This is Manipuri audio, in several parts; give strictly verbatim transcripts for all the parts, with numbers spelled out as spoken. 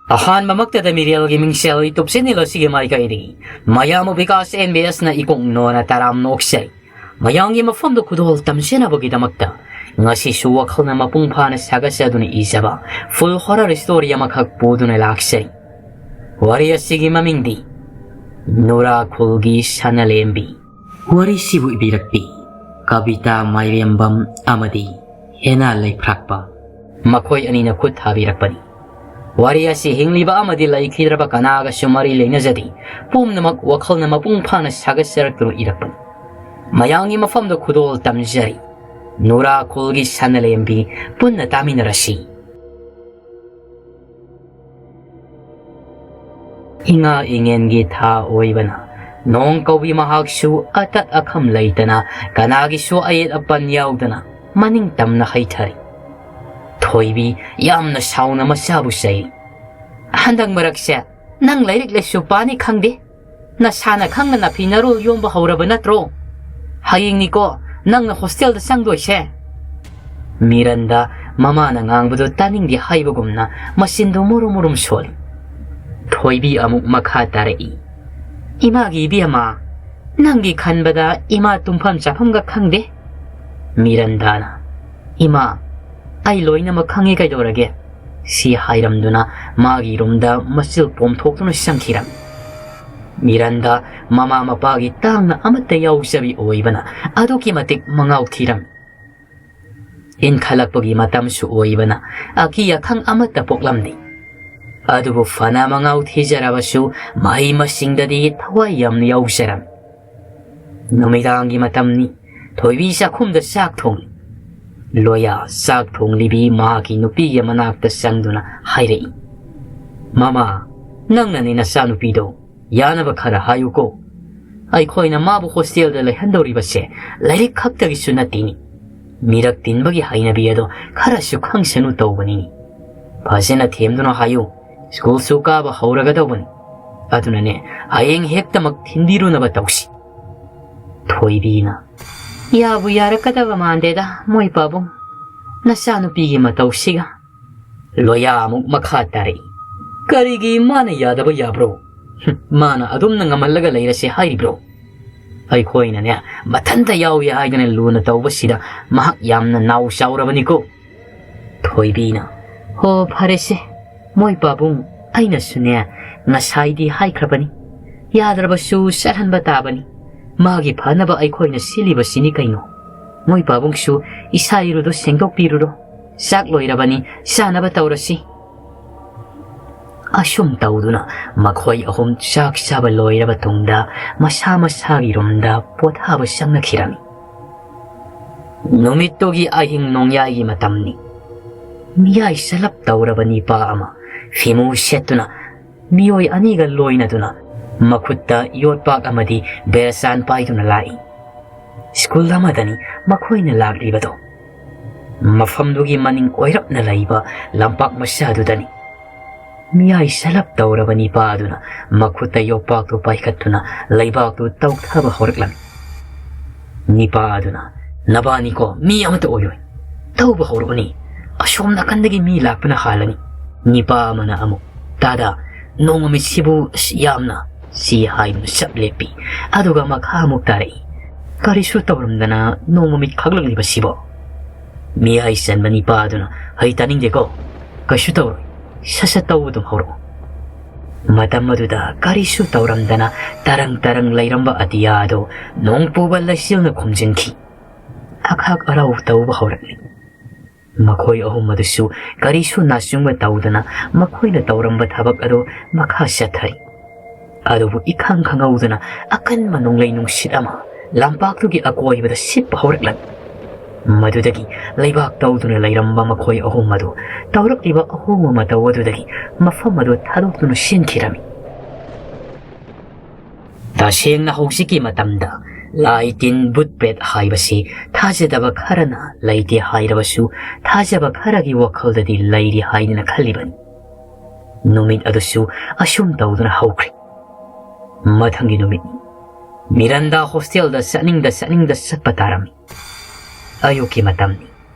ꯑꯍꯥꯟꯕꯃꯛꯇꯗ ꯃꯤꯔꯦꯜꯒꯤ ꯃꯤꯡꯁꯦꯜ YouTube channel ꯑꯁꯤꯒꯤ ꯃꯥꯏꯀꯩꯗꯒꯤ ꯃꯌꯥꯝꯕꯨ ꯕꯤꯀꯥꯁ ꯑꯦꯟ ꯕꯤ ꯑꯦꯁꯅ ꯏꯀꯣꯛ ꯅꯣꯟꯅ ꯇꯔꯥꯝꯅ ꯑꯣꯛꯆꯔꯤ꯫ ꯃꯌꯥꯝꯒꯤ ꯃꯐꯝꯗ ꯈꯨꯗꯣꯜ ꯇꯝꯖꯅꯕꯒꯤꯗꯃꯛꯇ ꯉꯁꯤꯁꯨ ꯋꯥꯈꯜꯅ ꯃꯄꯨꯡ ꯐꯥꯅ ꯁꯥꯒꯠꯆꯗꯨꯅ ꯏꯖꯕ full horror story ꯑꯃꯈꯛ ꯄꯨꯗꯨꯅ ꯂꯥꯛꯆꯔꯤ꯫ ꯋꯥꯔꯤ ꯑꯁꯤꯒꯤ ꯃꯃꯤꯡꯗꯤ ꯅꯨꯔꯥ ꯈꯨꯜꯒꯤ ꯁꯅꯥꯂꯦꯝꯕꯤ꯫ ꯋꯥꯔꯤꯁꯤꯕꯨ ꯏꯕꯤꯔꯛꯄꯤ ꯀꯕꯤꯇꯥ ꯃꯥꯏꯔꯦꯝꯕꯝ ꯑꯃꯗꯤ ꯍꯦꯅꯥ ꯂꯩꯐ꯭ꯔꯥꯛꯄ꯫ ꯃꯈꯣꯏ ꯑꯅꯤꯅ ꯈꯨꯠ ꯊꯥꯕꯤꯔꯛꯄꯅꯤ꯫ ꯋꯥꯔꯤ ꯑꯁꯤ ꯍꯤꯡꯂꯤꯕ ꯑꯃꯗꯤ ꯂꯩꯈꯤꯗ꯭ꯔꯕ ꯀꯅꯥꯒꯁꯨ ꯃꯔꯤ ꯂꯩꯅꯖꯗꯦ꯫ ꯄꯨꯝꯅꯃꯛ ꯋꯥꯈꯜꯅ ꯃꯄꯨꯡ ꯐꯥꯅ ꯁꯥꯒꯠꯆꯔꯛꯇꯨꯅ ꯏꯔꯛꯄꯅꯤ꯫ ꯃꯌꯥꯝꯒꯤ ꯃꯐꯝꯗ ꯈꯨꯗꯣꯜ ꯇꯝꯖꯔꯤ꯫ ꯅꯨꯔꯥ ꯈꯨꯜꯒꯤ ꯁꯅꯥꯂꯦꯝꯕꯤ, ꯄꯨꯟꯅ ꯇꯥꯃꯤꯟꯅꯔꯁꯤ꯫ ꯏꯉꯥ ꯏꯉꯦꯟꯒꯤ ꯊꯥ ꯑꯣꯏꯕꯅ ꯅꯣꯡ ꯀꯧꯕꯤ ꯃꯍꯥꯛꯁꯨ ꯑꯇꯠ ꯑꯈꯝ ꯂꯩꯇꯅ ꯀꯅꯥꯒꯤꯁꯨ ꯑꯌꯦꯠ ꯑꯄꯟ ꯌꯥꯎꯗꯅ ꯃꯅꯤꯡ ꯇꯝꯅ ꯍꯩꯊꯔꯤ꯫ ꯊꯣꯏꯕꯤ ꯌꯥꯝꯅ ꯁꯥꯎꯅ ꯃꯆꯥꯕꯨ ꯆꯩꯔꯤ꯫ "ꯍꯟꯗꯛ ꯃꯔꯛꯁꯦ ꯅꯪ ꯂꯥꯏꯔꯤꯛ ꯂꯥꯏꯁꯨ ꯄꯥꯅꯤ ꯈꯪꯗꯦ꯫ ꯅꯁꯥꯅ ꯈꯪꯅ ꯅꯐꯤ ꯅꯔꯣꯜ ꯌꯣꯝꯕ ꯍꯧꯔꯕ ꯅꯠꯇ꯭ꯔꯣ? ꯍꯌꯦꯡꯅꯤꯀꯣ ꯅꯪꯅ ꯍꯣꯁꯇꯦꯜꯗ ꯆꯪꯗꯣꯏꯁꯦ꯫" ꯃꯤꯔꯟꯗ ꯃꯃꯥꯅ ꯉꯥꯡꯕꯗꯨ ꯇꯥꯅꯤꯡꯗꯦ ꯍꯥꯏꯕꯒꯨꯝꯅ ꯃꯆꯤꯟꯗꯨ ꯃꯨꯔꯨꯝ ꯃꯨꯔꯨꯝ ꯁꯣꯜꯂꯤ꯫ ꯊꯣꯏꯕꯤ ꯑꯃꯨꯛ ꯃꯈꯥ ꯇꯥꯔꯛꯏ, "ꯏꯃꯥꯒꯤ ꯏꯕꯦꯝꯃ, ꯅꯪꯒꯤ ꯈꯟꯕꯗ ꯏꯃꯥ ꯇꯨꯝꯐꯝ ꯆꯥꯐꯝꯒ ꯈꯪꯗꯦ꯫" ꯃꯤꯔꯟꯗꯥꯅ, "ꯏꯃꯥ, ꯑꯩ ꯂꯣꯏꯅꯃꯛ ꯈꯪꯉꯤ, ꯀꯩꯗꯧꯔꯒꯦ?" ꯁꯤ ꯍꯥꯏꯔꯝꯗꯨꯅ ꯃꯥꯒꯤ ꯔꯨꯝꯗ ꯃꯆꯤꯜ ꯄꯣꯝꯊꯣꯛꯇꯨꯅ ꯆꯪꯈꯤꯔꯝꯃꯤ꯫ ꯃꯤꯔꯟꯗꯥ ꯃꯃꯥ ꯃꯄꯥꯒꯤ ꯇꯥꯡꯅ ꯑꯃꯠꯇ ꯌꯥꯎꯖꯕꯤ ꯑꯣꯏꯕꯅ ꯑꯗꯨꯛꯀꯤ ꯃꯇꯤꯛ ꯃꯉꯥꯎ ꯊꯤꯔꯝꯃꯤ꯫ ꯏꯟꯈꯠꯂꯛꯄꯒꯤ ꯃꯇꯝꯁꯨ ꯑꯣꯏꯕꯅ ꯑꯀꯤ ꯑꯈꯪ ꯑꯃꯠꯇ ꯄꯣꯛꯂꯝꯗꯦ꯫ ꯑꯗꯨꯕꯨ ꯐꯅ ꯃꯉꯥꯎ ꯊꯤꯖꯔꯕꯁꯨ ꯃꯍꯩ ꯃꯁꯤꯡꯗꯗꯤ ꯊꯋꯥꯏ ꯌꯥꯝꯅ ꯌꯥꯎꯖꯔꯝꯃꯤ꯫ ꯅꯨꯃꯤꯗꯥꯡꯒꯤ ꯃꯇꯝꯅꯤ꯫ ꯊꯣꯏꯕꯤ ꯆꯥꯛꯈꯨꯝꯗ ꯆꯥꯛ ꯊꯣꯡꯂꯤ꯫ ꯂꯣꯌꯥ ꯆꯥꯛ ꯊꯣꯡꯂꯤꯕꯤ ꯃꯍꯥꯛꯀꯤ ꯅꯨꯄꯤꯒꯤ ꯃꯅꯥꯛꯇ ꯆꯪꯗꯨꯅ ꯍꯥꯏꯔꯛꯏ, "ꯃꯃꯥ, ꯅꯪꯅꯅꯤ ꯅꯆꯥꯅꯨꯄꯤꯗꯣ ꯌꯥꯅꯕ ꯈꯔ ꯍꯥꯏꯌꯨꯀꯣ꯫ ꯑꯩꯈꯣꯏꯅ ꯃꯥꯕꯨ ꯍꯣꯁꯇꯦꯜꯗ ꯂꯩꯍꯟꯗꯧꯔꯤꯕꯁꯦ ꯂꯥꯏꯔꯤꯛ ꯈꯛꯇꯒꯤꯁꯨ ꯅꯠꯇꯦꯅꯤ꯫ ꯃꯤꯔꯛ ꯇꯤꯟꯕꯒꯤ ꯍꯩꯅꯕꯤ ꯑꯗꯣ ꯈꯔꯁꯨ ꯈꯪꯁꯅꯨ ꯇꯧꯕꯅꯤꯅꯤ꯫ ꯐꯖꯅ ꯊꯦꯝꯗꯨꯅ ꯍꯥꯏꯌꯨ, ꯁ꯭ꯀꯨꯜꯁꯨ ꯀꯥꯕ ꯍꯧꯔꯒꯗꯧꯕꯅꯤ꯫ ꯑꯗꯨꯅꯅꯦ, ꯍꯌꯦꯡ ꯍꯦꯛꯇꯃꯛ ꯊꯤꯟꯕꯤꯔꯨꯅꯕ ꯇꯧꯁꯤ꯫" ꯊꯣꯏꯕꯤꯅ, "ꯌꯥꯕꯨ ꯌꯥꯔꯛꯀꯗꯕ ꯃꯥꯟꯗꯦꯗ ꯃꯣꯏ ꯄꯥꯕꯨꯡ, ꯅꯆꯥꯅꯨꯄꯤꯒꯤ ꯃꯇꯧꯁꯤꯒ꯫" ꯂꯣꯌꯥ ꯑꯃꯨꯛ ꯃꯈꯥ ꯇꯥꯔꯛꯏ, "ꯀꯔꯤꯒꯤ ꯃꯥꯅ ꯌꯥꯗꯕ ꯌꯥꯕ꯭ꯔꯣ? ꯍꯨꯝ, ꯃꯥꯅ ꯑꯗꯨꯝꯅ ꯉꯝꯍꯜꯂꯒ ꯂꯩꯔꯁꯦ ꯍꯥꯏꯔꯤꯕ꯭ꯔꯣ? ꯑꯩꯈꯣꯏꯅꯅꯦ, ꯃꯊꯟꯇ ꯌꯥꯎꯏ ꯍꯥꯏꯗꯅ ꯂꯨꯅ ꯇꯧꯕꯁꯤꯗ ꯃꯍꯥꯛ ꯌꯥꯝꯅ ꯅꯥꯎ ꯆꯥꯎꯔꯕꯅꯤꯀꯣ꯫" ꯊꯣꯏꯕꯤꯅ, "ꯍꯣ, ꯐꯔꯦꯁꯦ, ꯃꯣꯏ ꯄꯥꯕꯨꯡ, ꯑꯩꯅꯁꯨꯅꯦ ꯉꯁꯥꯏꯗꯤ ꯍꯥꯏꯈ꯭ꯔꯕꯅꯤ꯫ ꯌꯥꯗ꯭ꯔꯕꯁꯨ ꯆꯠꯍꯟꯕ ꯇꯥꯕꯅꯤ꯫ ꯃꯥꯒꯤ ꯐꯅꯕ ꯑꯩꯈꯣꯏꯅ ꯁꯤꯜꯂꯤꯕꯁꯤꯅꯤ ꯀꯩꯅꯣ꯫ ꯃꯣꯏ ꯄꯥꯕꯨꯡꯁꯨ ꯏꯁꯥ ꯏꯔꯨꯗꯣ ꯁꯦꯡꯗꯣꯛꯄꯤꯔꯨꯔꯣ꯫ ꯆꯥꯛ ꯂꯣꯏꯔꯕꯅꯤ, ꯆꯥꯅꯕ ꯇꯧꯔꯁꯤ꯫" ꯑꯁꯨꯝ ꯇꯧꯗꯨꯅ ꯃꯈꯣꯏ ꯑꯍꯨꯝ ꯆꯥꯛ ꯆꯥꯕ ꯂꯣꯏꯔꯕ ꯇꯨꯡꯗ ꯃꯁꯥ ꯃꯁꯥꯒꯤ ꯔꯨꯝꯗ ꯄꯣꯊꯥꯕ ꯆꯪꯅꯈꯤꯔꯝꯃꯤ꯫ ꯅꯨꯃꯤꯠꯇꯨꯒꯤ ꯑꯍꯤꯡ ꯅꯣꯡꯌꯥꯏꯒꯤ ꯃꯇꯝꯅꯤ꯫ ꯃꯤꯌꯥꯏ ꯆꯂꯞ ꯇꯧꯔꯕ ꯅꯤꯄꯥ ꯑꯃ ꯐꯤꯃꯨ ꯁꯦꯠꯇꯨꯅ ꯃꯤꯑꯣꯏ ꯑꯅꯤꯒ ꯂꯣꯏꯅꯗꯨꯅ ꯃꯈꯨꯠꯇ ꯌꯣꯠꯄꯥꯛ ꯑꯃꯗꯤ ꯕꯦꯔꯆꯥꯟ ꯄꯥꯏꯗꯨꯅ ꯂꯥꯛꯏ꯫ ꯁ꯭ꯀꯨꯜ ꯑꯃꯗꯅꯤ ꯃꯈꯣꯏꯅ ꯂꯥꯛꯂꯤꯕꯗꯣ꯫ ꯃꯐꯝꯗꯨꯒꯤ ꯃꯅꯤꯡ ꯑꯣꯏꯔꯞꯅ ꯂꯩꯕ ꯂꯝꯄꯥꯛ ꯃꯆꯥꯗꯨꯗꯅꯤ꯫ ꯃꯤꯌꯥꯏ ꯁꯂꯞ ꯇꯧꯔꯕ ꯅꯤꯄꯥ ꯑꯗꯨꯅ ꯃꯈꯨꯠꯇ ꯌꯣꯠꯄꯥꯛꯇꯨ ꯄꯥꯏꯈꯠꯇꯨꯅ ꯂꯩꯕꯥꯛꯇꯨ ꯇꯧꯊꯕ ꯍꯧꯔꯛꯂꯝꯃꯤ꯫ ꯅꯤꯄꯥ ꯑꯗꯨꯅ, "ꯅꯕꯥꯅꯤꯀꯣ ꯃꯤ ꯑꯃꯠꯇ ꯑꯣꯏꯔꯣꯏ꯫ ꯇꯧꯕ ꯍꯧꯔꯛꯑꯣꯅꯤ꯫ ꯑꯁꯣꯝ ꯅꯥꯀꯟꯗꯒꯤ ꯃꯤ ꯂꯥꯛꯄꯅ ꯍꯥꯜꯂꯅꯤ꯫" ꯅꯤꯄꯥ ꯑꯃꯅ ꯑꯃꯨꯛ, "ꯇꯥꯗ, ꯅꯣꯡꯃꯃꯤꯠꯁꯤꯕꯨ ꯑꯁ ꯌꯥꯝꯅ", ꯁꯤ ꯍꯥꯏꯗꯨꯅ ꯆꯞ ꯂꯦꯞꯄꯤ꯫ ꯑꯗꯨꯒ ꯃꯈꯥ ꯑꯃꯨꯛ ꯇꯥꯔꯛꯏ, "ꯀꯔꯤꯁꯨ ꯇꯧꯔꯝꯗꯅ ꯅꯣꯡꯃꯃꯤꯠ ꯈꯛꯂꯛꯂꯤꯕꯁꯤꯕꯣ?" ꯃꯤꯌꯥꯏ ꯆꯟꯕ ꯅꯤꯄꯥ ꯑꯗꯨꯅ, "ꯑꯩ ꯇꯥꯅꯤꯡꯗꯦꯀꯣ, ꯀꯩꯁꯨ ꯇꯧꯔꯣꯏ, ꯁꯠ ꯁꯠ ꯇꯧꯕ ꯑꯗꯨꯝ ꯍꯧꯔꯛꯑꯣ꯫" ꯃꯇꯝ ꯑꯗꯨꯗ ꯀꯔꯤꯁꯨ ꯇꯧꯔꯝꯗꯅ ꯇꯔꯪ ꯇꯔꯪ ꯂꯩꯔꯝꯕ ꯑꯇꯤꯌꯥ ꯑꯗꯨ ꯅꯣꯡ ꯄꯨꯕ ꯂꯩꯆꯤꯜꯅ ꯈꯨꯝꯖꯤꯟꯈꯤ꯫ ꯑꯈꯥꯛ ꯑꯔꯥꯎ ꯇꯧꯕ ꯍꯧꯔꯛꯂꯤ꯫ ꯃꯈꯣꯏ ꯑꯍꯨꯝ ꯑꯗꯨꯁꯨ ꯀꯔꯤꯁꯨ ꯅꯥꯆꯨꯡꯕ ꯇꯧꯗꯅ ꯃꯈꯣꯏꯅ ꯇꯧꯔꯝꯕ ꯊꯕꯛ ꯑꯗꯨ ꯃꯈꯥ ꯆꯠꯊꯔꯤ꯫ ꯑꯗꯨꯕꯨ ꯏꯈꯪ ꯈꯪꯍꯧꯗꯅ ꯑꯀꯟꯕ ꯅꯣꯡꯂꯩ ꯅꯨꯡꯁꯤꯠ ꯑꯃ ꯂꯝꯄꯥꯛꯇꯨꯒꯤ ꯑꯀꯣꯏꯕꯗ ꯁꯤꯠꯄ ꯍꯧꯔꯛꯂꯝꯃꯤ꯫ ꯃꯗꯨꯗꯒꯤ ꯂꯩꯕꯥꯛ ꯇꯧꯗꯨꯅ ꯂꯩꯔꯝꯕ ꯃꯈꯣꯏ ꯑꯍꯨꯝ ꯑꯗꯨ ꯇꯧꯔꯛꯂꯤꯕ ꯑꯍꯣꯡꯕ ꯃꯇꯧ ꯑꯗꯨꯗꯒꯤ ꯃꯐꯝ ꯑꯗꯨ ꯊꯥꯗꯣꯛꯇꯨꯅ ꯆꯦꯟꯈꯤꯔꯝꯃꯤ꯫ ꯇꯁꯦꯡꯅ ꯍꯧꯖꯤꯛꯀꯤ ꯃꯇꯝꯗ ꯂꯥꯏ ꯇꯤꯟ ꯕꯨꯠ ꯄ꯭ꯔꯦꯠ ꯍꯥꯏꯕꯁꯤ ꯊꯥꯖꯗꯕ ꯈꯔꯅ ꯂꯩꯇꯦ ꯍꯥꯏꯔꯕꯁꯨ, ꯊꯥꯖꯕ ꯈꯔꯒꯤ ꯋꯥꯈꯜꯗꯗꯤ ꯂꯩꯔꯤ ꯍꯥꯏꯗꯅ ꯈꯜꯂꯤꯕꯅꯤ꯫ ꯅꯨꯃꯤꯠ ꯑꯗꯨꯁꯨ ꯑꯁꯨꯝ ꯇꯧꯗꯨꯅ ꯍꯧꯈ꯭ꯔꯦ꯫ ꯃꯊꯪꯒꯤ ꯅꯨꯃꯤꯠ ꯃꯤꯔꯟꯗꯥ ꯍꯣꯁꯇꯦꯜꯗ ꯆꯠꯅꯤꯡꯗ ꯆꯠꯅꯤꯡꯗ ꯆꯠꯄ ꯇꯥꯔꯝꯃꯤ꯫ ꯑꯌꯨꯛꯀꯤ ꯃꯇꯝꯅꯤ꯫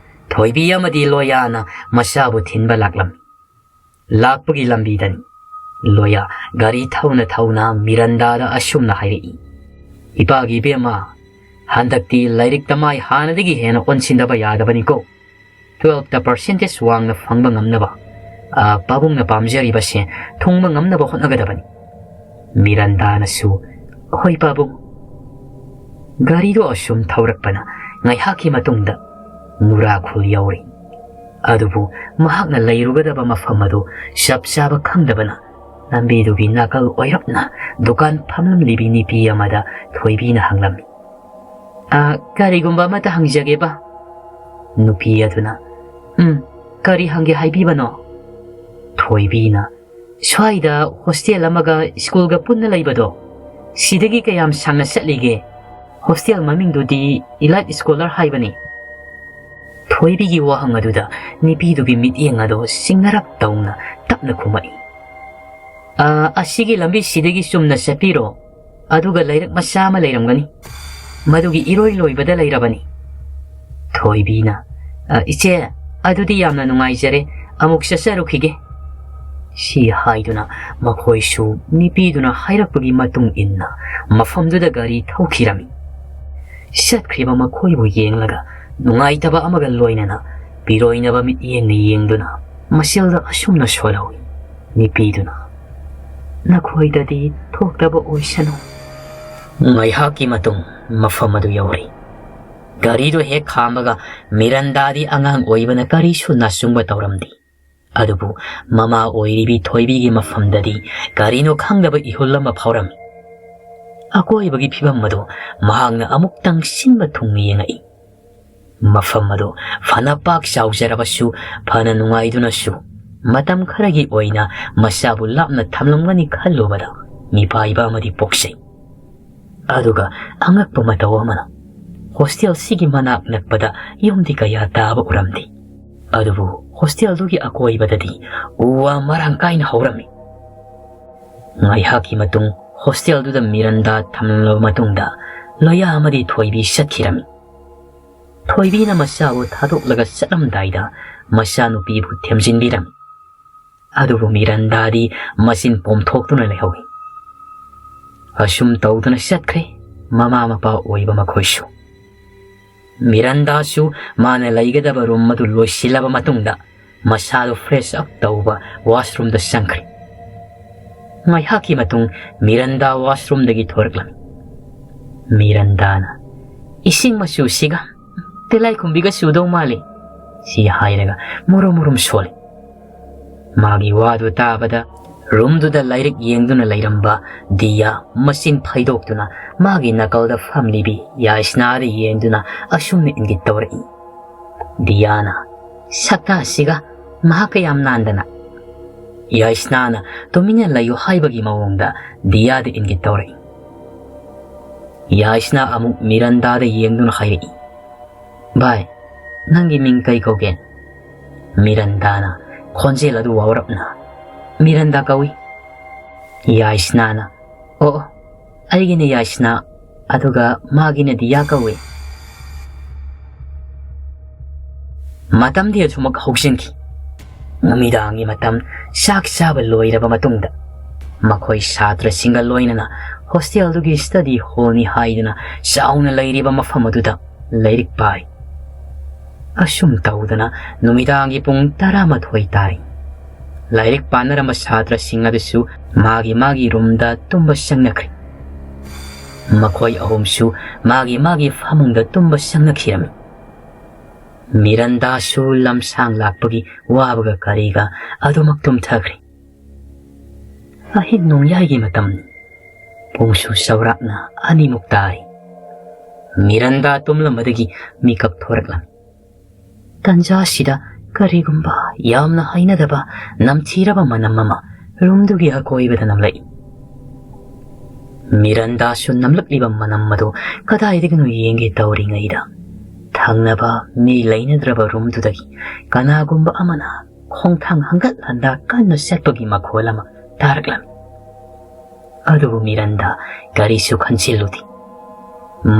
ꯊꯣꯏꯕꯤ ꯑꯃꯗꯤ ꯂꯣꯌꯥꯅ ꯃꯆꯥꯕꯨ ꯊꯤꯟꯕ ꯂꯥꯛꯂꯝꯃꯤ꯫ ꯂꯥꯛꯄꯒꯤ ꯂꯝꯕꯤꯗꯅꯤ꯫ ꯂꯣꯌꯥ ꯒꯥꯔꯤ ꯊꯧꯅ ꯊꯧꯅ ꯃꯤꯔꯟꯗꯥꯗ ꯑꯁꯨꯝꯅ ꯍꯥꯏꯔꯛꯏ, "ꯏꯄꯥꯒꯤ ꯏꯕꯦꯝꯃ, ꯍꯟꯗꯛꯇꯤ ꯂꯥꯏꯔꯤꯛꯇ ꯃꯥꯏ ꯍꯥꯟꯅꯗꯒꯤ ꯍꯦꯟꯅ ꯑꯣꯟꯁꯤꯟꯗꯕ ꯌꯥꯗꯕꯅꯤꯀꯣ꯫ ꯇꯨꯋꯦꯜꯐꯇ ꯄꯥꯔꯁꯦꯟꯇꯦꯖ ꯋꯥꯡꯅ ꯐꯪꯕ ꯉꯝꯅꯕ, ꯑ, ꯄꯥꯕꯨꯡꯅ ꯄꯥꯝꯖꯔꯤꯕꯁꯦ ꯊꯨꯡꯕ ꯉꯝꯅꯕ ꯍꯣꯠꯅꯒꯗꯕꯅꯤ꯫" ꯃꯤꯔꯟꯗꯥꯅꯁꯨ, "ꯍꯣꯏ ꯄꯥꯕꯨꯡ꯫" ꯒꯥꯔꯤꯗꯣ ꯑꯁꯨꯝ ꯊꯧꯔꯛꯄꯅ ꯉꯥꯏꯍꯥꯛꯀꯤ ꯃꯇꯨꯡꯗ ꯅꯨꯔꯥꯈꯨꯜ ꯌꯧꯔꯦ꯫ ꯑꯗꯨꯕꯨ ꯃꯍꯥꯛꯅ ꯂꯩꯔꯨꯒꯗꯕ ꯃꯐꯝ ꯑꯗꯨ ꯆꯞ ꯆꯥꯕ ꯈꯪꯗꯕꯅ ꯂꯝꯕꯤꯗꯨꯒꯤ ꯅꯥꯀꯜ ꯑꯣꯏꯔꯞꯅ ꯗꯨꯀꯥꯟ ꯐꯝꯂꯝꯂꯤꯕꯤ ꯅꯨꯄꯤ ꯑꯃꯗ ꯊꯣꯏꯕꯤꯅ ꯍꯪꯂꯝꯃꯤ꯫ "ꯑ, ꯀꯔꯤꯒꯨꯝꯕ ꯑꯃꯇ ꯍꯪꯖꯒꯦꯕ?" ꯅꯨꯄꯤ ꯑꯗꯨꯅ, "ꯎꯝ, ꯀꯔꯤ ꯍꯪꯒꯦ ꯍꯥꯏꯕꯤꯕꯅꯣ?" ꯊꯣꯏꯕꯤꯅ, "ꯁ꯭ꯋꯥꯏꯗ ꯍꯣꯁꯇꯦꯜ ꯑꯃꯒ ꯁ꯭ꯀꯨꯜꯒ ꯄꯨꯟꯅ ꯂꯩꯕꯗꯣ, ꯁꯤꯗꯒꯤ ꯀꯌꯥꯝ ꯁꯥꯡꯅ ꯆꯠꯂꯤꯒꯦ? ꯍꯣꯁꯇꯦꯜ ꯃꯃꯤꯡꯗꯨꯗꯤ ꯏꯂꯥꯏꯠ ꯁ꯭ꯀꯣꯂꯔ ꯍꯥꯏꯕꯅꯤ꯫" ꯊꯣꯏꯕꯤꯒꯤ ꯋꯥꯍꯪ ꯑꯗꯨꯗ ꯅꯨꯄꯤꯗꯨꯒꯤ ꯃꯤꯠꯌꯦꯡ ꯑꯗꯣ ꯁꯤꯡꯅꯔꯞ ꯇꯧꯅ ꯇꯞꯅ ꯈꯨꯝꯃꯛꯏ꯫ "ꯑ, ꯑꯁꯤꯒꯤ ꯂꯝꯕꯤꯁꯤꯗꯒꯤ ꯆꯨꯝꯅ ꯆꯠꯄꯤꯔꯣ, ꯑꯗꯨꯒ ꯂꯩꯔꯛ ꯃꯆꯥ ꯑꯃ ꯂꯩꯔꯝꯒꯅꯤ꯫ ꯃꯗꯨꯒꯤ ꯏꯔꯣꯏ ꯂꯣꯏꯕꯗ ꯂꯩꯔꯕꯅꯤ꯫" ꯊꯣꯏꯕꯤꯅ, "ꯑ, ꯏꯆꯦ, ꯑꯗꯨꯗꯤ ꯌꯥꯝꯅ ꯅꯨꯡꯉꯥꯏꯖꯔꯦ, ꯑꯃꯨꯛ ꯆꯠꯆꯔꯨꯈꯤꯒꯦ꯫" ꯁꯤ ꯍꯥꯏꯗꯨꯅ ꯃꯈꯣꯏꯁꯨ ꯅꯨꯄꯤꯗꯨꯅ ꯍꯥꯏꯔꯛꯄꯒꯤ ꯃꯇꯨꯡ ꯏꯟꯅ ꯃꯐꯝꯗꯨꯗ ꯒꯥꯔꯤ ꯊꯧꯈꯤꯔꯝꯃꯤ꯫ ꯆꯠꯈ꯭ꯔꯤꯕ ꯃꯈꯣꯏꯕꯨ ꯌꯦꯡꯂꯒ ꯅꯨꯡꯉꯥꯏꯇꯕ ꯑꯃꯒ ꯂꯣꯏꯅꯅ ꯄꯤꯔꯣꯏꯅꯕ ꯃꯤꯠꯌꯦꯡꯅ ꯌꯦꯡꯗꯨꯅ ꯃꯆꯤꯜꯗ ꯑꯁꯨꯝꯅ ꯁꯣꯜꯍꯧꯏ ꯅꯨꯄꯤꯗꯨꯅ, "ꯅꯈꯣꯏꯗꯗꯤ ꯊꯣꯛꯇꯕ ꯑꯣꯏꯁꯅꯨ꯫" ꯉꯥꯏꯍꯥꯛꯀꯤ ꯃꯇꯨꯡ ꯃꯐꯝ ꯑꯗꯨ ꯌꯧꯔꯦ꯫ ꯒꯥꯔꯤꯗꯨ ꯍꯦꯛ ꯈꯥꯝꯕꯒ ꯃꯤꯔꯟꯗꯥꯗꯤ ꯑꯉꯥꯡ ꯑꯣꯏꯕꯅ ꯀꯔꯤꯁꯨ ꯅꯥꯆꯨꯡꯕ ꯇꯧꯔꯝꯗꯦ꯫ ꯑꯗꯨꯕꯨ ꯃꯃꯥ ꯑꯣꯏꯔꯤꯕꯤ ꯊꯣꯏꯕꯤꯒꯤ ꯃꯐꯝꯗꯗꯤ ꯀꯔꯤꯅꯣ ꯈꯪꯗꯕ ꯏꯍꯨꯜ ꯑꯃ ꯐꯥꯎꯔꯝꯃꯤ꯫ ꯑꯀꯣꯏꯕꯒꯤ ꯐꯤꯕꯝ ꯑꯗꯨ ꯃꯍꯥꯛꯅ ꯑꯃꯨꯛꯇꯪ ꯁꯤꯟꯕ ꯊꯨꯡꯅ ꯌꯦꯡꯉꯛꯏ꯫ ꯃꯐꯝ ꯑꯗꯨ ꯐꯅ ꯄꯥꯛ ꯆꯥꯎꯖꯔꯕꯁꯨ, ꯐꯅ ꯅꯨꯡꯉꯥꯏꯗꯨꯅꯁꯨ, ꯃꯇꯝ ꯈꯔꯒꯤ ꯑꯣꯏꯅ ꯃꯆꯥꯕꯨ ꯂꯥꯞꯅ ꯊꯝꯂꯝꯒꯅꯤ ꯈꯜꯂꯨꯕꯗ ꯃꯤꯄꯥꯏꯕ ꯑꯃꯗꯤ ꯄꯣꯛꯆꯩ꯫ ꯑꯗꯨꯒ ꯑꯉꯛꯄ ꯃꯇꯧ ꯑꯃꯅ, ꯍꯣꯁꯇꯦꯜꯁꯤꯒꯤ ꯃꯅꯥꯛ ꯅꯛꯄꯗ ꯌꯨꯝꯗꯤ ꯀꯌꯥ ꯇꯥꯕ ꯎꯔꯝꯗꯦ꯫ ꯑꯗꯨꯕꯨ ꯍꯣꯁꯇꯦꯜꯗꯨꯒꯤ ꯑꯀꯣꯏꯕꯗꯗꯤ ꯎ ꯋꯥ ꯃꯔꯥꯡ ꯀꯥꯏꯅ ꯍꯧꯔꯝꯃꯤ꯫ ꯉꯥꯏꯍꯥꯛꯀꯤ ꯃꯇꯨꯡ ꯍꯣꯁꯇꯦꯜꯗꯨꯗ ꯃꯤꯔꯟꯗꯥ ꯊꯝꯂꯕ ꯃꯇꯨꯡꯗ ꯂꯣꯌꯥ ꯑꯃꯗꯤ ꯊꯣꯏꯕꯤ ꯆꯠꯈꯤꯔꯝꯃꯤ꯫ ꯊꯣꯏꯕꯤꯅ ꯃꯆꯥꯕꯨ ꯊꯥꯗꯣꯛꯂꯒ ꯆꯠꯂꯝꯗꯥꯏꯗ ꯃꯆꯥꯅꯨꯄꯤꯕꯨ ꯊꯦꯝꯖꯤꯟꯕꯤꯔꯝꯃꯤ꯫ ꯑꯗꯨꯕꯨ ꯃꯤꯔꯟꯗꯥꯗꯤ ꯃꯆꯤꯟ ꯄꯣꯝꯊꯣꯛꯇꯨꯅ ꯂꯩꯍꯧꯏ꯫ ꯑꯁꯨꯝ ꯇꯧꯗꯨꯅ ꯆꯠꯈ꯭ꯔꯦ ꯃꯃꯥ ꯃꯄꯥ ꯑꯣꯏꯕ ꯃꯈꯣꯏꯁꯨ꯫ ꯃꯤꯔꯟꯗꯥꯁꯨ ꯃꯥꯅ ꯂꯩꯒꯗꯕ ꯔꯨꯝ ꯑꯗꯨ ꯂꯣꯏꯁꯤꯜꯂꯕ ꯃꯇꯨꯡꯗ ꯃꯁꯥꯗꯨ ꯐ꯭ꯔꯦꯁ ꯑꯞ ꯇꯧꯕ ꯋꯥꯁꯔꯨꯝꯗ ꯆꯪꯈ꯭ꯔꯦ꯫ ꯉꯥꯏꯍꯥꯛꯀꯤ ꯃꯇꯨꯡ ꯃꯤꯔꯟꯗꯥ ꯋꯥꯁꯔꯨꯝꯗꯒꯤ ꯊꯣꯔꯛꯂꯝꯃꯤ꯫ ꯃꯤꯔꯟꯗꯥꯅ, "ꯏꯁꯤꯡ ꯃꯆꯨꯁꯤꯒ ꯇꯤꯜꯂꯥꯏꯈꯨꯝꯕꯤꯒ ꯆꯨꯗꯧ ꯃꯥꯜꯂꯤ," ꯁꯤ ꯍꯥꯏꯔꯒ ꯃꯨꯔꯨꯝ ꯃꯨꯔꯨꯝ ꯁꯣꯜꯂꯤ꯫ ꯃꯥꯒꯤ ꯋꯥꯗꯨ ꯇꯥꯕꯗ ꯔꯨꯝꯗꯨꯗ ꯂꯥꯏꯔꯤꯛ ꯌꯦꯡꯗꯨꯅ ꯂꯩꯔꯝꯕ ꯗꯤꯌꯥ ꯃꯆꯤꯟ ꯐꯩꯗꯣꯛꯇꯨꯅ ꯃꯥꯒꯤ ꯅꯥꯀꯜꯗ ꯐꯝꯂꯤꯕꯤ ꯌꯥꯏꯁꯅꯥꯗ ꯌꯦꯡꯗꯨꯅ ꯑꯁꯨꯝꯅ ꯏꯪꯒꯤꯠ ꯇꯧꯔꯛꯏ꯫ ꯗꯤꯌꯥꯅ, "ꯁꯛꯇꯥꯁꯤꯒ ꯃꯍꯥꯛꯀ ꯌꯥꯝ ꯅꯥꯟꯗꯅ!" ꯌꯥꯏꯁꯅꯥꯅ ꯇꯨꯃꯤꯟꯅ ꯂꯩꯌꯨ ꯍꯥꯏꯕꯒꯤ ꯃꯑꯣꯡꯗ ꯗꯤꯌꯥꯗ ꯏꯪꯒꯤꯠ ꯇꯧꯔꯛꯏ꯫ ꯌꯥꯏꯁꯅꯥ ꯑꯃꯨꯛ ꯃꯤꯔꯟꯗꯥꯗ ꯌꯦꯡꯗꯨꯅ ꯍꯥꯏꯔꯛꯏ, "ꯚꯥꯏ, ꯅꯪꯒꯤ ꯃꯤꯡ ꯀꯩ ꯀꯧꯒꯦ?" ꯃꯤꯔꯟꯗꯥꯅ ꯈꯣꯟꯖꯦꯜ ꯑꯗꯨ ꯋꯥꯎꯔꯞꯅ, "ꯃꯤꯔꯟꯗꯥ ꯀꯧꯏ꯫" ꯌꯥꯏꯁꯅꯥꯅ, "ꯑꯣ, ꯑꯣ, ꯑꯩꯒꯤꯅ ꯌꯥꯏꯁꯅꯥ, ꯑꯗꯨꯒ ꯃꯥꯒꯤꯅ ꯗꯤꯌꯥ ꯀꯧꯏ꯫" ꯃꯇꯝꯗꯤ ꯑꯁꯨꯃꯛ ꯍꯧꯖꯤꯟꯈꯤ꯫ ꯅꯨꯃꯤꯗꯥꯡꯒꯤ ꯃꯇꯝ, ꯆꯥꯛ ꯆꯥꯕ ꯂꯣꯏꯔꯕ ꯃꯇꯨꯡꯗ ꯃꯈꯣꯏ ꯁꯥꯇ꯭ꯔꯁꯤꯡꯒ ꯂꯣꯏꯅꯅ ꯍꯣꯁꯇꯦꯜꯗꯨꯒꯤ ꯁ꯭ꯇꯗꯤ ꯍꯣꯜꯅꯤ ꯍꯥꯏꯗꯨꯅ ꯆꯥꯎꯅ ꯂꯩꯔꯤꯕ ꯃꯐꯝ ꯑꯗꯨꯗ ꯂꯥꯏꯔꯤꯛ ꯄꯥꯏ꯫ ꯑꯁꯨꯝ ꯇꯧꯗꯅ ꯅꯨꯃꯤꯗꯥꯡꯒꯤ ꯄꯨꯡ ꯇꯔꯥꯃꯥꯊꯣꯏ ꯇꯥꯔꯤ꯫ ꯂꯥꯏꯔꯤꯛ ꯄꯥꯅꯔꯝꯕ ꯁꯥꯇ꯭ꯔꯁꯤꯡ ꯑꯗꯨꯁꯨ ꯃꯥꯒꯤ ꯃꯥꯒꯤ ꯔꯨꯝꯗ ꯇꯨꯝꯕ ꯆꯪꯅꯈ꯭ꯔꯦ꯫ ꯃꯈꯣꯏ ꯑꯍꯨꯝꯁꯨ ꯃꯥꯒꯤ ꯃꯥꯒꯤ ꯐꯃꯨꯡꯗ ꯇꯨꯝꯕ ꯆꯪꯅꯈꯤꯔꯝꯃꯤ꯫ ꯃꯤꯔꯟꯗꯥꯁꯨ ꯂꯝꯁꯥꯡ ꯂꯥꯛꯄꯒꯤ ꯋꯥꯕꯒ ꯀꯔꯤꯒ ꯑꯗꯨꯃꯛ ꯇꯨꯝꯊꯈ꯭ꯔꯦ꯫ ꯑꯍꯤꯡ ꯅꯣꯡꯌꯥꯏꯒꯤ ꯃꯇꯝꯅꯤ꯫ ꯄꯨꯡꯁꯨ ꯆꯥꯎꯔꯥꯛꯅ ꯑꯅꯤꯃꯨꯛ ꯇꯥꯔꯤ꯫ ꯃꯤꯔꯟꯗꯥ ꯇꯨꯝꯂꯝꯕꯗꯒꯤ ꯃꯤꯀꯞ ꯊꯣꯔꯛꯂꯝꯃꯤ꯫ ꯇꯟꯖꯥꯁꯤꯗ ꯀꯔꯤꯒꯨꯝꯕ ꯌꯥꯝꯅ ꯍꯩꯅꯗꯕ ꯅꯝꯊꯤꯔꯕ ꯃꯅꯝ ꯑꯃ ꯔꯨꯝꯗꯨꯒꯤ ꯑꯀꯣꯏꯕꯗ ꯅꯝꯂꯛꯏ꯫ ꯃꯤꯔꯟꯗꯥꯁꯨ ꯅꯝꯂꯛꯂꯤꯕ ꯃꯅꯝ ꯑꯗꯨ ꯀꯗꯥꯏꯗꯒꯤꯅꯣ ꯌꯦꯡꯒꯦ ꯇꯧꯔꯤꯉꯩꯗ, ꯊꯪꯅꯕ ꯃꯤ ꯂꯩꯅꯗ꯭ꯔꯕ ꯔꯨꯝꯗꯨꯗꯒꯤ ꯀꯅꯥꯒꯨꯝꯕ ꯑꯃꯅ ꯈꯣꯡꯊꯥꯡ ꯍꯪꯒꯠ ꯍꯟꯗꯥ ꯀꯟꯅ ꯆꯠꯄꯒꯤ ꯃꯈꯣꯜ ꯑꯃ ꯇꯥꯔꯛꯂꯝꯃꯤ꯫ ꯑꯗꯨꯕꯨ ꯃꯤꯔꯟꯗꯥ ꯀꯔꯤꯁꯨ ꯈꯟꯖꯤꯜꯂꯨꯗꯦ꯫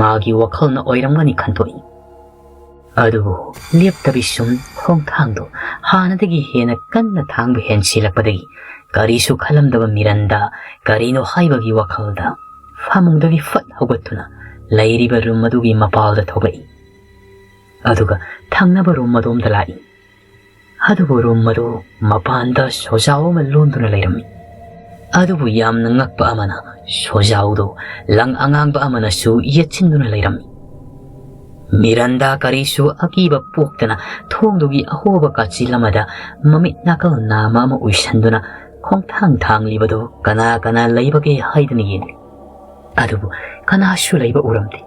ꯃꯥꯒꯤ ꯋꯥꯈꯜꯅ ꯑꯣꯏꯔꯝꯒꯅꯤ ꯈꯟꯗꯣꯛꯏ꯫ ꯑꯗꯨꯕꯨ ꯂꯦꯞꯇꯕꯤ ꯁꯨꯝ ꯈꯣꯡꯊꯥꯡꯗꯨ ꯍꯥꯟꯅꯗꯒꯤ ꯍꯦꯟꯅ ꯀꯟꯅ ꯊꯥꯡꯕ ꯍꯦꯟꯁꯤꯜꯂꯛꯄꯗꯒꯤ ꯀꯔꯤꯁꯨ ꯈꯜꯂꯝꯗꯕ ꯃꯤꯔꯟꯗꯥ ꯀꯔꯤꯅꯣ ꯍꯥꯏꯕꯒꯤ ꯋꯥꯈꯜꯗ ꯐꯃꯨꯡꯗꯒꯤ ꯐꯠ ꯍꯧꯒꯠꯇꯨꯅ ꯂꯩꯔꯤꯕ ꯔꯨꯝ ꯑꯗꯨꯒꯤ ꯃꯄꯥꯜꯗ ꯊꯣꯛꯂꯛꯏ꯫ ꯑꯗꯨꯒ ꯊꯪꯅꯕ ꯔꯨꯝ ꯑꯗꯣꯝꯗ ꯂꯥꯛꯏ꯫ ꯑꯗꯨꯕꯨ ꯔꯨꯝ ꯑꯗꯨ ꯃꯄꯥꯟꯗ ꯁꯣꯖꯥꯎ ꯑꯃ ꯂꯣꯟꯗꯨꯅ ꯂꯩꯔꯝꯃꯤ꯫ ꯑꯗꯨꯕꯨ ꯌꯥꯝꯅ ꯉꯛꯄ ꯑꯃꯅ, ꯁꯣꯖꯥꯎꯗꯨ ꯂꯪ ꯑꯉꯥꯡꯕ ꯑꯃꯅꯁꯨ ꯌꯦꯠꯁꯤꯟꯗꯨꯅ ꯂꯩꯔꯝꯃꯤ꯫ ꯃꯤꯔꯟꯗꯥ ꯀꯔꯤꯁꯨ ꯑꯀꯤꯕ ꯄꯣꯛꯇꯅ ꯊꯣꯡꯗꯨꯒꯤ ꯑꯍꯣꯕ ꯀꯥꯆꯤꯜ ꯑꯃꯗ ꯃꯃꯤꯠ ꯅꯥꯀꯜ ꯅꯥꯝꯃ ꯑꯃ ꯎꯏꯁꯟꯗꯨꯅ ꯈꯣꯡꯊꯥꯡ ꯊꯥꯡꯂꯤꯕꯗꯨ ꯀꯅꯥ ꯀꯅꯥ ꯂꯩꯕꯒꯦ ꯍꯥꯏꯗꯨꯅ ꯌꯦꯡꯂꯤ꯫ ꯑꯗꯨꯕꯨ ꯀꯅꯥꯁꯨ ꯂꯩꯕ ꯎꯔꯝꯗꯦ꯫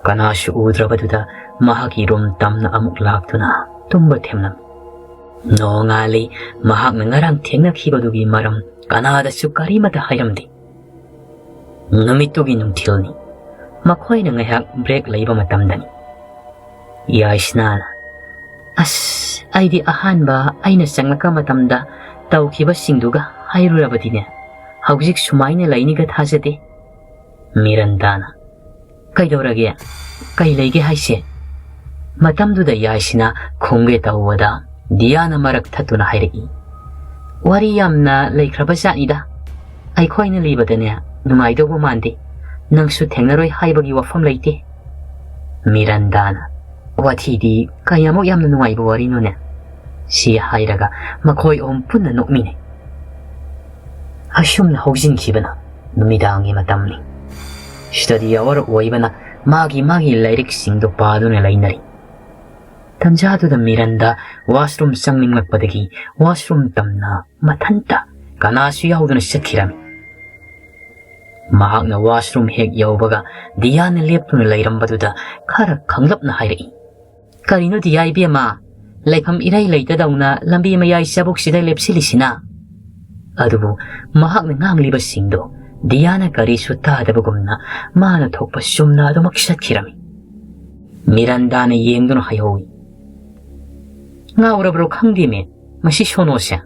ꯀꯅꯥꯁꯨ ꯎꯗ꯭ꯔꯕꯗꯨꯗ ꯃꯍꯥꯛꯀꯤ ꯔꯨꯝ ꯇꯝꯅ ꯑꯃꯨꯛ ꯂꯥꯛꯇꯨꯅ ꯇꯨꯝꯕ ꯊꯦꯝꯂꯝꯃꯤ꯫ ꯅꯣꯡꯉꯥꯜꯂꯤ꯫ ꯃꯍꯥꯛꯅ ꯉꯔꯥꯡ ꯊꯦꯡꯅꯈꯤꯕꯗꯨꯒꯤ ꯃꯔꯝ ꯀꯅꯥꯗꯁꯨ ꯀꯔꯤꯃꯠꯇ ꯍꯥꯏꯔꯝꯗꯦ꯫ ꯅꯨꯃꯤꯠꯇꯨꯒꯤ ꯅꯨꯡꯊꯤꯜꯅꯤ꯫ ꯃꯈꯣꯏꯅ ꯉꯥꯏꯍꯥꯛ ꯕ꯭ꯔꯦꯛ ꯂꯩꯕ ꯃꯇꯝꯗꯅꯤ꯫ ꯌꯥꯏꯁꯅꯥꯅ, "ꯑꯁ, ꯑꯩꯗꯤ ꯑꯍꯥꯟꯕ ꯑꯩꯅ ꯆꯪꯂꯛꯄ ꯃꯇꯝꯗ ꯇꯧꯈꯤꯕꯁꯤꯡꯗꯨꯒ ꯍꯥꯏꯔꯨꯔꯕꯗꯤꯅꯦ, ꯍꯧꯖꯤꯛ ꯁꯨꯃꯥꯏꯅ ꯂꯩꯅꯤꯒ ꯊꯥꯖꯗꯦ꯫" ꯃꯤꯔꯟꯗꯥꯅ, "ꯀꯩꯗꯧꯔꯒꯦ? ꯀꯩ ꯂꯩꯒꯦ ꯍꯥꯏꯁꯦ?" ꯃꯇꯝꯗꯨꯗ ꯌꯥꯏꯁꯅꯥ ꯈꯨꯝꯒꯦ ꯇꯧꯕꯗ ꯗꯤꯌꯥꯅ ꯃꯔꯛ ꯊꯠꯇꯨꯅ ꯍꯥꯏꯔꯛꯏ, "ꯋꯥꯔꯤ ꯌꯥꯝꯅ ꯂꯩꯈ꯭ꯔꯕ ꯖꯥꯠꯅꯤꯗ꯫ ꯑꯩꯈꯣꯏꯅ ꯂꯤꯕꯗꯅꯦ ꯅꯨꯡꯉꯥꯏꯗꯧꯕ ꯃꯥꯟꯗꯦ꯫ ꯅꯪꯁꯨ ꯊꯦꯡꯅꯔꯣꯏ ꯍꯥꯏꯕꯒꯤ ꯋꯥꯐꯝ ꯂꯩꯇꯦ꯫" ꯃꯤꯔꯟꯗꯥꯅ, "ꯋꯥꯊꯤꯗꯤ, ꯀꯌꯥꯃꯨꯛ ꯌꯥꯝꯅ ꯅꯨꯡꯉꯥꯏꯕ ꯋꯥꯔꯤꯅꯣꯅꯦ?" ꯁꯤ ꯍꯥꯏꯔꯒ ꯃꯈꯣꯏ ꯑꯍꯨꯝ ꯄꯨꯟꯅ ꯅꯣꯛꯃꯤꯟꯅꯩ꯫ ꯑꯁꯨꯝꯅ ꯍꯧꯖꯤꯟꯈꯤꯕꯅ ꯅꯨꯃꯤꯗꯥꯡꯒꯤ ꯃꯇꯝꯅꯤ꯫ ꯁ꯭ꯇꯗꯤ ꯑꯋꯥꯔ ꯑꯣꯏꯕꯅ ꯃꯥꯒꯤ ꯃꯥꯒꯤ ꯂꯥꯏꯔꯤꯛꯁꯤꯡꯗꯨ ꯄꯥꯗꯨꯅ ꯂꯩꯅꯔꯤ꯫ ꯇꯟꯖꯥꯗꯨꯗ ꯃꯤꯔꯟꯗꯥ ꯋꯥꯁꯔꯨꯝ ꯆꯪꯅꯤꯡꯂꯛꯄꯗꯒꯤ ꯋꯥꯁꯔꯨꯝ ꯇꯝꯅ ꯃꯊꯟꯇ ꯀꯅꯥꯁꯨ ꯌꯥꯎꯗꯅ ꯆꯠꯈꯤꯔꯝꯃꯤ꯫ ꯃꯍꯥꯛꯅ ꯋꯥꯁꯔꯨꯝ ꯍꯦꯛ ꯌꯧꯕꯒ ꯗꯤꯌꯥꯅ ꯂꯦꯞꯇꯨꯅ ꯂꯩꯔꯝꯕꯗꯨꯗ ꯈꯔ ꯈꯪꯂꯞꯅ ꯍꯥꯏꯔꯛꯏ, "ꯀꯔꯤꯅꯣ ꯗꯤꯌꯥ ꯏꯕꯦꯝꯃ, ꯂꯩꯐꯝ ꯏꯔꯩ ꯂꯩꯇꯗꯧꯅ ꯂꯝꯕꯤ ꯃꯌꯥꯏ ꯆꯥꯕꯣꯛꯁꯤꯗ ꯂꯦꯞꯁꯤꯜꯂꯤꯁꯤꯅ?" ꯑꯗꯨꯕꯨ ꯃꯍꯥꯛꯅ ꯉꯥꯡꯂꯤꯕꯁꯤꯡꯗꯣ ꯗꯤꯌꯥꯅ ꯀꯔꯤꯁꯨ ꯇꯥꯗꯕꯒꯨꯝꯅ ꯃꯥꯅ ꯊꯣꯛꯄ ꯆꯨꯝꯅ ꯑꯗꯨꯃꯛ ꯆꯠꯈꯤꯔꯝꯃꯤ꯫ ꯃꯤꯔꯟꯗꯥꯅ ꯌꯦꯡꯗꯨꯅ ꯍꯥꯏꯍꯧꯏ, "ꯉꯥꯎꯔꯕ꯭ꯔꯣ ꯈꯪꯗꯦꯅꯦ ꯃꯁꯤ ꯁꯣꯅꯣꯁꯦ?"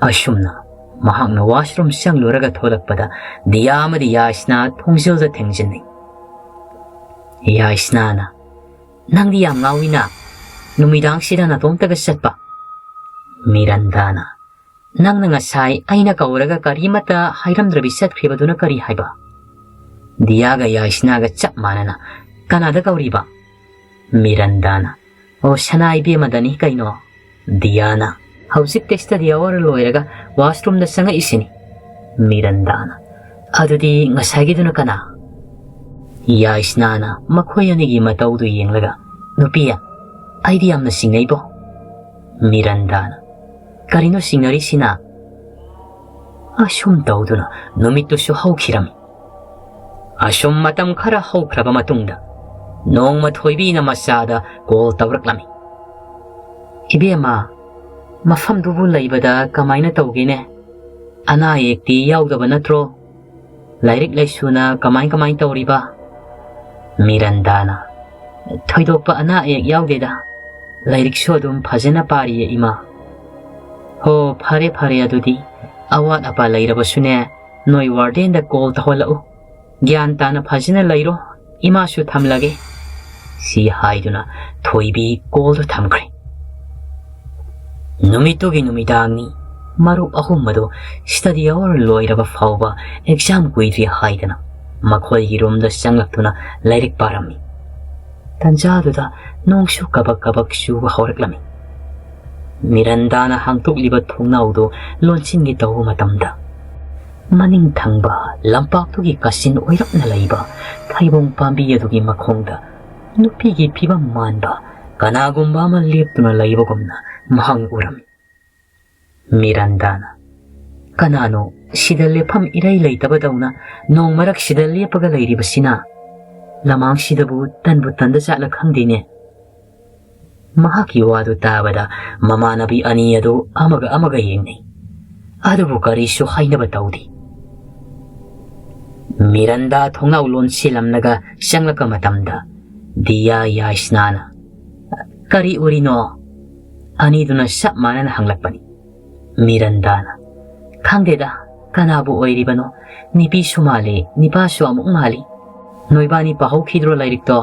ꯑꯁꯨꯝꯅ ꯃꯍꯥꯛꯅ ꯋꯥꯁꯔꯨꯝ ꯆꯪꯂꯨꯔꯒ ꯊꯣꯛꯂꯛꯄꯗ ꯗꯤꯌꯥ ꯑꯃꯗꯤ ꯌꯥꯏꯁꯅꯥ ꯊꯣꯡꯖꯤꯜꯗ ꯊꯦꯡꯖꯤꯟꯅꯩ꯫ ꯌꯥꯏꯁꯅꯥꯅ, "ꯅꯪꯗꯤ ꯌꯥꯝ ꯉꯥꯎꯏꯅ, ꯅꯨꯃꯤꯗꯥꯡꯁꯤꯗ ꯅꯇꯣꯝꯇꯒ ꯆꯠꯄ?" ꯃꯤꯔꯟꯗꯥꯅ, "ꯅꯪꯅ ꯉꯁꯥꯏ ꯑꯩꯅ ꯀꯧꯔꯒ ꯀꯔꯤꯃꯠꯇ ꯍꯥꯏꯔꯝꯗ꯭ꯔꯕꯤ ꯆꯠꯈ꯭ꯔꯤꯕꯗꯨꯅ ꯀꯔꯤ ꯍꯥꯏꯕ?" ꯗꯤꯌꯥꯒ ꯌꯥꯏꯁꯅꯥꯒ ꯆꯞ ꯃꯥꯟꯅꯅ, "ꯀꯅꯥꯗ ꯀꯧꯔꯤꯕ?" ꯃꯤꯔꯟꯗꯥꯅ, "ꯑꯣ, ꯁꯅꯥ ꯏꯕꯦꯝꯃꯗꯅꯤ ꯀꯩꯅꯣ꯫" ꯗꯤꯌꯥꯅ, "ꯍꯧꯖꯤꯛꯇ study hour ꯂꯣꯏꯔꯒ washroomꯗ ꯆꯪꯉꯛꯏꯁꯤꯅꯤ꯫" ꯃꯤꯔꯟꯗꯥꯅ, "ꯑꯗꯨꯗꯤ ꯉꯁꯥꯏꯒꯤꯗꯨꯅ ꯀꯅꯥ?" ꯌꯥꯏꯁꯅꯥꯅ ꯃꯈꯣꯏ ꯑꯅꯤꯒꯤ ꯃꯇꯧꯗꯨ ꯌꯦꯡꯂꯒ, "ꯅꯨꯄꯤ, ꯑꯩꯗꯤ ꯌꯥꯝꯅ ꯆꯤꯡꯅꯩꯕꯣ꯫" ꯃꯤꯔꯟꯗꯥꯅ, "ꯀꯔꯤꯅꯣ ꯆꯤꯡꯅꯔꯤꯁꯤꯅ?" ꯑꯁꯨꯝ ꯇꯧꯗꯨꯅ ꯅꯨꯃꯤꯠꯇꯨꯁꯨ ꯍꯧꯈꯤꯔꯝꯃꯤ꯫ ꯑꯁꯨꯝ ꯃꯇꯝ ꯈꯔ ꯍꯧꯈ꯭ꯔꯕ ꯃꯇꯨꯡꯗ ꯅꯣꯡꯃ ꯊꯣꯏꯕꯤꯅ ꯃꯆꯥꯗ call ꯇꯧꯔꯛꯂꯝꯃꯤ꯫ "ꯏꯕꯦꯝꯃ, ꯃꯐꯝꯗꯨꯕꯨ ꯂꯩꯕꯗ ꯀꯃꯥꯏꯅ ꯇꯧꯒꯦꯅꯦ? ꯑꯅꯥ ꯑꯌꯦꯛꯇꯤ ꯌꯥꯎꯗꯕ ꯅꯠꯇ꯭ꯔꯣ? ꯂꯥꯏꯔꯤꯛ ꯂꯥꯏꯁꯨꯅ ꯀꯃꯥꯏ ꯀꯃꯥꯏ ꯇꯧꯔꯤꯕ?" ꯃꯤꯔꯟꯗꯥꯅ, "ꯊꯣꯏꯗꯣꯛꯄ ꯑꯅꯥ ꯑꯌꯦꯛ ꯌꯥꯎꯗꯦꯗ꯫ ꯂꯥꯏꯔꯤꯛꯁꯨ ꯑꯗꯨꯝ ꯐꯖꯅ ꯄꯥꯔꯤꯌꯦ, ꯏꯃꯥ꯫" "ꯍꯣ, ꯐꯔꯦ ꯐꯔꯦ, ꯑꯗꯨꯗꯤ ꯑꯋꯥꯠ ꯑꯄꯥ ꯂꯩꯔꯕꯁꯨꯅꯦ, ꯅꯣꯏ wardenꯗ call ꯇꯧꯍꯜꯂꯛꯎ꯫ ꯒ꯭ꯌꯥꯟ ꯇꯥꯅ ꯐꯖꯅ ꯂꯩꯔꯣ, ꯏꯃꯥꯁꯨ ꯊꯝꯂꯒꯦ꯫" ꯁꯤ ꯍꯥꯏꯗꯨꯅ ꯊꯣꯏꯕꯤ callꯗꯨ ꯊꯝꯈ꯭ꯔꯦ꯫ ꯅꯨꯃꯤꯠꯇꯨꯒꯤ ꯅꯨꯃꯤꯗꯥꯡꯅꯤ꯫ ꯃꯔꯨꯞ ꯑꯍꯨꯝ ꯑꯗꯨ study hour ꯂꯣꯏꯔꯕ ꯐꯥꯎꯕ exam ꯀꯨꯏꯗ꯭ꯔꯤ ꯍꯥꯏꯗꯅ ꯃꯈꯣꯏꯒꯤ roomꯗ ꯆꯪꯂꯛꯇꯨꯅ ꯂꯥꯏꯔꯤꯛ ꯄꯥꯔꯝꯃꯤ꯫ ꯇꯟꯖꯥꯗꯨꯗ ꯅꯣꯡꯁꯨ ꯀꯕꯛ ꯀꯕꯛ ꯆꯨꯕ ꯍꯧꯔꯛꯂꯝꯃꯤ꯫ ꯃꯤꯔꯟꯗꯥꯅ ꯍꯥꯡꯗꯣꯛꯂꯤꯕ ꯊꯣꯡꯅꯥꯎꯗꯨ ꯂꯣꯟꯁꯤꯟꯒꯦ ꯇꯧꯕ ꯃꯇꯝꯗ, ꯃꯅꯤꯡ ꯊꯪꯕ ꯂꯝꯄꯥꯛꯇꯨꯒꯤ ꯀꯥꯆꯤꯟ ꯑꯣꯏꯔꯞꯅ ꯂꯩꯕ ꯊꯩꯕꯣꯡ ꯄꯥꯝꯕꯤ ꯑꯗꯨꯒꯤ ꯃꯈꯣꯡꯗ ꯅꯨꯄꯤꯒꯤ ꯐꯤꯕꯝ ꯃꯥꯟꯕ ꯀꯅꯥꯒꯨꯝꯕ ꯑꯃ ꯂꯦꯞꯇꯨꯅ ꯂꯩꯕꯒꯨꯝꯅ ꯃꯍꯥꯛꯅ ꯎꯔꯝꯃꯤ꯫ ꯃꯤꯔꯟꯗꯥꯅ, "ꯀꯅꯥꯅꯣ ꯁꯤꯗ ꯂꯦꯞꯐꯝ ꯏꯔꯩ ꯂꯩꯇꯕꯗꯧꯅ ꯅꯣꯡ ꯃꯔꯛꯁꯤꯗ ꯂꯦꯞꯄꯒ ꯂꯩꯔꯤꯕꯁꯤꯅ? ꯂꯃꯥꯡꯁꯤꯗꯕꯨ ꯇꯟꯕꯨ ꯇꯟꯗ ꯆꯠꯂ ꯈꯪꯗꯦꯅꯦ꯫" ꯃꯍꯥꯛꯀꯤ ꯋꯥꯗꯨ ꯇꯥꯕꯗ ꯃꯃꯥꯟꯅꯕꯤ ꯑꯅꯤ ꯑꯗꯨ ꯑꯃꯒ ꯑꯃꯒ ꯌꯦꯡꯅꯩ꯫ ꯑꯗꯨꯕꯨ ꯀꯔꯤꯁꯨ ꯍꯥꯏꯅꯕ ꯇꯧꯗꯦ꯫ ꯃꯤꯔꯟꯗꯥ ꯊꯣꯡꯅꯥꯎ ꯂꯣꯟꯁꯤꯜꯂꯝꯂꯒ ꯆꯪꯂꯛꯄ ꯃꯇꯝꯗ ꯗꯤꯌꯥ ꯌꯥꯏꯁꯅꯥꯅ, "ꯀꯔꯤ ꯎꯔꯤꯅꯣ?" ꯑꯅꯤꯗꯨꯅ ꯆꯞ ꯃꯥꯟꯅꯅ ꯍꯪꯂꯛꯄꯅꯤ꯫ ꯃꯤꯔꯟꯗꯥꯅ, "ꯈꯪꯗꯦꯗ, ꯀꯅꯥꯕꯨ ꯑꯣꯏꯔꯤꯕꯅꯣ? ꯅꯨꯄꯤꯁꯨ ꯃꯥꯜꯂꯤ, ꯅꯨꯄꯥꯁꯨ ꯑꯃꯨꯛ ꯃꯥꯜꯂꯤ꯫ ꯅꯣꯏꯕꯥꯅꯤ ꯄꯥꯍꯧꯈꯤꯗ꯭ꯔꯣ ꯂꯥꯏꯔꯤꯛꯇꯣ?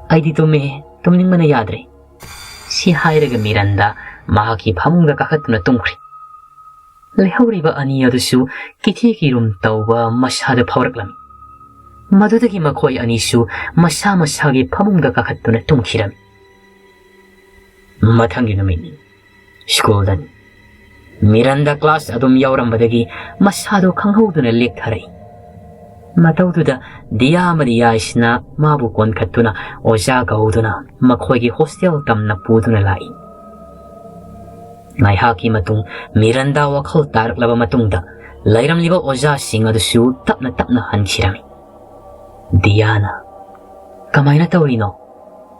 ꯑꯩꯗꯤ ꯇꯨꯝꯃꯦ, ꯇꯨꯝꯅꯤꯡꯕꯅ ꯌꯥꯗ꯭ꯔꯦ꯫ ꯁꯤ ꯍꯥꯏꯔꯒ ꯃꯤꯔꯟꯗꯥ ꯃꯍꯥꯛꯀꯤ ꯐꯃꯨꯡꯗ ꯀꯥꯈꯠꯇꯨꯅ ꯇꯨꯝꯈ꯭ꯔꯦ꯫ ꯂꯩꯍꯧꯔꯤꯕ ꯑꯅꯤ ꯑꯗꯨꯁꯨ ꯀꯤꯊꯤ ꯀꯤꯔꯨꯝ ꯇꯧꯕ ꯃꯁꯥꯗ ꯐꯥꯎꯔꯛꯂꯝꯃꯤ꯫ ꯃꯗꯨꯗꯒꯤ ꯃꯈꯣꯏ ꯑꯅꯤꯁꯨ ꯃꯁꯥ ꯃꯁꯥꯒꯤ ꯐꯃꯨꯡꯗ ꯀꯥꯈꯠꯇꯨꯅ ꯇꯨꯝꯈꯤꯔꯝꯃꯤ꯫ ꯃꯊꯪꯒꯤ ꯅꯨꯃꯤꯠꯅꯤ꯫ ꯁ꯭ꯀꯨꯜꯗꯅꯤ꯫ ꯃꯤꯔꯟꯗꯥ ꯀ꯭ꯂꯥꯁ ꯑꯗꯨꯝ ꯌꯥꯎꯔꯝꯕꯗꯒꯤ ꯃꯁꯥꯗꯣ ꯈꯪꯍꯧꯗꯅ ꯂꯦꯛꯊꯔꯛꯏ꯫ ꯃꯇꯧꯗꯨꯗ ꯗꯤꯌꯥ ꯑꯃꯗꯤ ꯌꯥꯏꯁꯅꯥ ꯃꯥꯕꯨ ꯀꯣꯟꯈꯠꯇꯨꯅ ꯑꯣꯖꯥ ꯀꯧꯗꯨꯅ ꯃꯈꯣꯏꯒꯤ ꯍꯣꯁꯇꯦꯜ ꯇꯝꯅ ꯄꯨꯗꯨꯅ ꯂꯥꯛꯏ꯫ ꯉꯥꯏꯍꯥꯛꯀꯤ ꯃꯇꯨꯡ ꯃꯤꯔꯟꯗꯥ ꯋꯥꯈꯜ ꯇꯥꯔꯛꯂꯕ ꯃꯇꯨꯡꯗ ꯂꯩꯔꯝꯂꯤꯕ ꯑꯣꯖꯥꯁꯤꯡ ꯑꯗꯨꯁꯨ ꯇꯞꯅ ꯇꯞꯅ ꯍꯟꯈꯤꯔꯝꯃꯤ꯫ ꯗꯤꯌꯥꯅ, "ꯀꯃꯥꯏꯅ ꯇꯧꯔꯤꯅꯣ?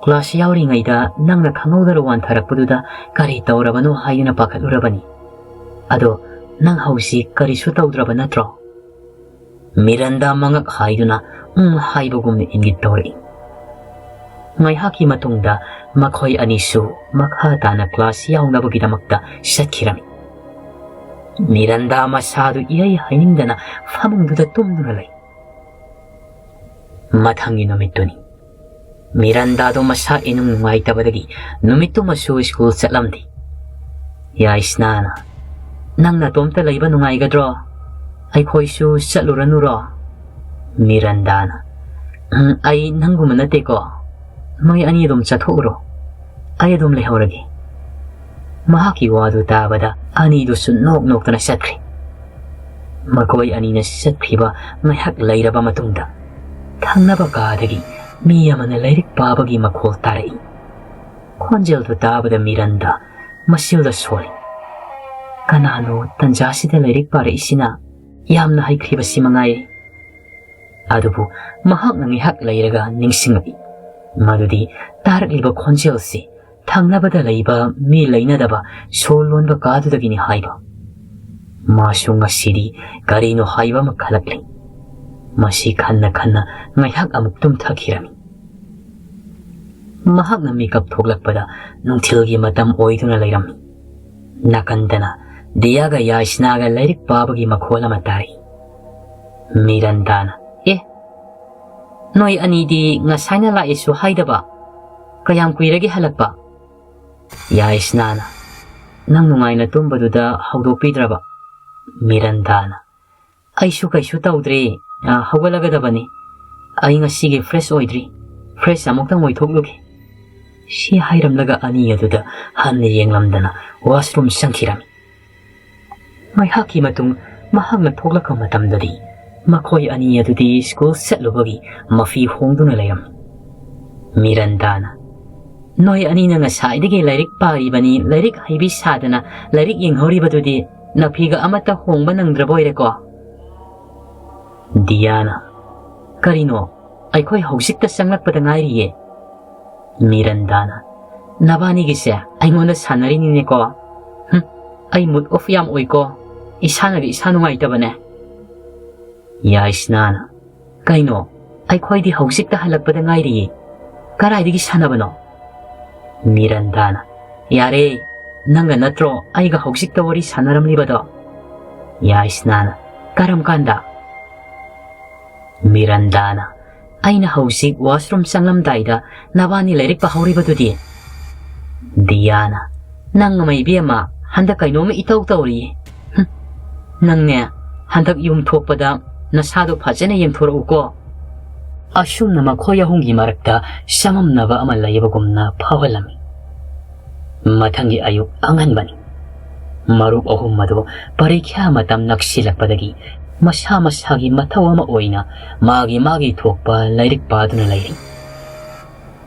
ꯀ꯭ꯂꯥꯁ ꯌꯥꯎꯔꯤꯉꯩꯗ ꯅꯪꯅ ꯈꯪꯍꯧꯗꯅ ꯋꯥꯟꯊꯔꯛꯄꯗꯨꯗ ꯀꯔꯤ ꯇꯧꯔꯕꯅꯣ ꯍꯥꯏꯗꯨꯅ ꯄꯥꯈꯠꯂꯨꯔꯕꯅꯤ꯫ ꯑꯗꯣ ꯅꯪ ꯍꯧꯖꯤꯛ ꯀꯔꯤꯁꯨ ꯇꯧꯗ꯭ꯔꯕ ꯅꯠꯇ꯭ꯔꯣ?" ꯃꯤꯔꯟꯗꯥ ꯃꯉꯛ ꯍꯥꯏꯗꯨꯅ ꯎꯝ ꯍꯥꯏꯕꯒꯨꯝꯅ ꯏꯪꯒꯤꯠ ꯇꯧꯔꯛꯏ꯫ ꯉꯥꯏꯍꯥꯛꯀꯤ ꯃꯇꯨꯡꯗ ꯃꯈꯣꯏ ꯑꯅꯤꯁꯨ ꯃꯈꯥ ꯇꯥꯅ ꯀ꯭ꯂꯥꯁ ꯌꯥꯎꯅꯕꯒꯤꯗꯃꯛꯇ ꯆꯠꯈꯤꯔꯝꯃꯤ꯫ ꯃꯤꯔꯟꯗꯥ ꯃꯁꯥꯗꯨ ꯏꯍꯩ ꯍꯩꯅꯤꯡꯗꯅ ꯐꯃꯨꯡꯗꯨꯗ ꯇꯨꯝꯗꯨꯅ ꯂꯩ꯫ ꯃꯊꯪꯒꯤ ꯅꯨꯃꯤꯠꯇꯨꯅꯤ꯫ ꯃꯤꯔꯟꯗꯥꯗꯣ ꯃꯁꯥ ꯏꯅꯨꯡ ꯅꯨꯡꯉꯥꯏꯇꯕꯗꯒꯤ ꯅꯨꯃꯤꯠꯇꯨꯃꯁꯨ ꯁ꯭ꯀꯨꯜ ꯆꯠꯂꯝꯗꯦ꯫ ꯌꯥꯏꯁꯅꯥꯅ, "ꯅꯪ ꯅꯇꯣꯝꯇ ꯂꯩꯕ ꯅꯨꯡꯉꯥꯏꯒꯗ꯭ꯔꯣ? ꯑꯩꯈꯣꯏꯁꯨ ꯆꯠꯂꯨꯔꯅꯨꯔꯣ?" ꯃꯤꯔꯟꯗꯥꯅ, "ꯎꯝ, ꯑꯩ ꯅꯪꯒꯨꯝꯕ ꯅꯠꯇꯦꯀꯣ꯫ ꯅꯣꯏ ꯑꯅꯤ ꯑꯗꯨꯝ ꯆꯠꯊꯣꯛꯎꯔꯣ꯫ ꯑꯩ ꯑꯗꯨꯝ ꯂꯩꯍꯧꯔꯒꯦ꯫" ꯃꯍꯥꯛꯀꯤ ꯋꯥꯗꯨ ꯇꯥꯕꯗ ꯑꯅꯤꯗꯨꯁꯨ ꯅꯣꯛ ꯅꯣꯛꯇꯅ ꯆꯠꯈ꯭ꯔꯦ꯫ ꯃꯈꯣꯏ ꯑꯅꯤꯅ ꯆꯠꯈꯤꯕ ꯉꯥꯏꯍꯥꯛ ꯂꯩꯔꯕ ꯃꯇꯨꯡꯗ ꯊꯪꯅꯕ ꯀꯥꯗꯒꯤ ꯃꯤ ꯑꯃꯅ ꯂꯥꯏꯔꯤꯛ ꯄꯥꯕꯒꯤ ꯃꯈꯣꯜ ꯇꯥꯔꯛꯏ꯫ ꯈꯣꯟꯖꯦꯜꯗꯨ ꯇꯥꯕꯗ ꯃꯤꯔꯟꯗꯥ ꯃꯁꯤꯜꯗ ꯁꯣꯜꯂꯤ꯫ ꯀꯅꯥꯅꯣ ꯇꯟꯖꯥꯁꯤꯗ ꯂꯥꯏꯔꯤꯛ ꯄꯥꯔꯛꯏꯁꯤꯅ? ꯌꯥꯝꯅ ꯍꯩꯈ꯭ꯔꯤꯕꯁꯤ ꯃꯉꯥꯏꯔꯦ꯫ ꯑꯗꯨꯕꯨ ꯃꯍꯥꯛꯅ ꯉꯥꯏꯍꯥꯛ ꯂꯩꯔꯒ ꯅꯤꯡꯁꯤꯡꯂꯛꯏ ꯃꯗꯨꯗꯤ ꯇꯥꯔꯛꯂꯤꯕ ꯈꯣꯟꯖꯦꯜꯁꯤ ꯊꯪꯅꯕꯗ ꯂꯩꯕ ꯃꯤ ꯂꯩꯅꯗꯕ ꯁꯣ ꯂꯣꯟꯕ ꯀꯥꯗꯨꯗꯒꯤꯅꯤ ꯍꯥꯏꯕ꯫ ꯃꯥꯁꯨ ꯉꯁꯤꯗꯤ ꯀꯔꯤꯅꯣ ꯍꯥꯏꯕ ꯑꯃ ꯈꯜꯂꯛꯂꯤ꯫ ꯃꯁꯤ ꯈꯟꯅ ꯈꯟꯅ ꯉꯥꯏꯍꯥꯛ ꯑꯃꯨꯛ ꯇꯨꯝꯊꯈꯤꯔꯝꯃꯤ꯫ ꯃꯍꯥꯛꯅ ꯃꯤꯀꯞ ꯊꯣꯛꯂꯛꯄꯗ ꯅꯨꯡꯊꯤꯜꯒꯤ ꯃꯇꯝ ꯑꯣꯏꯗꯨꯅ ꯂꯩꯔꯝꯃꯤ꯫ ꯅꯥꯀꯟꯗꯅ ꯗꯤꯌꯥꯒ ꯌꯥꯏꯁꯅꯥꯒ ꯂꯥꯏꯔꯤꯛ ꯄꯥꯕꯒꯤ ꯃꯈꯣꯜ ꯑꯃ ꯇꯥꯔꯤ꯫ ꯃꯤꯔꯟꯗꯥꯅ, "ꯑꯦ, "ꯅꯣꯏ ꯑꯅꯤꯗꯤ ꯉꯁꯥꯏꯅ ꯂꯥꯛꯑꯦꯁꯨ ꯍꯥꯏꯗꯕ꯫ ꯀꯌꯥꯝ ꯀꯨꯏꯔꯒꯦ ꯍꯜꯂꯛꯄ?" ꯌꯥꯏꯁꯅꯥꯅ, "ꯅꯪ ꯅꯨꯡꯉꯥꯏꯅ ꯇꯨꯝꯕꯗꯨꯗ ꯍꯧꯗꯣꯛꯄꯤꯗ꯭ꯔꯕ꯫" ꯃꯤꯔꯟꯗꯥꯅ, "ꯑꯩꯁꯨ ꯀꯩꯁꯨ ꯇꯧꯗ꯭ꯔꯤ, ꯑ, ꯍꯧꯒꯠꯂꯒꯗꯕꯅꯤ꯫ ꯑꯩ ꯉꯁꯤꯒꯤ fresh ꯑꯣꯏꯗ꯭ꯔꯤ꯫ Fresh ꯑꯃꯨꯛꯇꯪ ꯑꯣꯏꯊꯣꯛꯂꯨꯒꯦ꯫" ꯁꯤ ꯍꯥꯏꯔꯝꯂꯒ ꯑꯅꯤ ꯑꯗꯨꯗ ꯍꯟꯅ ꯌꯦꯡꯂꯝꯗꯅ washroom ꯆꯪꯈꯤꯔꯝꯃꯤ꯫ ꯉꯥꯏꯍꯥꯛꯀꯤ ꯃꯇꯨꯡ ꯃꯍꯥꯛꯅ ꯊꯣꯛꯂꯛꯄ ꯃꯇꯝꯗꯗꯤ ꯃꯈꯣꯏ ꯑꯅꯤ ꯑꯗꯨꯗꯤ school ꯆꯠꯂꯨꯕꯒꯤ ꯃꯐꯤ ꯍꯣꯡꯗꯨꯅ ꯂꯩꯔꯝꯃꯤ꯫ ꯃꯤꯔꯟꯗꯥꯅ, "ꯅꯣꯏ ꯑꯅꯤꯅ ꯉꯁꯥꯏꯗꯒꯤ ꯂꯥꯏꯔꯤꯛ ꯄꯥꯔꯤꯕꯅꯤ, ꯂꯥꯏꯔꯤꯛ ꯍꯩꯕꯤ ꯁꯥꯗꯅ ꯂꯥꯏꯔꯤꯛ ꯌꯦꯡꯍꯧꯔꯤꯕꯗꯨꯗꯤ ꯅꯐꯤꯒ ꯑꯃꯠꯇ ꯍꯣꯡꯕ ꯅꯪꯗ꯭ꯔꯕ ꯑꯣꯏꯔꯦꯀꯣ?" ꯗꯤꯌꯥꯅ, "ꯀꯔꯤꯅꯣ? ꯑꯩꯈꯣꯏ ꯍꯧꯖꯤꯛꯇ ꯆꯪꯂꯛꯄꯗ ꯉꯥꯏꯔꯤꯌꯦ꯫" ꯃꯤꯔꯟꯗꯥꯅ, "ꯅꯕꯥꯅꯤꯒꯤꯁꯦ ꯑꯩꯉꯣꯟꯗ ꯁꯥꯟꯅꯔꯤꯅꯤꯅꯦꯀꯣ꯫ ꯍꯨꯝ, ꯑꯩ mood off ꯌꯥꯝ ꯑꯣꯏꯀꯣ꯫ ꯏꯁꯥꯅꯒ ꯏꯁꯥ ꯅꯨꯡꯉꯥꯏꯇꯕꯅꯦ꯫" ꯌꯥꯏꯁꯅꯥꯅ, "ꯀꯩꯅꯣ? ꯑꯩꯈꯣꯏꯗꯤ ꯍꯧꯖꯤꯛꯇ ꯍꯜꯂꯛꯄꯗ ꯉꯥꯏꯔꯤꯌꯦ꯫ ꯀꯔꯥꯏꯗꯒꯤ ꯁꯥꯟꯅꯕꯅꯣ?" ꯃꯤꯔꯟꯗꯥꯅ, "ꯌꯥꯔꯦ, ꯅꯪꯒ ꯅꯠꯇ꯭ꯔꯣ ꯑꯩꯒ ꯍꯧꯖꯤꯛꯇ ꯋꯥꯔꯤ ꯁꯥꯟꯅꯔꯝꯂꯤꯕꯗꯣ?" ꯌꯥꯏꯁꯅꯥꯅ, "ꯀꯔꯝ ꯀꯥꯟꯗ?" ꯃꯤꯔꯟꯗꯥꯅ, "ꯑꯩꯅ ꯍꯧꯖꯤꯛ washroom ꯆꯪꯂꯝꯗꯥꯏꯗ ꯅꯕꯥꯅꯤ ꯂꯥꯏꯔꯤꯛ ꯄꯥꯍꯧꯔꯤꯕꯗꯨꯗꯤ?" ꯗꯤꯌꯥꯅ, "ꯅꯪ ꯑꯃ ꯏꯕꯦꯝꯃ, ꯍꯟꯗꯛ ꯀꯩꯅꯣꯝꯃ ꯏꯇꯧ ꯇꯧꯔꯤꯌꯦ꯫ ꯍꯨꯝ, ꯅꯪꯅꯦ, ꯍꯟꯗꯛ ꯌꯨꯝ ꯊꯣꯛꯄꯗ ꯅꯁꯥꯗꯣ ꯐꯖꯅ ꯌꯦꯡꯊꯣꯔꯛꯎꯀꯣ꯫" ꯑꯁꯨꯝꯅ ꯃꯈꯣꯏ ꯑꯍꯨꯝꯒꯤ ꯃꯔꯛꯇ ꯆꯃꯝꯅꯕ ꯑꯃ ꯂꯩꯕꯒꯨꯝꯅ ꯐꯥꯎꯍꯜꯂꯝꯃꯤ꯫ ꯃꯊꯪꯒꯤ ꯑꯌꯨꯛ ꯑꯉꯟꯕꯅꯤ꯫ ꯃꯔꯨꯞ ꯑꯍꯨꯝ ꯑꯗꯨ ꯄꯔꯤꯈ꯭ꯌꯥ ꯃꯇꯝ ꯅꯛꯁꯤꯜꯂꯛꯄꯗꯒꯤ ꯃꯁꯥ ꯃꯁꯥꯒꯤ ꯃꯊꯧ ꯑꯃ ꯑꯣꯏꯅ ꯃꯥꯒꯤ ꯃꯥꯒꯤ ꯊꯣꯛꯄ ꯂꯥꯏꯔꯤꯛ ꯄꯥꯗꯨꯅ ꯂꯩꯔꯤ꯫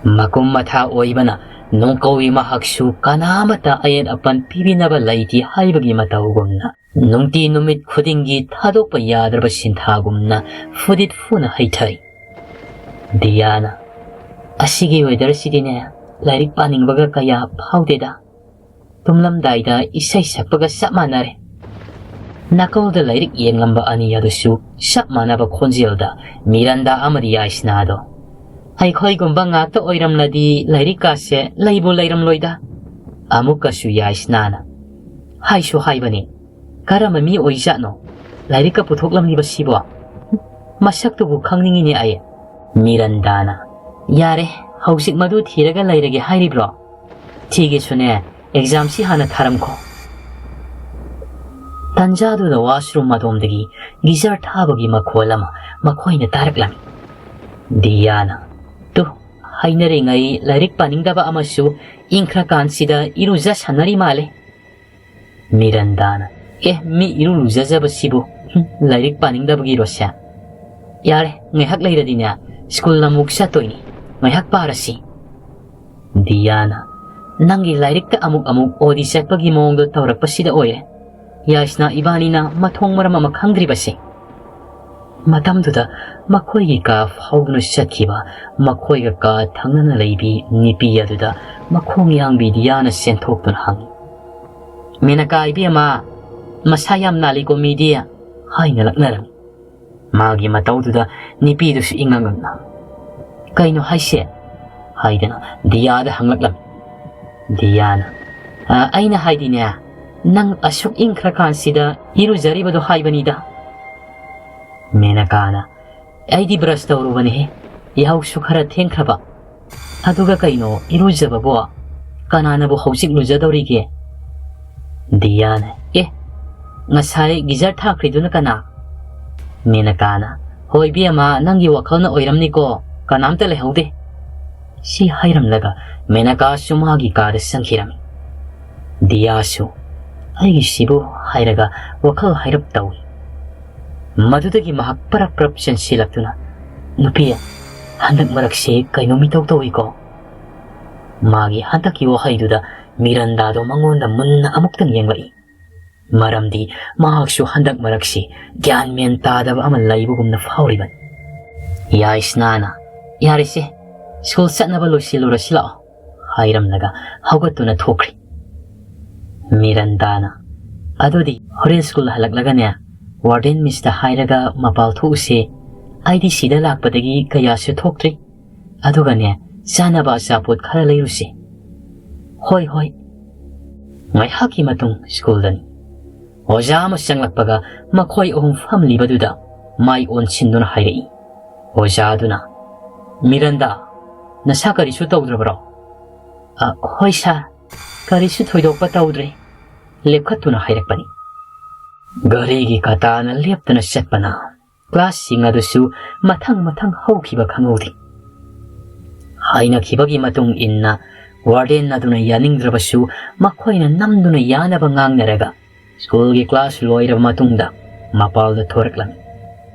ꯃꯀꯨꯝ ꯃꯊꯥ ꯑꯣꯏꯕꯅ ꯅꯣꯡꯀꯧꯏ ꯃꯍꯥꯛꯁꯨ ꯀꯅꯥ ꯑꯃꯠꯇ ꯑꯌꯦꯠ ꯑꯄꯟ ꯄꯤꯕꯤꯅꯕ ꯂꯩꯇꯦ ꯍꯥꯏꯕꯒꯤ ꯃꯇꯧꯒꯨꯝꯅ ꯅꯨꯡꯇꯤ ꯅꯨꯃꯤꯠ ꯈꯨꯗꯤꯡꯒꯤ ꯊꯥꯗꯣꯛꯄ ꯌꯥꯗ꯭ꯔꯕ ꯁꯤꯟꯊꯥꯒꯨꯝꯅ ꯐꯨꯗꯤꯠ ꯐꯨꯅ ꯍꯩꯊꯔꯤ꯫ ꯗꯤꯌꯥꯅ, "ꯑꯁꯤꯒꯤ weatherꯁꯤꯗꯤꯅꯦ, ꯂꯥꯏꯔꯤꯛ ꯄꯥꯅꯤꯡꯕꯒ ꯀꯌꯥ ꯐꯥꯎꯗꯦꯗ꯫ ꯇꯨꯝꯂꯝꯗꯥꯏꯗ ꯏꯁꯩ ꯁꯛꯄꯒ ꯆꯞ ꯃꯥꯟꯅꯔꯦ꯫" ꯅꯥꯀꯜꯗ ꯂꯥꯏꯔꯤꯛ ꯌꯦꯡꯂꯝꯕ ꯑꯅꯤ ꯑꯗꯨꯁꯨ ꯆꯞ ꯃꯥꯟꯅꯕ ꯈꯣꯟꯖꯦꯜꯗ ꯃꯤꯔꯟꯗꯥ ꯑꯃꯗꯤ ꯌꯥꯏꯁꯅꯥꯗꯣ, "ꯑꯩꯈꯣꯏꯒꯨꯝꯕ ꯉꯥꯛꯇ ꯑꯣꯏꯔꯝꯂꯗꯤ ꯂꯥꯏꯔꯤꯛꯀꯥꯁꯦ ꯂꯩꯕꯨ ꯂꯩꯔꯝꯂꯣꯏꯗ꯫" ꯑꯃꯨꯛꯀꯁꯨ ꯌꯥꯏꯁꯅꯥꯅ, "ꯍꯥꯏꯁꯨ ꯍꯥꯏꯕꯅꯤ, ꯀꯔꯝꯕ ꯃꯤ ꯑꯣꯏꯖꯥꯠꯅꯣ ꯂꯥꯏꯔꯤꯛꯀ ꯄꯨꯊꯣꯛꯂꯝꯂꯤꯕꯁꯤꯕꯣ? ꯃꯁꯛꯇꯨꯕꯨ ꯈꯪꯅꯤꯡꯉꯤꯅꯦ ꯑꯩ꯫" ꯃꯤꯔꯟꯗꯥꯅ, "ꯌꯥꯔꯦ, ꯍꯧꯖꯤꯛ ꯃꯗꯨ ꯊꯤꯔꯒ ꯂꯩꯔꯒꯦ ꯍꯥꯏꯔꯤꯕ꯭ꯔꯣ? ꯊꯤꯒꯦꯁꯨꯅꯦ, ꯑꯦꯛꯖꯥꯝꯁꯤ ꯍꯥꯟꯅ ꯊꯥꯔꯝꯈꯣ꯫" ꯇꯟꯖꯥꯗꯨꯗ ꯋꯥꯁꯔꯨꯝ ꯑꯗꯣꯝꯗꯒꯤ ꯒꯤꯖꯔ ꯊꯥꯕꯒꯤ ꯃꯈꯣꯜ ꯑꯃ ꯃꯈꯣꯏꯅ ꯇꯥꯔꯛꯂꯝꯃꯤ꯫ ꯗꯤꯌꯥꯅ, "ꯇꯨ, ꯍꯩꯅꯔꯤꯉꯩ ꯂꯥꯏꯔꯤꯛ ꯄꯥꯅꯤꯡꯗꯕ ꯑꯃꯁꯨ ꯏꯪꯈ꯭ꯔꯀꯥꯟꯁꯤꯗ ꯏꯔꯨꯖ ꯁꯥꯟꯅꯔꯤ ꯃꯥꯜꯂꯦ꯫" ꯃꯤꯔꯟꯗꯥꯅ, "ꯑꯦ, ꯃꯤ ꯏꯔꯨ ꯂꯨꯖꯖꯕꯁꯤꯕꯨ, ꯍꯨꯝ, ꯂꯥꯏꯔꯤꯛ ꯄꯥꯅꯤꯡꯗꯕꯒꯤꯔꯣꯁꯦ? ꯌꯥꯔꯦ, ꯉꯥꯏꯍꯥꯛ ꯂꯩꯔꯗꯤꯅꯦ, ꯁ꯭ꯀꯨꯜ ꯑꯃꯨꯛ ꯆꯠꯇꯣꯏꯅꯤ꯫ ꯉꯥꯏꯍꯥꯛ ꯄꯥꯔꯁꯤ꯫" ꯗꯤꯌꯥꯅ, "ꯅꯪꯒꯤ ꯂꯥꯏꯔꯤꯛꯇ ꯑꯃꯨꯛ ꯑꯃꯨꯛ ꯑꯣꯗꯤ ꯆꯠꯄꯒꯤ ꯃꯑꯣꯡꯗꯣ ꯇꯧꯔꯛꯄꯁꯤꯗ ꯑꯣꯏꯔꯦ꯫ ꯌꯥꯏꯁꯅꯥ ꯏꯕꯥꯅꯤꯅ ꯃꯊꯣꯡ ꯃꯔꯝ ꯑꯃ ꯈꯪꯗ꯭ꯔꯤꯕꯁꯦ꯫" ꯃꯇꯝꯗꯨꯗ ꯃꯈꯣꯏꯒꯤ ꯀꯥ ꯐꯥꯎꯗꯨꯅ ꯆꯠꯈꯤꯕ ꯃꯈꯣꯏꯒ ꯀꯥ ꯊꯪꯅꯅ ꯂꯩꯕꯤ ꯅꯨꯄꯤ ꯑꯗꯨꯗ ꯃꯈꯣꯡ ꯌꯥꯡꯕꯤ ꯗꯤꯌꯥꯅ ꯆꯦꯟꯊꯣꯛꯇꯨꯅ ꯍꯪꯉꯤ, "ꯃꯦꯅꯀꯥ ꯏꯕꯦꯝꯃ, ꯃꯁꯥ ꯌꯥꯝ ꯅꯥꯜꯂꯤꯀꯣ ꯃꯤꯗꯤ?" ꯍꯥꯏꯅ ꯂꯛꯅꯔꯝꯃꯤ꯫ ꯃꯥꯒꯤ ꯃꯇꯧꯗꯨꯗ ꯅꯨꯄꯤꯗꯨꯁꯨ ꯏꯉꯛ ꯉꯛꯅ, "ꯀꯩꯅꯣ ꯍꯥꯏꯁꯦ?" ꯍꯥꯏꯗꯅ ꯗꯤꯌꯥꯗ ꯍꯪꯂꯛꯂꯝꯃꯤ꯫ ꯗꯤꯌꯥꯅ, "ꯑ, ꯑꯩꯅ ꯍꯥꯏꯗꯤꯅꯦ, ꯅꯪ ꯑꯁꯨꯛ ꯏꯪꯈ꯭ꯔꯀꯥꯟꯁꯤꯗ ꯏꯔꯨꯖꯔꯤꯕꯗꯣ ꯍꯥꯏꯕꯅꯤꯗ꯫" ꯃꯦꯅꯀꯥꯅ, "ꯑꯩꯗꯤ ꯕ꯭ꯔꯁ ꯇꯧꯔꯨꯕꯅꯦꯍꯦ, ꯌꯥꯍꯧꯁꯨ ꯈꯔ ꯊꯦꯡꯈ꯭ꯔꯕ꯫ ꯑꯗꯨꯒ ꯀꯩꯅꯣ, ꯏꯔꯨꯖꯕꯕꯣ? ꯀꯅꯥꯅꯕꯨ ꯍꯧꯖꯤꯛ ꯂꯨꯖꯗꯧꯔꯤꯒꯦ?" ꯗꯤꯌꯥꯅ, "ꯑꯦ, ꯉꯁꯥꯏ ꯒꯤꯖꯔ ꯊꯥꯈ꯭ꯔꯤꯗꯨꯅ ꯀꯅꯥ?" ꯃꯦꯅꯀꯥꯅ, "ꯍꯣꯏ ꯏꯕꯦꯝꯃ, ꯅꯪꯒꯤ ꯋꯥꯈꯜꯅ ꯑꯣꯏꯔꯝꯅꯤꯀꯣ, ꯀꯅꯥꯝꯇ ꯂꯩꯍꯧꯗꯦ꯫" ꯁꯤ ꯍꯥꯏꯔꯝꯂꯒ ꯃꯦꯅꯀꯥꯁꯨ ꯃꯥꯒꯤ ꯀꯥꯗ ꯆꯪꯈꯤꯔꯝꯃꯤ꯫ ꯗꯤꯌꯥꯁꯨ, "ꯑꯩꯒꯤꯁꯤꯕꯨ?" ꯍꯥꯏꯔꯒ ꯋꯥꯈꯜ ꯍꯥꯏꯔꯞ ꯇꯧꯏ꯫ ꯃꯗꯨꯗꯒꯤ ꯃꯍꯥꯛ ꯄꯔꯞ ꯄꯔꯞ ꯆꯦꯟꯁꯤꯜꯂꯛꯇꯨꯅ, "ꯅꯨꯄꯤ, ꯍꯟꯗꯛ ꯃꯔꯛꯁꯤ ꯀꯩꯅꯣꯝ ꯏꯇꯧ ꯇꯧꯏꯀꯣ?" ꯃꯥꯒꯤ ꯍꯟꯗꯛꯀꯤ ꯋꯥꯍꯩꯗꯨꯗ ꯃꯤꯔꯟꯗꯥꯗꯣ ꯃꯉꯣꯟꯗ ꯃꯨꯟꯅ ꯑꯃꯨꯛꯇꯪ ꯌꯦꯡꯂꯛꯏ꯫ ꯃꯔꯝꯗꯤ ꯃꯍꯥꯛꯁꯨ ꯍꯟꯗꯛ ꯃꯔꯛꯁꯤ ꯒ꯭ꯌꯥꯟ ꯃꯦꯟ ꯇꯥꯗꯕ ꯑꯃ ꯂꯩꯕꯒꯨꯝꯅ ꯐꯥꯎꯔꯤꯕꯅꯤ꯫ ꯌꯥꯏꯁꯅꯥꯅ, "ꯌꯥꯔꯦꯁꯦ, ꯁ꯭ꯀꯨꯜ ꯆꯠꯅꯕ ꯂꯣꯏꯁꯤꯜꯂꯨꯔꯁꯤ ꯂꯥꯛꯑꯣ," ꯍꯥꯏꯔꯝꯂꯒ ꯍꯧꯒꯠꯇꯨꯅ ꯊꯣꯛꯈ꯭ꯔꯤ꯫ ꯃꯤꯔꯟꯗꯥꯅ, "ꯑꯗꯨꯗꯤ ꯍꯣꯔꯦꯟ ꯁ꯭ꯀꯨꯜ ꯍꯜꯂꯛꯂꯒꯅꯦ, ꯋꯥꯔꯗꯦꯟ ꯃꯤꯁꯇ ꯍꯥꯏꯔꯒ ꯃꯄꯥꯜ ꯊꯣꯛꯎꯁꯦ꯫ ꯑꯩꯗꯤ ꯁꯤꯗ ꯂꯥꯛꯄꯗꯒꯤ ꯀꯌꯥꯁꯨ ꯊꯣꯛꯇ꯭ꯔꯤ꯫ ꯑꯗꯨꯒꯅꯦ, ꯆꯥꯅꯕ ꯑꯆꯥꯄꯣꯠ ꯈꯔ ꯂꯩꯔꯨꯁꯤ꯫" "ꯍꯣꯏ, ꯍꯣꯏ꯫" ꯉꯥꯏꯍꯥꯛꯀꯤ ꯃꯇꯨꯡ ꯁ꯭ꯀꯨꯜꯗꯅꯤ꯫ ꯑꯣꯖꯥ ꯑꯃ ꯆꯪꯂꯛꯄꯒ ꯃꯈꯣꯏ ꯑꯍꯨꯝ ꯐꯝꯂꯤꯕꯗꯨꯗ ꯃꯥꯏ ꯑꯣꯟꯁꯤꯟꯗꯨꯅ ꯍꯥꯏꯔꯛꯏ꯫ ꯑꯣꯖꯥꯗꯨꯅ, "ꯃꯤꯔꯟꯗꯥ, ꯅꯁꯥ ꯀꯔꯤꯁꯨ ꯇꯧꯗ꯭ꯔꯕꯔꯣ?" "ꯑ, ꯍꯣꯏ ꯁꯥꯔ, ꯀꯔꯤꯁꯨ ꯊꯣꯏꯗꯣꯛꯄ ꯇꯧꯗ꯭ꯔꯦ", ꯂꯦꯞꯈꯠꯇꯨꯅ ꯍꯥꯏꯔꯛꯄꯅꯤ꯫ ꯘꯔꯤꯒꯤ ꯀꯇꯥꯅ ꯂꯦꯞꯇꯅ ꯆꯠꯄꯅ ꯀ꯭ꯂꯥꯁꯁꯤꯡ ꯑꯗꯨꯁꯨ ꯃꯊꯪ ꯃꯊꯪ ꯍꯧꯈꯤꯕ ꯈꯪꯍꯧꯗꯦ꯫ ꯍꯥꯏꯅꯈꯤꯕꯒꯤ ꯃꯇꯨꯡ ꯏꯟꯅ ꯋꯥꯔꯗꯦꯟ ꯑꯗꯨꯅ ꯌꯥꯅꯤꯡꯗ꯭ꯔꯕꯁꯨ ꯃꯈꯣꯏꯅ ꯅꯝꯗꯨꯅ ꯌꯥꯅꯕ ꯉꯥꯡꯅꯔꯒ ꯁ꯭ꯀꯨꯜꯒꯤ ꯀ꯭ꯂꯥꯁ ꯂꯣꯏꯔꯕ ꯃꯇꯨꯡꯗ ꯃꯄꯥꯜꯗ ꯊꯣꯔꯛꯂꯝꯃꯤ꯫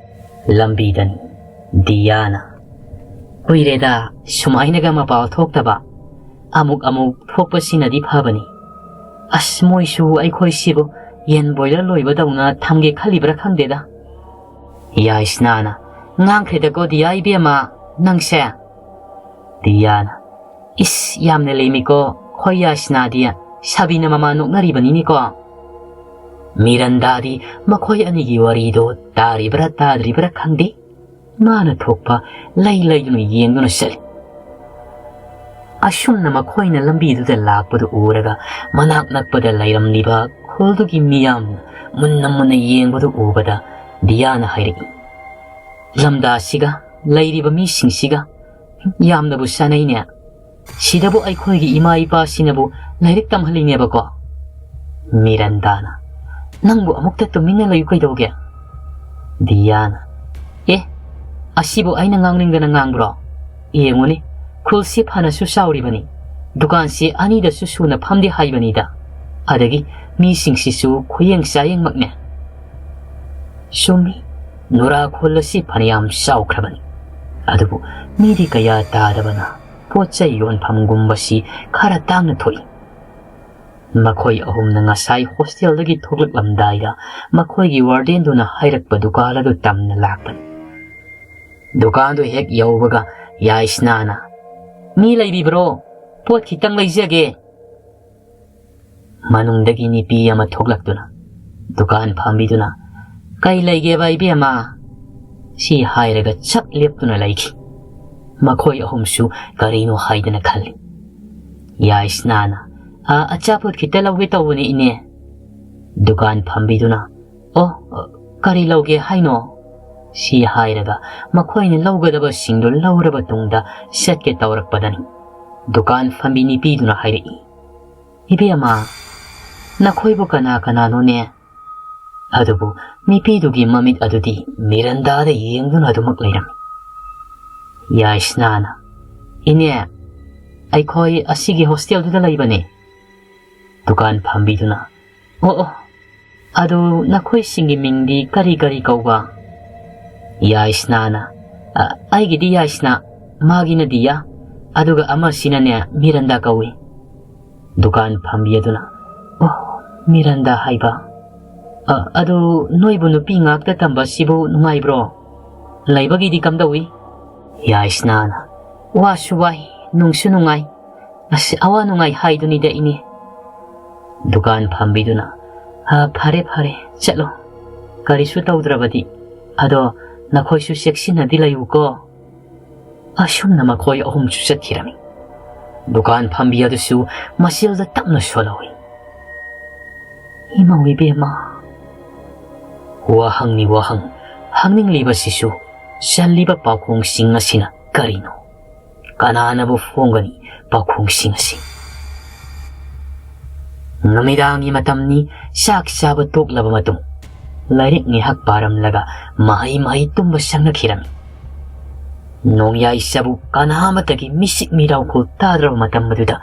ꯂꯝꯕꯤꯗꯅꯤ ꯗꯤꯌꯥꯅ, "ꯀꯨꯏꯔꯦꯗ ꯁꯨꯃꯥꯏꯅꯒ ꯃꯄꯥꯜ ꯊꯣꯛꯇꯕ꯫ ꯑꯃꯨꯛ ꯑꯃꯨꯛ ꯊꯣꯛꯄꯁꯤꯅꯗꯤ ꯐꯕꯅꯤ꯫ ꯑꯁ, ꯃꯣꯏꯁꯨ ꯑꯩꯈꯣꯏꯁꯤꯕꯨ ꯌꯦꯟ ꯕꯣꯏꯂꯔ ꯂꯣꯏꯕꯗꯧꯅ ꯊꯝꯒꯦ ꯈꯜꯂꯤꯕ꯭ꯔꯥ ꯈꯪꯗꯦꯗ"꯫ ꯌꯥꯏꯁꯅꯥꯅ, "ꯉꯥꯡꯈ꯭ꯔꯦꯗꯀꯣ ꯗꯤꯌꯥ ꯏꯕꯦꯝꯃ, ꯅꯪꯁꯦ"꯫ ꯗꯤꯌꯥꯅ, "ꯏꯁ, ꯌꯥꯝꯅ ꯂꯦꯝꯃꯤꯀꯣ ꯈꯣꯏ ꯌꯥꯏꯁꯅꯥꯗꯤ, ꯁꯥꯕꯤꯅ ꯃꯃꯥ ꯅꯣꯛꯅꯔꯤꯕꯅꯤꯅꯦꯀꯣ"꯫ ꯃꯤꯔꯟꯗꯥꯗꯤ ꯃꯈꯣꯏ ꯑꯅꯤꯒꯤ ꯋꯥꯔꯤꯗꯣ ꯇꯥꯔꯤꯕ꯭ꯔꯥ ꯇꯥꯗ꯭ꯔꯤꯕ꯭ꯔꯥ ꯈꯪꯗꯦ꯫ ꯃꯥꯅ ꯊꯣꯛꯄ ꯂꯩ ꯂꯩꯗꯨꯅ ꯌꯦꯡꯗꯨꯅ ꯆꯠꯂꯤ꯫ ꯑꯁꯨꯝꯅ ꯃꯈꯣꯏꯅ ꯂꯝꯕꯤꯗꯨꯗ ꯂꯥꯛꯄꯗꯨ ꯎꯔꯒ ꯃꯅꯥꯛ ꯅꯛꯄꯗ ꯂꯩꯔꯝꯂꯤꯕ ꯈꯨꯜꯗꯨꯒꯤ ꯃꯤꯌꯥꯝꯅ ꯃꯨꯟꯅ ꯃꯨꯟꯅ ꯌꯦꯡꯕꯗꯨ ꯎꯕꯗ ꯗꯤꯌꯥꯅ ꯍꯥꯏꯔꯛꯏ, "ꯂꯝꯗꯥꯁꯤꯒ ꯂꯩꯔꯤꯕ ꯃꯤꯁꯤꯡꯁꯤꯒ ꯌꯥꯝꯅꯕꯨ ꯆꯥꯅꯩꯅꯦ꯫ ꯁꯤꯗꯕꯨ ꯑꯩꯈꯣꯏꯒꯤ ꯏꯃꯥ ꯏꯄꯥꯁꯤꯅꯕꯨ ꯂꯥꯏꯔꯤꯛ ꯇꯝꯍꯜꯂꯤꯅꯦꯕꯀꯣ"꯫ ꯃꯤꯔꯟꯗꯥꯅ, "ꯅꯪꯕꯨ ꯑꯃꯨꯛꯇ ꯇꯨꯃꯤꯟꯅ ꯂꯩꯌꯨ ꯀꯩꯗꯧꯒꯦ?" ꯗꯤꯌꯥꯅ, "ꯑꯦ, ꯑꯁꯤꯕꯨ ꯑꯩꯅ ꯉꯥꯡꯅꯤꯡꯗꯅ ꯉꯥꯡꯕ꯭ꯔꯣ? ꯌꯦꯡꯉꯨꯅꯦ, ꯈꯨꯜꯁꯤ ꯐꯅꯁꯨ ꯆꯥꯎꯔꯤꯕꯅꯤ, ꯗꯨꯀꯥꯟꯁꯤ ꯑꯅꯤꯗꯁꯨ ꯁꯨꯅ ꯐꯝꯗꯦ ꯍꯥꯏꯕꯅꯤꯗ, ꯑꯗꯒꯤ ꯃꯤꯁꯤꯡꯁꯤꯁꯨ ꯈꯨꯌꯦꯡ ꯆꯥꯌꯦꯡꯃꯛꯅꯦ"꯫ ꯆꯨꯝꯃꯤ, ꯅꯨꯔꯥ ꯈꯨꯜ ꯑꯁꯤ ꯐꯅꯌꯥꯝ ꯆꯥꯎꯈ꯭ꯔꯕꯅꯤ, ꯑꯗꯨꯕꯨ ꯃꯤꯗꯤ ꯀꯌꯥ ꯇꯥꯗꯕꯅ ꯄꯣꯠ ꯆꯩ ꯌꯣꯟꯐꯝꯒꯨꯝꯕꯁꯤ ꯈꯔ ꯇꯥꯡꯅ ꯊꯣꯛꯏ꯫ ꯃꯈꯣꯏ ꯑꯍꯨꯝꯅ ꯉꯁꯥꯏ ꯍꯣꯁꯇꯦꯜꯗꯒꯤ ꯊꯣꯛꯂꯛꯂꯝꯗꯥꯏꯗ ꯃꯈꯣꯏꯒꯤ ꯋꯥꯔꯗꯦꯟꯗꯨꯅ ꯍꯥꯏꯔꯛꯄ ꯗꯨꯀꯥꯟ ꯑꯗꯨ ꯇꯝꯅ ꯂꯥꯛꯄꯅꯤ꯫ ꯗꯨꯀꯥꯟꯗꯨ ꯍꯦꯛ ꯌꯧꯕꯒ ꯌꯥꯏꯁꯅꯥꯅ, "ꯃꯤ ꯂꯩꯕꯤꯕ꯭ꯔꯣ? ꯄꯣꯠ ꯈꯤꯇꯪ ꯂꯩꯖꯒꯦ"꯫ ꯃꯅꯨꯡꯗꯒꯤ ꯅꯨꯄꯤ ꯑꯃ ꯊꯣꯛꯂꯛꯇꯨꯅ ꯗꯨꯀꯥꯟ ꯐꯝꯕꯤꯗꯨꯅ, "ꯀꯩ ꯂꯩꯒꯦꯕ ꯏꯕꯦꯝꯃ?" ꯁꯤ ꯍꯥꯏꯔꯒ ꯆꯞ ꯂꯦꯞꯇꯨꯅ ꯂꯩꯈꯤ꯫ ꯃꯈꯣꯏ ꯑꯍꯨꯝꯁꯨ ꯀꯔꯤꯅꯣ ꯍꯥꯏꯗꯅ ꯈꯜꯂꯤ꯫ ꯌꯥꯏꯁꯅꯥꯅ, "ꯑ, ꯑꯆꯥꯄꯣꯠ ꯈꯤꯇ ꯂꯧꯒꯦ ꯇꯧꯕꯅꯦ, ꯏꯅꯦ"꯫ ꯗꯨꯀꯥꯟ ꯐꯝꯕꯤꯗꯨꯅ, "ꯑꯣ, ꯑ, ꯀꯔꯤ ꯂꯧꯒꯦ ꯍꯥꯏꯅꯣ?" ꯁꯤ ꯍꯥꯏꯔꯒ ꯃꯈꯣꯏꯅ ꯂꯧꯒꯗꯕꯁꯤꯡꯗꯨ ꯂꯧꯔꯕ ꯇꯨꯡꯗ ꯆꯠꯀꯦ ꯇꯧꯔꯛꯄꯗꯅꯤ ꯗꯨꯀꯥꯟ ꯐꯝꯕꯤ ꯅꯨꯄꯤꯗꯨꯅ ꯍꯥꯏꯔꯛꯏ, "ꯏꯕꯦꯝꯃ, ꯅꯈꯣꯏꯕꯨ ꯀꯅꯥ ꯀꯅꯥꯅꯣꯅꯦ?" ꯑꯗꯨꯕꯨ ꯅꯨꯄꯤꯗꯨꯒꯤ ꯃꯃꯤꯠ ꯑꯗꯨꯗꯤ ꯃꯤꯔꯟꯗꯥꯗ ꯌꯦꯡꯗꯨꯅ ꯑꯗꯨꯃꯛ ꯂꯩꯔꯝꯃꯤ꯫ ꯌꯥꯏꯁꯅꯥꯅ, "ꯏꯅꯦ, ꯑꯩꯈꯣꯏ ꯑꯁꯤꯒꯤ ꯍꯣꯁꯇꯦꯜꯗꯨꯗ ꯂꯩꯕꯅꯦ꯫" ꯗꯨꯀꯥꯟ ꯐꯝꯕꯤꯗꯨꯅ, "ꯑꯣ, ꯑꯣ, ꯑꯗꯨ ꯅꯈꯣꯏꯁꯤꯡꯒꯤ ꯃꯤꯡꯗꯤ ꯀꯔꯤ ꯀꯔꯤ ꯀꯧꯕ?" ꯌꯥꯏꯁꯅꯥꯅ, "ꯑ, ꯑꯩꯒꯤꯗꯤ ꯌꯥꯏꯁꯅꯥ, ꯃꯥꯒꯤꯅ ꯗꯤꯌꯥ, ꯑꯗꯨꯒ ꯑꯃꯁꯤꯅꯅꯦ ꯃꯤꯔꯟꯗꯥ ꯀꯧꯏ꯫" ꯗꯨꯀꯥꯟ ꯐꯝꯕꯤ ꯑꯗꯨꯅ, "ꯑꯣ, ꯃꯤꯔꯟꯗꯥ ꯍꯥꯏꯕ꯫ ꯑ, ꯑꯗꯨ ꯅꯣꯏꯕꯨ ꯅꯨꯄꯤ ꯉꯥꯛꯇ ꯇꯝꯕꯁꯤꯕꯨ ꯅꯨꯡꯉꯥꯏꯕ꯭ꯔꯣ? ꯂꯩꯕꯒꯤꯗꯤ ꯀꯝꯗꯧꯏ?" ꯌꯥꯏꯁꯅꯥꯅ, "ꯋꯥꯁꯨ ꯋꯥꯏ, ꯅꯨꯡꯁꯨ ꯅꯨꯡꯉꯥꯏ꯫ ꯑꯁ, ꯑꯋꯥ ꯅꯨꯡꯉꯥꯏ ꯍꯥꯏꯗꯨꯅꯤꯗ ꯏꯅꯦ꯫" ꯗꯨꯀꯥꯟ ꯐꯝꯕꯤꯗꯨꯅ, "ꯑ, ꯐꯔꯦ, ꯐꯔꯦ, ꯆꯠꯂꯣ꯫ ꯀꯔꯤꯁꯨ ꯇꯧꯗ꯭ꯔꯕꯗꯤ꯫ ꯑꯗꯣ ꯅꯈꯣꯏꯁꯨ ꯆꯦꯛꯁꯤꯟꯅꯗꯤ ꯂꯩꯌꯨꯀꯣ꯫" ꯑꯁꯨꯝꯅ ꯃꯈꯣꯏ ꯑꯍꯨꯝꯁꯨ ꯆꯠꯈꯤꯔꯝꯃꯤ꯫ ꯗꯨꯀꯥꯟ ꯐꯝꯕꯤ ꯑꯗꯨꯁꯨ ꯃꯆꯤꯜꯗ ꯇꯞꯅ ꯁꯣꯜꯍꯧꯏ꯫ "ꯏꯃꯧ ꯏꯕꯦꯝꯃ꯫" ꯋꯥꯍꯪꯅꯤ ꯋꯥꯍꯪ, ꯍꯪꯅꯤꯡꯂꯤꯕꯁꯤꯁꯨ ꯆꯜꯂꯤꯕ ꯄꯥꯎꯈꯣꯡꯁꯤꯡ ꯑꯁꯤꯅ ꯀꯔꯤꯅꯣ? ꯀꯅꯥꯅꯕꯨ ꯐꯣꯡꯒꯅꯤ ꯄꯥꯎꯈꯣꯡꯁꯤꯡ ꯑꯁꯤ? ꯅꯨꯃꯤꯗꯥꯡꯒꯤ ꯃꯇꯝꯅꯤ, ꯆꯥꯛ ꯆꯥꯕ ꯇꯣꯛꯂꯕ ꯃꯇꯨꯡ ꯂꯥꯏꯔꯤꯛ ꯉꯥꯏꯍꯥꯛ ꯄꯥꯔꯝꯂꯒ ꯃꯍꯩ ꯃꯍꯩ ꯇꯨꯝꯕ ꯆꯪꯅꯈꯤꯔꯝꯃꯤ꯫ ꯅꯣꯡꯌꯥꯏ ꯆꯕꯨ ꯀꯅꯥ ꯑꯃꯠꯇꯒꯤ ꯃꯤꯆꯤꯛ ꯃꯤꯔꯥꯎꯈꯣꯜ ꯇꯥꯗ꯭ꯔꯕ ꯃꯇꯝ ꯑꯗꯨꯗ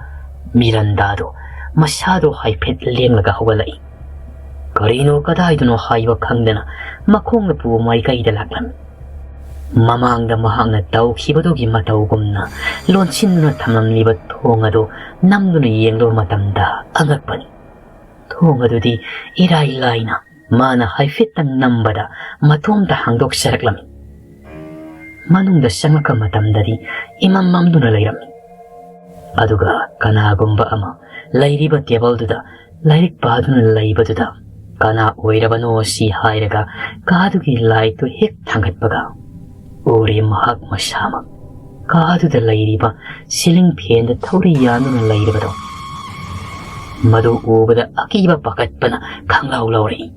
ꯃꯤꯔꯟꯗꯥꯗꯣ ꯃꯁꯥꯗꯣ ꯍꯥꯏꯐꯦꯠ ꯂꯦꯡꯂꯒ ꯍꯧꯒꯠꯂꯛꯏ꯫ ꯀꯔꯤꯅꯣ ꯀꯗꯥꯏꯗꯅꯣ ꯍꯥꯏꯕ ꯈꯪꯗꯅ ꯃꯈꯣꯡꯅ ꯄꯨꯕ ꯃꯥꯏꯀꯩꯗ ꯂꯥꯛꯂꯝꯃꯤ꯫ ꯃꯃꯥꯡꯗ ꯃꯍꯥꯛꯅ ꯇꯧꯈꯤꯕꯗꯨꯒꯤ ꯃꯇꯧꯒꯨꯝꯅ ꯂꯣꯟꯁꯤꯟꯗꯨꯅ ꯊꯝꯂꯝꯂꯤꯕ ꯊꯣꯡ ꯑꯗꯨ ꯅꯝꯗꯨꯅ ꯌꯦꯡꯂꯨꯕ ꯃꯇꯝꯗ ꯑꯉꯛꯄꯅꯤ꯫ ꯊꯣꯡ ꯑꯗꯨꯗꯤ ꯏꯔꯥꯏ ꯂꯥꯏꯅ ꯃꯥꯅ ꯍꯥꯏꯐꯦꯠꯇꯪ ꯅꯝꯕꯗ ꯃꯇꯣꯝꯇ ꯍꯥꯡꯗꯣꯛꯆꯔꯛꯂꯝꯃꯤ꯫ ꯃꯅꯨꯡꯗ ꯆꯪꯂꯛꯄ ꯃꯇꯝꯗꯗꯤ ꯏꯃꯝ ꯃꯝꯗꯨꯅ ꯂꯩꯔꯝꯃꯤ꯫ ꯑꯗꯨꯒ ꯀꯅꯥꯒꯨꯝꯕ ꯑꯃ ꯂꯩꯔꯤꯕ ꯇꯦꯕꯜꯗꯨꯗ ꯂꯥꯏꯔꯤꯛ ꯄꯥꯗꯨꯅ ꯂꯩꯕꯗꯨꯗ ꯀꯅꯥ ꯑꯣꯏꯔꯕꯅꯣ ꯑꯁꯤ ꯍꯥꯏꯔꯒ ꯀꯥꯗꯨꯒꯤ ꯂꯥꯏꯠꯇꯨ ꯍꯦꯛ ꯊꯥꯡꯒꯠꯄꯒ ꯎꯔꯦ ꯃꯍꯥꯛ ꯃꯁꯥꯃꯛ꯫ ꯀꯥꯗꯨꯗ ꯂꯩꯔꯤꯕ ꯁꯤꯂꯤꯡ ꯐꯦꯟꯗ ꯊꯧꯔꯤ ꯌꯥꯟꯗꯨꯅ ꯂꯩꯔꯕꯗꯣ꯫ ꯃꯗꯨ ꯎꯕꯗ ꯑꯀꯤꯕ ꯄꯥꯈꯠꯄꯅ ꯈꯪꯂꯥꯎ ꯂꯥꯎꯔꯛꯏ꯫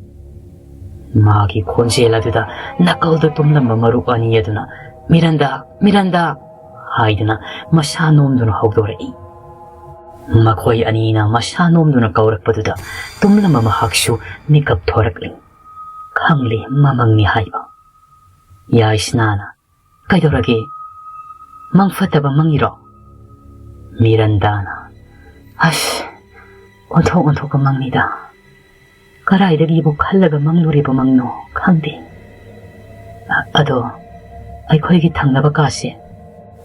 ꯃꯥꯒꯤ ꯈꯣꯟꯖꯦꯜ ꯑꯗꯨꯗ ꯅꯥꯀꯜꯗ ꯇꯨꯝꯂꯝꯕ ꯃꯔꯨꯞ ꯑꯅꯤ ꯑꯗꯨꯅ, "ꯃꯤꯔꯟꯗꯥ, ꯃꯤꯔꯟꯗꯥ!" ꯍꯥꯏꯗꯨꯅ ꯃꯁꯥ ꯅꯣꯝꯗꯨꯅ ꯍꯧꯗꯣꯔꯛꯏ꯫ ꯃꯈꯣꯏ ꯑꯅꯤꯅ ꯃꯁꯥ ꯅꯣꯝꯗꯨꯅ ꯀꯧꯔꯛꯄꯗꯨꯗ ꯇꯨꯝꯂꯝꯕ ꯃꯍꯥꯛꯁꯨ ꯃꯤꯀꯞ ꯊꯣꯔꯛꯂꯤ꯫ ꯈꯪꯂꯦ, ꯃꯃꯪꯅꯤ ꯍꯥꯏꯕ꯫ ꯌꯥꯏꯁꯅꯥꯅ, "ꯀꯩꯗꯧꯔꯒꯦ? ꯃꯪ ꯐꯠꯇꯕ ꯃꯪꯉꯤꯔꯣ?" ꯃꯤꯔꯟꯗꯥꯅ, "ꯑꯁ, ꯑꯣꯟꯊꯣꯛ ꯑꯣꯟꯊꯣꯛꯄ ꯃꯪꯅꯤꯗ꯫ ꯀꯗꯥꯏꯗꯒꯤꯕꯨ ꯈꯜꯂꯒ ꯃꯪꯂꯨꯔꯤꯕ ꯃꯪꯅꯣ ꯈꯪꯗꯦ꯫ ꯑ-, ꯑꯗꯣ, ꯑꯩꯈꯣꯏꯒꯤ ꯊꯪꯅꯕ ꯀꯥꯁꯦ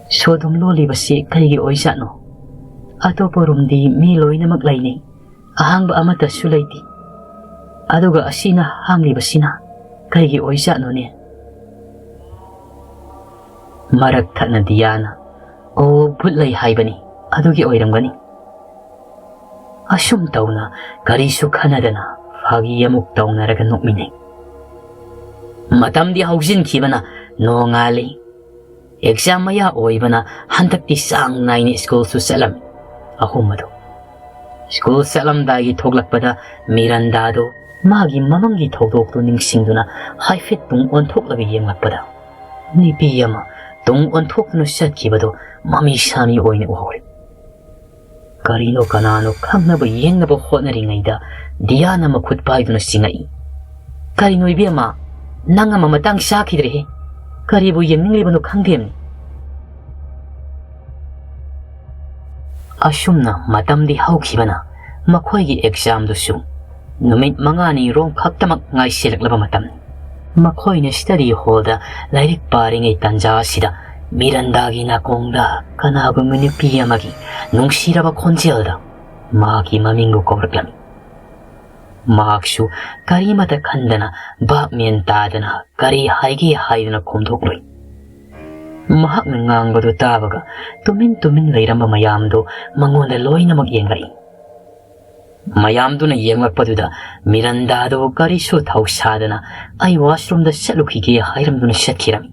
ꯁꯣ ꯑꯗꯨꯝ ꯂꯣꯜꯂꯤꯕꯁꯤ ꯀꯔꯤꯒꯤ ꯑꯣꯏꯖꯥꯠꯅꯣ? ꯑꯇꯣꯞꯄ ꯔꯨꯝꯗꯤ ꯃꯤ ꯂꯣꯏꯅꯃꯛ ꯂꯩꯅꯩ, ꯑꯍꯥꯡꯕ ꯑꯃꯠꯇꯁꯨ ꯂꯩꯇꯦ꯫ ꯑꯗꯨꯒ ꯑꯁꯤꯅ ꯍꯥꯡꯂꯤꯕꯁꯤꯅ ꯀꯔꯤꯒꯤ ꯑꯣꯏꯖꯥꯠꯅꯣꯅꯦ?" ꯃꯔꯛ ꯊꯠꯅ ꯗꯤꯌꯥꯅ, "ꯑꯣ, ꯚꯨꯠ ꯂꯩ ꯍꯥꯏꯕꯅꯤ, ꯑꯗꯨꯒꯤ ꯑꯣꯏꯔꯝꯒꯅꯤ꯫" ꯑꯁꯨꯝ ꯇꯧꯅ ꯀꯔꯤꯁꯨ ꯈꯟꯅꯗꯅ ꯐꯥꯒꯤ ꯑꯃꯨꯛ ꯇꯧꯅꯔꯒ ꯅꯣꯛꯃꯤꯟꯅꯩ꯫ ꯃꯇꯝꯗꯤ ꯍꯧꯖꯤꯟꯈꯤꯕꯅ ꯅꯣꯡꯉꯥꯜꯂꯤ꯫ ꯑꯦꯛꯖꯥꯝ ꯃꯌꯥ ꯑꯣꯏꯕꯅ ꯍꯟꯗꯛꯇꯤ ꯆꯥꯡ ꯅꯥꯏꯅ ꯁ꯭ꯀꯨꯜꯁꯨ ꯆꯠꯂꯝꯃꯤ꯫ ꯑꯍꯨꯝ ꯑꯗꯨ ꯁ꯭ꯀꯨꯜ ꯆꯠꯂꯝꯗꯥꯏꯒꯤ ꯊꯣꯛꯂꯛꯄꯗ ꯃꯤꯔꯟꯗꯥꯗꯨ ꯃꯥꯒꯤ ꯃꯃꯪꯒꯤ ꯊꯧꯗꯣꯛꯇꯨ ꯅꯤꯡꯁꯤꯡꯗꯨꯅ ꯍꯥꯏꯐꯦꯠ ꯇꯨꯡ ꯑꯣꯟꯊꯣꯛꯂꯒ ꯌꯦꯡꯂꯛꯄꯗ ꯅꯨꯄꯤ ꯑꯃ ꯇꯨꯡ ꯑꯣꯟꯊꯣꯛꯇꯨꯅ ꯆꯠꯈꯤꯕꯗꯨ ꯃꯃꯤ ꯁꯥꯃꯤ ꯑꯣꯏꯅ ꯎꯍꯧꯔꯦ꯫ ꯀꯔꯤꯅꯣ ꯀꯅꯥꯅꯣ ꯈꯪꯅꯕ ꯌꯦꯡꯅꯕ ꯍꯣꯠꯅꯔꯤꯉꯩꯗ ꯗꯤꯌꯥꯅ ꯃꯈꯨꯠ ꯄꯥꯏꯗꯨꯅ ꯆꯤꯡꯉꯛꯏ꯫ "ꯀꯔꯤꯅꯣ ꯏꯕꯦꯝꯃ, ꯅꯪ ꯑꯃ ꯃꯇꯥꯡ ꯆꯥꯈꯤꯗ꯭ꯔꯦꯍꯦ꯫ ꯀꯔꯤꯕꯨ ꯌꯦꯡꯅꯤꯡꯂꯤꯕꯅꯣ ꯈꯪꯗꯦꯝꯅꯤ꯫" ꯑꯁꯨꯝꯅ ꯃꯇꯝꯗꯤ ꯍꯧꯈꯤꯕꯅ ꯃꯈꯣꯏꯒꯤ ꯑꯦꯛꯖꯥꯝꯗꯨꯁꯨ ꯅꯨꯃꯤꯠ ꯃꯉꯥꯅꯤ ꯔꯣꯝ ꯈꯛꯇꯃꯛ ꯉꯥꯏꯁꯤꯜꯂꯛꯂꯕ ꯃꯇꯝꯅꯤ꯫ ꯃꯈꯣꯏꯅ ꯁ꯭ꯇꯗꯤ ꯍꯣꯜꯗ ꯂꯥꯏꯔꯤꯛ ꯄꯥꯔꯤꯉꯩ ꯇꯥꯟꯖꯥ ꯑꯁꯤꯗ ꯃꯤꯔꯟꯗꯥꯒꯤ ꯅꯥꯀꯣꯡꯗ ꯀꯅꯥꯒꯨꯝꯕ ꯅꯨꯄꯤ ꯑꯃꯒꯤ ꯅꯨꯡꯁꯤꯔꯕ ꯈꯣꯟꯖꯦꯜꯗ ꯃꯍꯥꯛꯀꯤ ꯃꯃꯤꯡꯕꯨ ꯀꯧꯔꯛꯂꯝꯃꯤ꯫ ꯃꯍꯥꯛꯁꯨ ꯀꯔꯤꯃꯇ ꯈꯟꯗꯅ ꯚꯥꯞ ꯃꯦꯟ ꯇꯥꯗꯅ ꯀꯔꯤ ꯍꯥꯏꯒꯦ ꯍꯥꯏꯗꯨꯅ ꯈꯨꯝꯗꯣꯛꯂꯨꯏ꯫ ꯃꯍꯥꯛꯅ ꯉꯥꯡꯕꯗꯨ ꯇꯥꯕꯒ ꯇꯨꯃꯤꯟ ꯇꯨꯃꯤꯟ ꯂꯩꯔꯝꯕ ꯃꯌꯥꯝꯗꯨ ꯃꯉꯣꯟꯗ ꯂꯣꯏꯅꯃꯛ ꯌꯦꯡꯂꯛꯏ꯫ ꯃꯌꯥꯝꯗꯨꯅ ꯌꯦꯡꯂꯛꯄꯗꯨꯗ ꯃꯤꯔꯟꯗꯥꯗꯨ ꯀꯔꯤꯁꯨ ꯊꯧꯁꯥꯗꯅ "ꯑꯩ ꯋꯥꯁꯔꯨꯝꯗ ꯆꯠꯂꯨꯈꯤꯒꯦ" ꯍꯥꯏꯔꯝꯗꯨꯅ ꯆꯠꯈꯤꯔꯝꯃꯤ꯫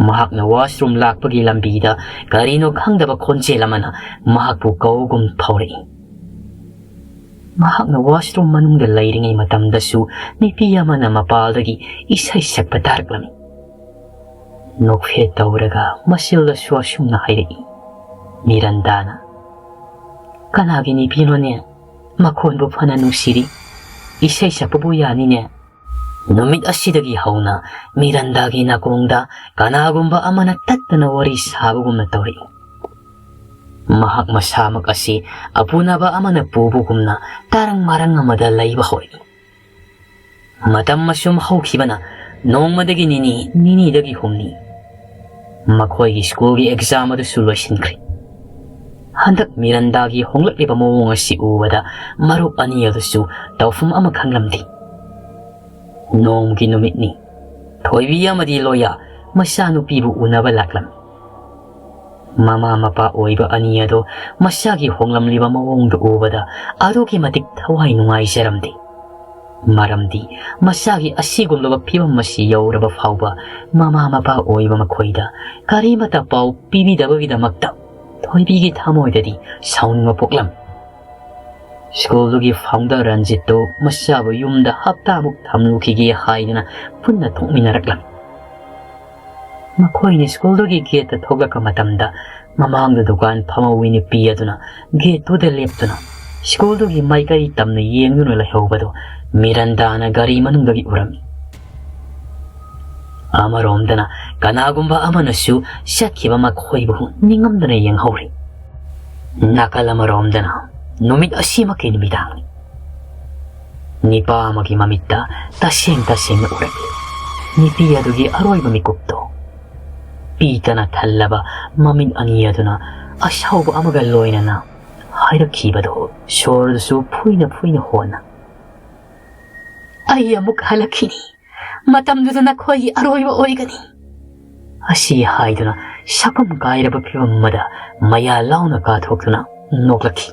ꯃꯍꯥꯛꯅ ꯋꯥꯁꯔꯨꯝ ꯂꯥꯛꯄꯒꯤ ꯂꯝꯕꯤꯗ ꯀꯔꯤꯅꯣ ꯈꯪꯗꯕ ꯈꯣꯟꯖꯦꯜ ꯑꯃꯅ ꯃꯍꯥꯛꯄꯨ ꯀꯧꯒꯨꯝ ꯐꯥꯎꯔꯛꯏ꯫ ꯃꯍꯥꯛꯅ washroom ꯃꯅꯨꯡꯗ ꯂꯩꯔꯤꯉꯩ ꯃꯇꯝꯗꯁꯨ ꯅꯨꯄꯤ ꯑꯃꯅ ꯃꯄꯥꯜꯗꯒꯤ ꯏꯁꯩ ꯁꯛꯄ ꯇꯥꯔꯛꯂꯝꯃꯤ꯫ ꯅꯣꯛꯐꯦꯠ ꯇꯧꯔꯒ ꯃꯁꯤꯜꯗꯁꯨ ꯑꯁꯨꯝꯅ ꯍꯥꯏꯔꯛꯏ, ꯃꯤꯔꯟꯗꯥꯅ, "ꯀꯅꯥꯒꯤ ꯅꯨꯄꯤꯅꯣꯅꯦ? ꯃꯈꯣꯟꯕꯨ ꯐꯅ ꯅꯨꯡꯁꯤꯔꯤ꯫ ꯏꯁꯩ ꯁꯛꯄꯕꯨ ꯌꯥꯅꯤꯅꯦ"꯫ ꯅꯨꯃꯤꯠ ꯑꯁꯤꯗꯒꯤ ꯍꯧꯅ ꯃꯤꯔꯟꯗꯥꯒꯤ ꯅꯥꯀꯣꯡꯗ ꯀꯅꯥꯒꯨꯝꯕ ꯑꯃꯅ ꯇꯠꯇꯅ ꯋꯥꯔꯤ ꯁꯥꯕꯒꯨꯝꯅ ꯇꯧꯔꯛꯏ꯫ ꯃꯍꯥꯛ ꯃꯁꯥꯃꯛ ꯑꯁꯤ ꯑꯄꯨꯅꯕ ꯑꯃꯅ ꯄꯨꯕꯒꯨꯝꯅ ꯇꯔꯪ ꯃꯔꯪ ꯑꯃꯗ ꯂꯩꯕ ꯍꯧꯔꯛꯏ꯫ ꯃꯇꯝ ꯑꯁꯨꯝ ꯍꯧꯈꯤꯕꯅ ꯅꯣꯡꯃꯗꯒꯤ ꯅꯤꯅꯤ, ꯅꯤꯅꯤꯗꯒꯤ ꯍꯨꯝꯅꯤ꯫ ꯃꯈꯣꯏꯒꯤ ꯁ꯭ꯀꯨꯜꯒꯤ ꯑꯦꯛꯖꯥꯝ ꯑꯗꯨꯁꯨ ꯂꯣꯏꯁꯤꯟꯈ꯭ꯔꯦ꯫ ꯍꯟꯗꯛ ꯃꯤꯔꯟꯗꯥꯒꯤ ꯍꯣꯡꯂꯛꯂꯤꯕ ꯃꯑꯣꯡ ꯑꯁꯤ ꯎꯕꯗ ꯃꯔꯨꯞ ꯑꯅꯤ ꯑꯗꯨꯁꯨ ꯇꯧꯐꯝ ꯑꯃ ꯈꯪꯂꯝꯗꯦ꯫ ꯅꯣꯡꯃꯒꯤ ꯅꯨꯃꯤꯠꯅꯤ꯫ ꯊꯣꯏꯕꯤ ꯑꯃꯗꯤ ꯂꯣꯌꯥ ꯃꯆꯥꯅꯨꯄꯤꯕꯨ ꯎꯅꯕ ꯂꯥꯛꯂꯝꯃꯤ꯫ ꯃꯃꯥ ꯃꯄꯥ ꯑꯣꯏꯕ ꯑꯅꯤ ꯑꯗꯣ ꯃꯁꯥꯒꯤ ꯍꯣꯡꯂꯝꯂꯤꯕ ꯃꯑꯣꯡꯗꯨ ꯎꯕꯗ ꯑꯗꯨꯛꯀꯤ ꯃꯇꯤꯛ ꯊꯋꯥꯏ ꯅꯨꯡꯉꯥꯏꯖꯔꯝꯗꯦ꯫ ꯃꯔꯝꯗꯤ ꯃꯁꯥꯒꯤ ꯑꯁꯤꯒꯨꯝꯂꯕ ꯐꯤꯕꯝ ꯑꯁꯤ ꯌꯧꯔꯕ ꯐꯥꯎꯕ ꯃꯃꯥ ꯃꯄꯥ ꯑꯣꯏꯕ ꯃꯈꯣꯏꯗ ꯀꯔꯤꯃꯠꯇ ꯄꯥꯎ ꯄꯤꯕꯤꯗꯕꯒꯤꯗꯃꯛꯇ ꯊꯣꯏꯕꯤꯒꯤ ꯊꯃꯣꯏꯗꯗꯤ ꯁꯥꯎꯅꯤꯡꯕ ꯄꯣꯛꯂꯝꯃꯤ꯫ ꯁ꯭ꯀꯨꯜꯗꯨꯒꯤ ꯐꯥꯎꯟꯗꯔ ꯔꯟꯖꯤꯠꯇꯨ ꯃꯆꯥꯕꯨ ꯌꯨꯝꯗ ꯍꯞꯇꯥꯃꯨꯛ ꯊꯝꯂꯨꯈꯤꯒꯦ ꯍꯥꯏꯗꯨꯅ ꯄꯨꯟꯅ ꯊꯣꯛꯃꯤꯟꯅꯔꯛꯂꯝꯃꯤ꯫ ꯃꯈꯣꯏꯅ ꯁ꯭ꯀꯨꯜꯗꯨꯒꯤ ꯒꯦꯠꯇ ꯊꯣꯛꯂꯛꯄ ꯃꯇꯝꯗ ꯃꯃꯥꯡꯗ ꯗꯨꯀꯥꯟ ꯐꯝꯍꯧꯕꯤ ꯅꯨꯄꯤ ꯑꯗꯨꯅ ꯒꯦꯠꯇꯨꯗ ꯂꯦꯞꯇꯨꯅ ꯁ꯭ꯀꯨꯜꯗꯨꯒꯤ ꯃꯥꯏꯀꯩ ꯇꯝꯅ ꯌꯦꯡꯗꯨꯅ ꯂꯩꯍꯧꯕꯗꯨ ꯃꯤꯔꯟꯗꯥꯅ ꯒꯥꯔꯤ ꯃꯅꯨꯡꯗꯒꯤ ꯎꯔꯝꯃꯤ꯫ ꯑꯃꯔꯣꯝꯗꯅ ꯀꯅꯥꯒꯨꯝꯕ ꯑꯃꯅꯁꯨ ꯆꯠꯈꯤꯕ ꯃꯈꯣꯏꯕꯨ ꯅꯤꯡꯉꯝꯗꯅ ꯌꯦꯡꯍꯧꯔꯤ꯫ ꯅꯥꯀꯜ ꯑꯃꯔꯣꯝꯗꯅ ꯅꯨꯃꯤꯠ ꯑꯁꯤꯃꯛꯀꯤ ꯅꯨꯃꯤꯗꯥꯡꯅꯤ꯫ ꯅꯤꯄꯥ ꯑꯃꯒꯤ ꯃꯃꯤꯠꯇ ꯇꯁꯦꯡ ꯇꯁꯦꯡꯅ ꯎꯔꯛꯏ꯫ ꯅꯨꯄꯤ ꯑꯗꯨꯒꯤ ꯑꯔꯣꯏꯕ ꯃꯤꯀꯨꯞꯇꯣ꯫ ꯄꯤꯇꯅ ꯊꯜꯂꯕ ꯃꯃꯤꯠ ꯑꯅꯤ ꯑꯗꯨꯅ ꯑꯁꯥꯎꯕ ꯑꯃꯒ ꯂꯣꯏꯅꯅ ꯍꯥꯏꯔꯛꯈꯤꯕꯗꯣ ꯁꯣꯔꯗꯨꯁꯨ ꯐꯨꯏꯅ ꯐꯨꯏꯅ ꯍꯣꯟꯅ, "ꯑꯩ ꯑꯃꯨꯛ ꯍꯜꯂꯛꯈꯤꯅꯤ꯫ ꯃꯇꯝꯗꯨꯗ ꯅꯈꯣꯏꯒꯤ ꯑꯔꯣꯏꯕ ꯑꯣꯏꯒꯅꯤ"꯫ ꯑꯁꯤ ꯍꯥꯏꯗꯨꯅ ꯁꯛꯐꯝ ꯀꯥꯏꯔꯕ ꯐꯤꯕꯝ ꯑꯃꯗ ꯃꯌꯥ ꯂꯥꯎꯅ ꯀꯥꯊꯣꯛꯇꯨꯅ ꯅꯣꯛꯂꯛꯈꯤ꯫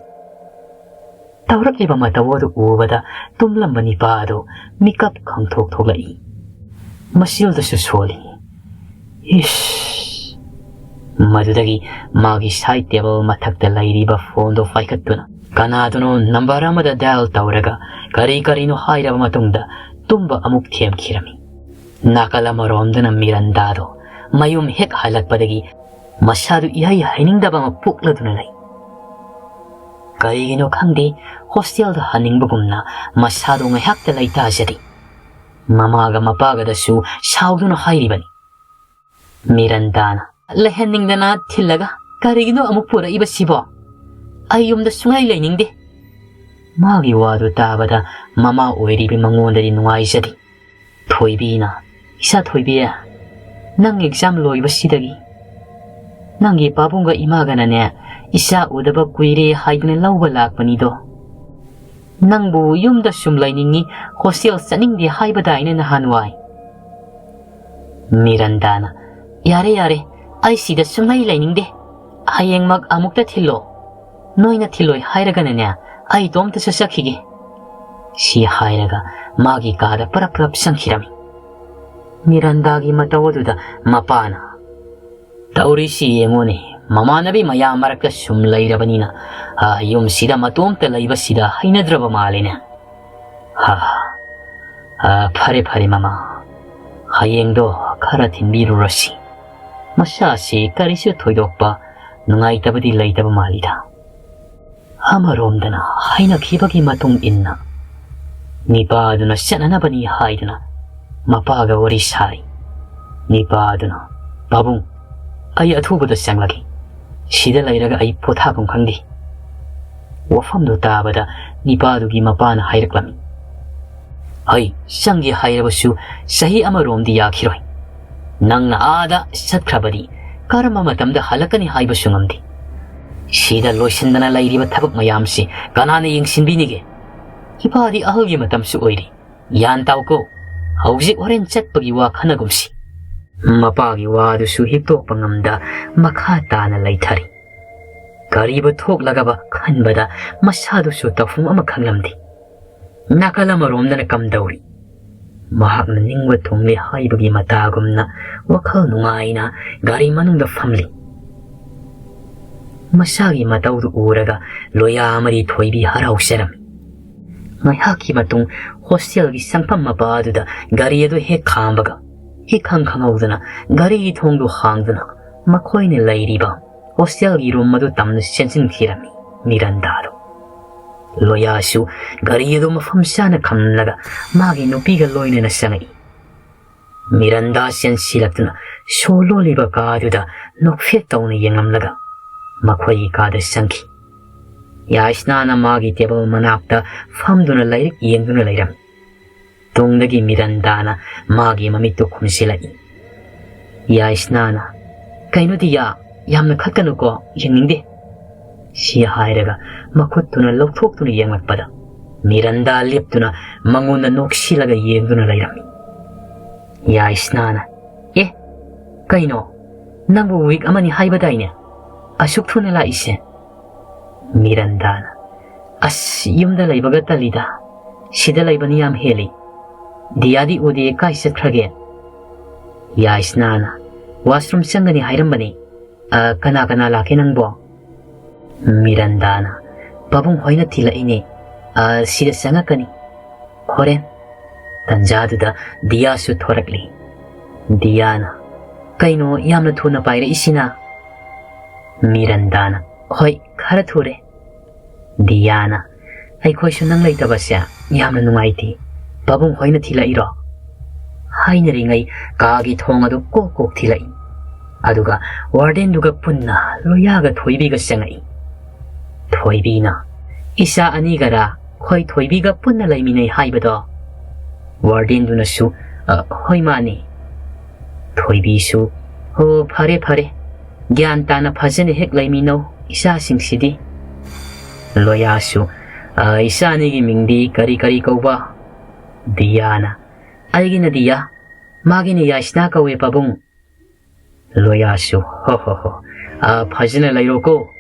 ꯇꯧꯔꯛꯂꯤꯕ ꯃꯇꯧ ꯑꯗꯨ ꯎꯕꯗ ꯇꯨꯝꯂꯝꯕ ꯅꯤꯄꯥ ꯑꯗꯨ ꯃꯤꯀꯞ ꯈꯪꯊꯣꯛ ꯊꯣꯛꯂꯛꯏ꯫ ꯃꯁꯤꯜꯗꯁꯨ ꯁꯣꯜꯂꯤ꯫ ꯏꯁ! ꯃꯗꯨꯗꯒꯤ ꯃꯥꯒꯤ ꯁꯥꯏꯠ ꯇꯦꯕꯜ ꯃꯊꯛꯇ ꯂꯩꯔꯤꯕ ꯐꯣꯟꯗꯨ ꯄꯥꯏꯈꯠꯇꯨꯅ ꯀꯅꯥꯗꯨꯅꯣ ꯅꯝꯕꯔ ꯑꯃꯗ ꯗꯥꯏꯜ ꯇꯧꯔꯒ ꯀꯔꯤ ꯀꯔꯤꯅꯣ ꯍꯥꯏꯔꯕ ꯃꯇꯨꯡꯗ ꯇꯨꯝꯕ ꯑꯃꯨꯛ ꯊꯦꯝꯈꯤꯔꯝꯃꯤ꯫ ꯅꯥꯀꯜ ꯑꯃꯔꯣꯝꯗꯅ ꯃꯤꯔꯟꯗꯥꯗꯣ ꯃꯌꯨꯝ ꯍꯦꯛ ꯍꯜꯂꯛꯄꯗꯒꯤ ꯃꯁꯥꯗꯨ ꯏꯍꯩ ꯍꯩꯅꯤꯡꯗꯕ ꯑꯃ ꯄꯣꯛꯂꯗꯨꯅ ꯂꯩ꯫ ꯀꯔꯤꯒꯤꯅꯣ ꯈꯪꯗꯦ, ꯍꯣꯁꯇꯦꯜꯗ ꯍꯟꯅꯤꯡꯕꯒꯨꯝꯅ ꯃꯁꯥꯗꯣ ꯉꯥꯏꯍꯥꯛꯇ ꯂꯩꯇꯥꯖꯔꯤ꯫ ꯃꯃꯥꯒ ꯃꯄꯥꯒꯗꯁꯨ ꯁꯥꯎꯗꯨꯅ ꯍꯥꯏꯔꯤꯕꯅꯤ꯫ ꯃꯤꯔꯟꯗꯥꯅ ꯂꯩꯍꯟꯅꯤꯡꯗꯅ ꯊꯤꯜꯂꯒ ꯀꯔꯤꯒꯤꯅꯣ ꯑꯃꯨꯛ ꯄꯨꯔꯛꯏꯕꯁꯤꯕꯣ? ꯑꯩ ꯌꯨꯝꯗ ꯁꯨꯡꯂꯩ ꯂꯩꯅꯤꯡꯗꯦ꯫ ꯃꯥꯒꯤ ꯋꯥꯗꯨ ꯇꯥꯕꯗ ꯃꯃꯥ ꯑꯣꯏꯔꯤꯕꯤ ꯃꯉꯣꯟꯗꯗꯤ ꯅꯨꯡꯉꯥꯏꯖꯗꯦ꯫ ꯊꯣꯏꯕꯤꯅ, "ꯏꯆꯥ ꯊꯣꯏꯕꯤ, ꯅꯪ ꯑꯦꯛꯖꯥꯝ ꯂꯣꯏꯕꯁꯤꯗꯒꯤ ꯅꯪꯒꯤ ꯄꯥꯕꯨꯡꯒ ꯏꯃꯥꯒꯅꯅꯦ ꯏꯆꯥ ꯎꯗꯕ ꯀꯨꯏꯔꯦ ꯍꯥꯏꯗꯅ ꯂꯧꯕ ꯂꯥꯛꯄꯅꯤꯗꯣ꯫ ꯅꯪꯕꯨ ꯌꯨꯝꯗ ꯁꯨꯝ ꯂꯩꯅꯤꯡꯉꯤ, ꯍꯣꯁꯇꯦꯜ ꯆꯠꯅꯤꯡꯗꯦ ꯍꯥꯏꯕꯗꯥꯏꯅꯦ ꯅꯍꯥꯟꯋꯥꯏ?" ꯃꯤꯔꯟꯗꯥꯅ, "ꯌꯥꯔꯦ, ꯌꯥꯔꯦ, ꯑꯩ ꯁꯤꯗ ꯁꯨꯡꯂꯩ ꯂꯩꯅꯤꯡꯗꯦ꯫ ꯍꯌꯦꯡꯃꯛ ꯑꯃꯨꯛꯇ ꯊꯤꯜꯂꯣ꯫ ꯅꯣꯏꯅ ꯊꯤꯜꯂꯣꯏ ꯍꯥꯏꯔꯒꯅꯅꯦ, ꯑꯩ ꯏꯇꯣꯝꯇꯁꯨ ꯆꯠꯈꯤꯒꯦ꯫" ꯁꯤ ꯍꯥꯏꯔꯒ ꯃꯥꯒꯤ ꯀꯥꯗ ꯄꯔꯞ ꯄꯔꯞ ꯆꯪꯈꯤꯔꯝꯃꯤ꯫ ꯃꯤꯔꯟꯗꯥꯒꯤ ꯃꯇꯧ ꯑꯗꯨꯗ ꯃꯄꯥꯅ, "ꯇꯧꯔꯤꯁꯤ ꯌꯦꯡꯉꯨꯅꯦ, ꯃꯃꯥꯟꯅꯕꯤ ꯃꯌꯥꯝ ꯃꯔꯛꯇ ꯁꯨꯝ ꯂꯩꯔꯕꯅꯤꯅ, ꯑ, ꯌꯨꯝꯁꯤꯗ ꯃꯇꯣꯝꯇ ꯂꯩꯕꯁꯤꯗ ꯍꯩꯅꯗ꯭ꯔꯕ ꯃꯥꯜꯂꯦꯅꯦ꯫ ꯍꯥ, ꯑ, ꯐꯔꯦ, ꯐꯔꯦ, ꯃꯃꯥ꯫ ꯍꯌꯦꯡꯗꯣ ꯈꯔ ꯊꯤꯟꯕꯤꯔꯨꯔꯁꯤ꯫ ꯃꯁꯥꯁꯤ ꯀꯔꯤꯁꯨ ꯊꯣꯏꯗꯣꯛꯄ ꯅꯨꯡꯉꯥꯏꯇꯕꯗꯤ ꯂꯩꯇꯕ ꯃꯥꯜꯂꯤꯗ꯫" ꯑꯃꯔꯣꯝꯗꯅ ꯍꯥꯏꯅꯈꯤꯕꯒꯤ ꯃꯇꯨꯡ ꯏꯟꯅ ꯅꯤꯄꯥꯗꯨꯅ ꯆꯠꯅꯅꯕꯅꯤ ꯍꯥꯏꯗꯨꯅ ꯃꯄꯥꯒ ꯋꯥꯔꯤ ꯁꯥꯔꯤ꯫ ꯅꯤꯄꯥꯗꯨꯅ, "ꯄꯥꯕꯨꯡ, ꯑꯩ ꯑꯊꯨꯕꯗ ꯆꯪꯂꯒꯦ꯫ ꯁꯤꯗ ꯂꯩꯔꯒ ꯑꯩ ꯄꯣꯊꯥꯐꯝ ꯈꯪꯗꯦ꯫" ꯋꯥꯐꯝꯗꯨ ꯇꯥꯕꯗ ꯅꯤꯄꯥꯗꯨꯒꯤ ꯃꯄꯥꯅ ꯍꯥꯏꯔꯛꯂꯝꯃꯤ, "ꯑꯩ ꯆꯪꯒꯦ ꯍꯥꯏꯔꯕꯁꯨ ꯆꯍꯤ ꯑꯃꯔꯣꯝꯗꯤ ꯌꯥꯈꯤꯔꯣꯏ꯫ ꯅꯪꯅ ꯑꯥꯗ ꯆꯠꯈ꯭ꯔꯕꯗꯤ ꯀꯔꯝꯕ ꯃꯇꯝꯗ ꯍꯜꯂꯛꯀꯅꯤ ꯍꯥꯏꯕꯁꯨ ꯉꯝꯗꯦ꯫ ꯁꯤꯗ ꯂꯣꯏꯁꯤꯟꯗꯅ ꯂꯩꯔꯤꯕ ꯊꯕꯛ ꯃꯌꯥꯝꯁꯤ ꯀꯅꯥꯅ ꯌꯦꯡꯁꯤꯟꯕꯤꯅꯤꯒꯦ? ꯏꯄꯥꯗꯤ ꯑꯍꯜꯒꯤ ꯃꯇꯝꯁꯨ ꯑꯣꯏꯔꯤ꯫ ꯒ꯭ꯌꯥꯟ ꯇꯥꯎꯀꯣ꯫ ꯍꯧꯖꯤꯛ ꯍꯣꯔꯦꯟ ꯆꯠꯄꯒꯤ ꯋꯥ ꯈꯟꯅꯒꯨꯝꯁꯤ꯫" ꯃꯄꯥꯒꯤ ꯋꯥꯗꯨꯁꯨ ꯍꯤꯛꯇꯣꯛꯄ ꯉꯝꯗ ꯃꯈꯥ ꯇꯥꯅ ꯂꯩꯊꯔꯤ꯫ ꯀꯔꯤꯕꯨ ꯊꯣꯛꯂꯒꯕ ꯈꯟꯕꯗ ꯃꯁꯥꯗꯨꯁꯨ ꯇꯧꯐꯝ ꯑꯃ ꯈꯪꯂꯝꯗꯦ꯫ ꯅꯥꯀꯜ ꯑꯃꯔꯣꯝꯗꯅ ꯀꯝꯗꯧꯔꯤ? ꯃꯍꯥꯛꯅ ꯅꯤꯡꯕ ꯊꯨꯡꯂꯦ ꯍꯥꯏꯕꯒꯤ ꯃꯇꯥꯒꯨꯝꯅ ꯋꯥꯈꯜ ꯅꯨꯡꯉꯥꯏꯅ ꯒꯥꯔꯤ ꯃꯅꯨꯡꯗ ꯐꯝꯂꯤ꯫ ꯃꯁꯥꯒꯤ ꯃꯇꯧꯗꯨ ꯎꯔꯒ ꯂꯣꯌꯥ ꯑꯃꯗꯤ ꯊꯣꯏꯕꯤ ꯍꯔꯥꯎꯖꯔꯝꯃꯤ꯫ ꯉꯥꯏꯍꯥꯛꯀꯤ ꯃꯇꯨꯡ ꯍꯣꯁꯇꯦꯜꯒꯤ ꯆꯪꯐꯝ ꯃꯄꯥ ꯑꯗꯨꯗ ꯒꯥꯔꯤ ꯑꯗꯨ ꯍꯦꯛ ꯈꯥꯝꯕꯒ ꯏꯈꯪ ꯈꯪꯍꯧꯗꯅ ꯒꯥꯔꯤꯒꯤ ꯊꯣꯡꯗꯨ ꯍꯥꯡꯗꯨꯅ ꯃꯈꯣꯏꯅ ꯂꯩꯔꯤꯕ ꯍꯣꯁꯇꯦꯜꯒꯤ ꯔꯨꯝ ꯑꯗꯨ ꯇꯝꯅ ꯆꯦꯟꯁꯤꯟꯈꯤꯔꯝꯃꯤ ꯃꯤꯔꯟꯗꯥꯗꯨ꯫ ꯂꯣꯌꯥꯁꯨ ꯒꯥꯔꯤ ꯑꯗꯨ ꯃꯐꯝ ꯆꯥꯅ ꯈꯝꯂꯒ ꯃꯥꯒꯤ ꯅꯨꯄꯤꯒ ꯂꯣꯏꯅꯅ ꯆꯪꯉꯛꯏ꯫ ꯃꯤꯔꯟꯗꯥ ꯆꯦꯟꯁꯤꯜꯂꯛꯇꯨꯅ ꯁꯣ ꯂꯣꯜꯂꯤꯕ ꯀꯥ ꯑꯗꯨꯗ ꯅꯣꯛꯐꯦꯠ ꯇꯧꯅ ꯌꯦꯡꯂꯝꯂꯒ ꯃꯈꯣꯏꯒꯤ ꯀꯥꯗ ꯆꯪꯈꯤ꯫ ꯌꯥꯏꯁꯅꯥꯅ ꯃꯥꯒꯤ ꯇꯦꯕꯜ ꯃꯅꯥꯛꯇ ꯐꯝꯗꯨꯅ ꯂꯥꯏꯔꯤꯛ ꯌꯦꯡꯗꯨꯅ ꯂꯩꯔꯝꯃꯤ꯫ ꯇꯨꯡꯗꯒꯤ ꯃꯤꯔꯟꯗꯥꯅ ꯃꯥꯒꯤ ꯃꯃꯤꯠꯇꯨ ꯈꯨꯝꯖꯤꯜꯂꯛꯏ꯫ ꯌꯥꯏꯁꯅꯥꯅ, "ꯀꯩꯅꯣ ꯗꯤꯌꯥ, ꯌꯥꯝꯅ ꯈꯠꯀꯅꯨꯀꯣ, ꯌꯦꯡꯅꯤꯡꯗꯦ," ꯁꯤ ꯍꯥꯏꯔꯒ ꯃꯈꯨꯠꯇꯨꯅ ꯂꯧꯊꯣꯛꯇꯨꯅ ꯌꯦꯡꯂꯛꯄꯗ ꯃꯤꯔꯟꯗꯥ ꯂꯦꯞꯇꯨꯅ ꯃꯉꯣꯟꯗ ꯅꯣꯛꯁꯤꯜꯂꯒ ꯌꯦꯡꯗꯨꯅ ꯂꯩꯔꯝꯃꯤ꯫ ꯌꯥꯏꯁꯅꯥꯅ, "ꯑꯦ, ꯀꯩꯅꯣ? ꯅꯪꯕꯨ ꯋꯤꯛ ꯑꯃꯅꯤ ꯍꯥꯏꯕꯗꯥꯏꯅꯦ? ꯑꯁꯨꯛ ꯊꯨꯅ ꯂꯥꯛꯏꯁꯦ?" ꯃꯤꯔꯟꯗꯥꯅ, "ꯑꯁ, ꯌꯨꯝꯗ ꯂꯩꯕꯒ ꯇꯜꯂꯤꯗ꯫ ꯁꯤꯗ ꯂꯩꯕꯅ ꯌꯥꯝ ꯍꯦꯜꯂꯤ꯫ ꯗꯤꯌꯥꯗꯤ ꯎꯗꯦ, ꯀꯥꯏ ꯆꯠꯈ꯭ꯔꯒꯦ?" ꯌꯥꯏꯁꯅꯥꯅ, "ꯋꯥꯁꯔꯨꯝ ꯆꯪꯒꯅꯤ ꯍꯥꯏꯔꯝꯕꯅꯤ꯫ ꯑ, ꯀꯅꯥ ꯀꯅꯥ ꯂꯥꯛꯀꯦ ꯅꯪꯕꯣ?" ꯃꯤꯔꯟꯗꯥꯅ, "ꯄꯥꯕꯨꯡ ꯍꯣꯏꯅ ꯊꯤꯜꯂꯛꯏꯅꯦ꯫ ꯑ, ꯁꯤꯗ ꯆꯪꯉꯛꯀꯅꯤ ꯍꯣꯔꯦꯟ꯫" ꯇꯟꯖꯥꯗꯨꯗ ꯗꯤꯌꯥꯁꯨ ꯊꯣꯔꯛꯂꯤ꯫ ꯗꯤꯌꯥꯅ, "ꯀꯩꯅꯣ ꯌꯥꯝꯅ ꯊꯨꯅ ꯄꯥꯏꯔꯛꯏꯁꯤꯅ?" ꯃꯤꯔꯟꯗꯥꯅ, "ꯍꯣꯏ, ꯈꯔ ꯊꯨꯔꯦ꯫" ꯗꯤꯌꯥꯅ, "ꯑꯩꯈꯣꯏꯁꯨ ꯅꯪ ꯂꯩꯇꯕꯁꯦ ꯌꯥꯝꯅ ꯅꯨꯡꯉꯥꯏꯇꯦ꯫ ꯄꯥꯕꯨꯡ ꯍꯣꯏꯅ ꯊꯤꯜꯂꯛꯏꯔꯣ?" ꯍꯥꯏꯅꯔꯤꯉꯩ ꯀꯥꯒꯤ ꯊꯣꯡ ꯑꯗꯨ ꯀꯣꯛ ꯀꯣꯛ ꯊꯤꯜꯂꯛꯏ꯫ ꯑꯗꯨꯒ ꯋꯥꯔꯗꯦꯟꯗꯨꯒ ꯄꯨꯟꯅ ꯂꯣꯌꯥꯒ ꯊꯣꯏꯕꯤꯒ ꯆꯪꯉꯛꯏ꯫ ꯊꯣꯏꯕꯤꯅ, "ꯏꯆꯥ ꯑꯅꯤꯒꯔꯥ? ꯈꯣꯏ ꯊꯣꯏꯕꯤꯒ ꯄꯨꯟꯅ ꯂꯩꯃꯤꯟꯅꯩ ꯍꯥꯏꯕꯗꯣ?" ꯋꯥꯔꯗꯦꯟꯗꯨꯅꯁꯨ, "ꯑ, ꯍꯣꯏ, ꯃꯥꯅꯤ꯫" ꯊꯣꯏꯕꯤꯁꯨ, "ꯍꯣ, ꯐꯔꯦ, ꯐꯔꯦ꯫ ꯒ꯭ꯌꯥꯟ ꯇꯥꯅ ꯐꯖꯅ ꯍꯦꯛ ꯂꯩꯃꯤꯟꯅꯧ, ꯏꯆꯥꯁꯤꯡꯁꯤꯗꯤ꯫" ꯂꯣꯌꯥꯁꯨ, "ꯑ, ꯏꯆꯥ ꯑꯅꯤꯒꯤ ꯃꯤꯡꯗꯤ ꯀꯔꯤ ꯀꯔꯤ ꯀꯧꯕ?" ꯗꯤꯌꯥꯅ, "ꯑꯩꯒꯤꯅ ꯗꯤꯌꯥ, ꯃꯥꯒꯤꯅ ꯌꯥꯏꯁꯅꯥ ꯀꯧꯋꯦ, ꯄꯥꯕꯨꯡ꯫" ꯂꯣꯌꯥꯁꯨ, "ꯍꯣ, ꯍꯣ, ꯍꯣ, ꯑ, ꯐꯖꯅ ꯂꯩꯔꯣꯀꯣ꯫"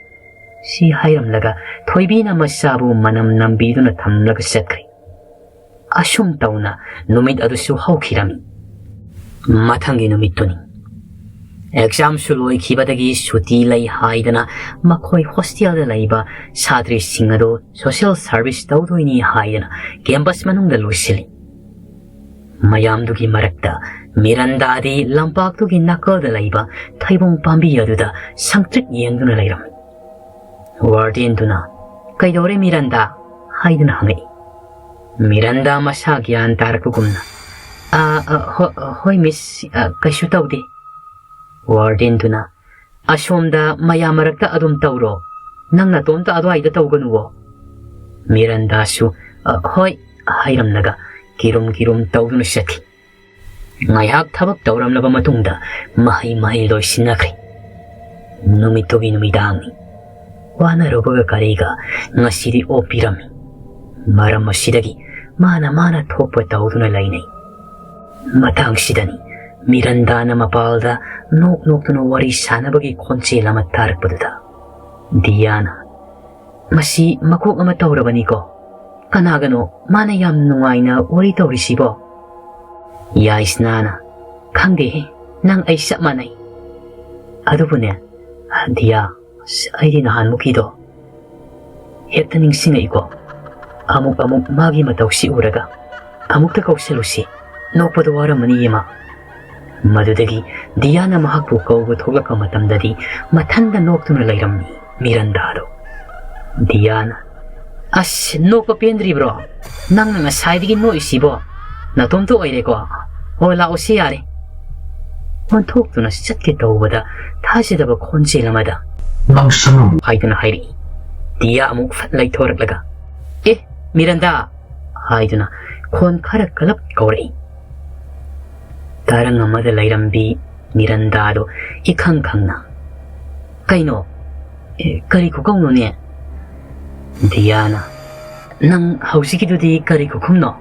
ꯁꯤ ꯍꯥꯏꯔꯝꯂꯒ ꯊꯣꯏꯕꯤꯅ ꯃꯆꯥꯕꯨ ꯃꯅꯝ ꯅꯝꯕꯤꯗꯨꯅ ꯊꯝꯂꯒ ꯆꯠꯈ꯭ꯔꯦ꯫ ꯑꯁꯨꯝ ꯇꯧꯅ ꯅꯨꯃꯤꯠ ꯑꯗꯨꯁꯨ ꯍꯧꯈꯤꯔꯝꯃꯤ꯫ ꯃꯊꯪꯒꯤ ꯅꯨꯃꯤꯠꯇꯨꯅꯤ꯫ ꯑꯦꯛꯖꯥꯝꯁꯨ ꯂꯣꯏꯈꯤꯕꯗꯒꯤ ꯁꯨꯇꯤ ꯂꯩ ꯍꯥꯏꯗꯅ ꯃꯈꯣꯏ ꯍꯣꯁꯇꯦꯜꯗ ꯂꯩꯕ ꯁꯥꯇ꯭ꯔꯤꯁꯤꯡ ꯑꯗꯨ ꯁꯣꯁꯤꯌꯦꯜ ꯁꯥꯔꯚꯤꯁ ꯇꯧꯗꯣꯏꯅꯤ ꯍꯥꯏꯗꯅ ꯀꯦꯝꯄꯁ ꯃꯅꯨꯡꯗ ꯂꯣꯏꯁꯤꯜꯂꯤ꯫ ꯃꯌꯥꯝꯗꯨꯒꯤ ꯃꯔꯛꯇ ꯃꯤꯔꯟꯗꯥꯗꯤ ꯂꯝꯄꯥꯛꯇꯨꯒꯤ ꯅꯥꯀꯜꯗ ꯂꯩꯕ ꯊꯩꯕꯣꯡ ꯄꯥꯝꯕꯤ ꯑꯗꯨꯗ ꯁꯪꯇ꯭ꯔꯤꯛ ꯌꯦꯡꯗꯨꯅ ꯂꯩꯔꯝꯃꯤ꯫ ꯋꯥꯔꯗꯦꯟꯗꯨꯅ, "ꯀꯩꯗꯧꯔꯦ ꯃꯤꯔꯟꯗꯥ?" ꯍꯥꯏꯗꯨꯅ ꯍꯪꯉꯛꯏ꯫ ꯃꯤꯔꯟꯗꯥ ꯃꯁꯥ ꯒ꯭ꯌꯥꯟ ꯇꯥꯔꯛꯄꯒꯨꯝꯅ, "ꯑ, ꯑ, ꯍꯣ-, ꯍꯣꯏ ꯃꯤꯁ, ꯑ, ꯀꯩꯁꯨ ꯇꯧꯗꯦ꯫" ꯋꯥꯔꯗꯦꯟꯗꯨꯅ, "ꯑꯁꯣꯝꯗ ꯃꯌꯥꯝ ꯃꯔꯛꯇ ꯑꯗꯨꯝ ꯇꯧꯔꯣ, ꯅꯪ ꯅꯇꯣꯝꯇ ꯑꯗꯨꯋꯥꯏꯗ ꯇꯧꯒꯅꯨꯋꯣ꯫" ꯃꯤꯔꯟꯗꯥꯁꯨ, "ꯑ, ꯍꯣꯏ" ꯍꯥꯏꯔꯝꯂꯒ ꯀꯤꯔꯨꯝ ꯀꯤꯔꯨꯝ ꯇꯧꯗꯨꯅ ꯆꯠꯈꯤ꯫ ꯉꯥꯏꯍꯥꯛ ꯊꯕꯛ ꯇꯧꯔꯝꯂꯕ ꯃꯇꯨꯡꯗ ꯃꯍꯩ ꯃꯍꯩ ꯂꯣꯏꯁꯤꯟꯅꯈ꯭ꯔꯦ꯫ ꯅꯨꯃꯤꯠꯇꯨꯒꯤ ꯅꯨꯃꯤꯗꯥꯡꯅꯤ꯫ ꯋꯥꯅꯔꯨꯕꯒ ꯀꯔꯤꯒ ꯉꯁꯤꯗꯤ ꯑꯣꯞ ꯄꯤꯔꯝꯃꯤ꯫ ꯃꯔꯝ ꯑꯁꯤꯗꯒꯤ ꯃꯥꯅ ꯃꯥꯅ ꯊꯣꯛꯄ ꯇꯧꯗꯨꯅ ꯂꯩꯅꯩ꯫ ꯃꯇꯥꯡꯁꯤꯗꯅꯤ ꯃꯤꯔꯟꯗꯥꯅ ꯃꯄꯥꯜꯗ ꯅꯣꯛ ꯅꯣꯛꯇꯨꯅ ꯋꯥꯔꯤ ꯁꯥꯟꯅꯕꯒꯤ ꯈꯣꯟꯖꯦꯜ ꯑꯃ ꯇꯥꯔꯛꯄꯗꯨꯗ ꯗꯤꯌꯥꯅ, "ꯃꯁꯤ ꯃꯀꯣꯛ ꯑꯃ ꯇꯧꯔꯕꯅꯤꯀꯣ꯫ ꯀꯅꯥꯒꯅꯣ ꯃꯥꯅ ꯌꯥꯝ ꯅꯨꯡꯉꯥꯏꯅ ꯋꯥꯔꯤ ꯇꯧꯔꯤꯁꯤꯕꯣ?" ꯌꯥꯏꯁꯅꯥꯅ, "ꯈꯪꯗꯦꯍꯦ, ꯅꯪ ꯑꯩ ꯆꯞ ꯃꯥꯟꯅꯩ꯫ ꯑꯗꯨꯕꯨꯅꯦ, ꯗꯤꯌꯥ, ꯑꯁ, ꯑꯩꯗꯤ ꯅꯍꯥꯟꯃꯨꯛꯀꯤꯗꯣ ꯍꯦꯛꯇ ꯅꯤꯡꯁꯤꯡꯉꯛꯏꯀꯣ꯫ ꯑꯃꯨꯛ ꯑꯃꯨꯛ ꯃꯥꯒꯤ ꯃꯇꯧꯁꯤ ꯎꯔꯒ ꯑꯃꯨꯛꯇ ꯀꯧꯁꯜꯂꯨꯁꯤ꯫ ꯅꯣꯛꯄꯗ ꯋꯥꯔꯝꯃꯅꯤꯌꯦ ꯃꯥ꯫" ꯃꯗꯨꯗꯒꯤ ꯗꯤꯌꯥꯅ ꯃꯍꯥꯛꯄꯨ ꯀꯧꯕ ꯊꯣꯛꯂꯛꯄ ꯃꯇꯝꯗꯗꯤ ꯃꯊꯟꯗ ꯅꯣꯛꯇꯨꯅ ꯂꯩꯔꯝꯃꯤ ꯃꯤꯔꯟꯗꯥꯗꯣ꯫ ꯗꯤꯌꯥꯅ, "ꯑꯁ, ꯅꯣꯛꯄ ꯄꯦꯟꯗ꯭ꯔꯤꯕ꯭ꯔꯣ? ꯅꯪꯅ ꯉꯁꯥꯏꯗꯒꯤ ꯅꯣꯛꯏꯁꯤꯕꯣ? ꯅꯇꯣꯝꯇ ꯑꯣꯏꯔꯦꯀꯣ꯫ ꯑꯣ, ꯂꯥꯛꯑꯣꯁꯦ ꯌꯥꯔꯦ꯫" ꯑꯣꯟꯊꯣꯛꯇꯨꯅ ꯆꯠꯀꯦ ꯇꯧꯕꯗ ꯊꯥꯖꯗꯕ ꯈꯣꯟꯖꯦꯜ ꯑꯃꯗ, "ꯅꯪ ꯁꯅꯝ" ꯍꯥꯏꯗꯨꯅ ꯍꯥꯏꯔꯛꯏ꯫ ꯗꯤꯌꯥ ꯑꯃꯨꯛ ꯐꯠ ꯂꯩꯊꯣꯔꯛꯂꯒ, "ꯑꯦ, ꯃꯤꯔꯟꯗꯥ!" ꯍꯥꯏꯗꯨꯅ ꯈꯣꯟ ꯈꯔ ꯀꯜꯂꯞ ꯀꯧꯔꯛꯏ꯫ ꯇꯔꯪ ꯑꯃꯗ ꯂꯩꯔꯝꯕꯤ ꯃꯤꯔꯟꯗꯥꯗꯣ ꯏꯈꯪ ꯈꯪꯅ, "ꯀꯩꯅꯣ? ꯑꯦ, ꯀꯔꯤ ꯈꯨꯀꯧꯅꯣꯅꯦ?" ꯗꯤꯌꯥꯅ, "ꯅꯪ ꯍꯧꯖꯤꯛꯀꯤꯗꯨꯗꯤ ꯀꯔꯤ ꯈꯨꯈꯨꯝꯅꯣ?"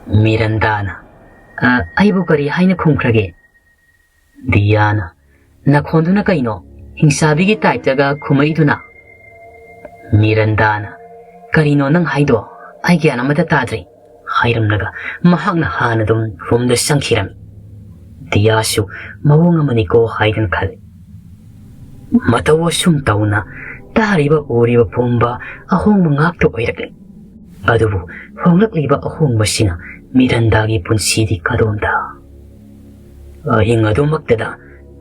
ꯃꯤꯔꯟꯗꯥꯅ, "ꯑ, ꯑꯩꯕꯨ ꯀꯔꯤ ꯍꯥꯏꯅ ꯈꯨꯝꯈ꯭ꯔꯒꯦ?" ꯗꯤꯌꯥꯅ, "ꯅꯈꯣꯟꯗꯨꯅ ꯀꯩꯅꯣ ꯍꯤꯡꯆꯥꯕꯤꯒꯤ ꯇꯥꯏꯞꯇꯒ ꯈꯨꯝꯃꯛꯏꯗꯨꯅ?" ꯃꯤꯔꯟꯗꯥꯅ, "ꯀꯔꯤꯅꯣ ꯅꯪ ꯍꯥꯏꯗꯣ? ꯑꯩ ꯒ꯭ꯌꯥꯟ ꯑꯃꯠꯇ ꯇꯥꯗ꯭ꯔꯦ" ꯍꯥꯏꯔꯝꯂꯒ ꯃꯍꯥꯛꯅ ꯍꯥꯟꯅ ꯑꯗꯨꯝ ꯔꯨꯝꯗ ꯆꯪꯈꯤꯔꯝꯃꯤ꯫ ꯇꯤꯌꯥꯁꯨ ꯃꯑꯣꯡ ꯑꯃꯅꯤꯀꯣ ꯍꯥꯏꯗꯨꯅ ꯈꯜꯂꯤ꯫ ꯃꯇꯧ ꯑꯁꯨꯝ ꯇꯧꯅ ꯇꯥꯔꯤꯕ ꯎꯔꯤꯕ ꯄꯨꯝꯕ ꯑꯍꯣꯡꯕ ꯉꯥꯛꯇ ꯑꯣꯏꯔꯛꯂꯤ꯫ ꯑꯗꯨꯕꯨ ꯍꯣꯡꯂꯛꯂꯤꯕ ꯑꯍꯣꯡꯕꯁꯤꯅ ꯃꯤꯔꯟꯗꯥꯒꯤ ꯄꯨꯟꯁꯤꯗꯤ ꯀꯗꯣꯝꯗ? ꯑꯍꯤꯡ ꯑꯗꯨꯃꯛꯇꯗ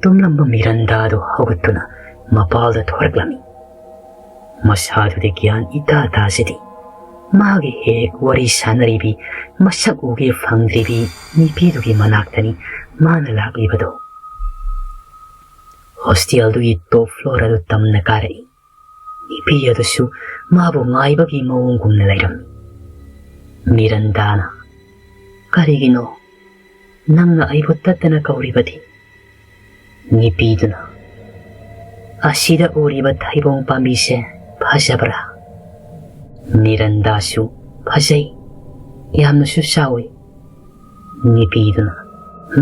ꯇꯨꯝꯂꯝꯕ ꯃꯤꯔꯟꯗꯥꯗꯨ ꯍꯧꯒꯠꯇꯨꯅ ꯃꯄꯥꯜꯗ ꯊꯣꯔꯛꯂꯝꯃꯤ꯫ ꯃꯁꯥꯗꯨꯗꯤ ꯒ꯭ꯌꯥꯟ ꯏꯇꯥ ꯇꯥꯖꯗꯦ꯫ ꯃꯥꯒꯤ ꯍꯦꯛ ꯋꯥꯔꯤ ꯁꯥꯟꯅꯔꯤꯕꯤ, ꯃꯁꯛ ꯎꯒꯦ ꯐꯪꯗ꯭ꯔꯤꯕꯤ ꯅꯨꯄꯤꯗꯨꯒꯤ ꯃꯅꯥꯛꯇꯅꯤ ꯃꯥꯅ ꯂꯥꯛꯂꯤꯕꯗꯣ꯫ ꯍꯣꯁꯇꯦꯜꯗꯨꯒꯤ ꯇꯣꯞ ꯐ꯭ꯂꯣꯔ ꯑꯗꯨ ꯇꯝꯅ ꯀꯥꯔꯛꯏ꯫ ꯅꯨꯄꯤ ꯑꯗꯨꯁꯨ ꯃꯥꯕꯨ ꯉꯥꯏꯕꯒꯤ ꯃꯑꯣꯡꯒꯨꯝꯅ ꯂꯩꯔꯝꯃꯤ꯫ ꯃꯤꯔꯟꯗꯥꯅ, "ꯀꯔꯤꯒꯤꯅꯣ ꯅꯪꯅ ꯑꯩꯕꯨ ꯇꯠꯇꯅ ꯀꯧꯔꯤꯕꯗꯤ?" ꯅꯨꯄꯤꯗꯨꯅ, "ꯑꯁꯤꯗ ꯎꯔꯤꯕ ꯊꯩꯕꯣꯡ ꯄꯥꯝꯕꯤꯁꯦ ꯐꯖꯕ꯭ꯔꯥ?" ꯃꯤꯔꯟꯗꯥꯁꯨ, "ꯐꯖꯩ, ꯌꯥꯝꯅꯁꯨ ꯆꯥꯎꯏ꯫" ꯅꯨꯄꯤꯗꯨꯅ,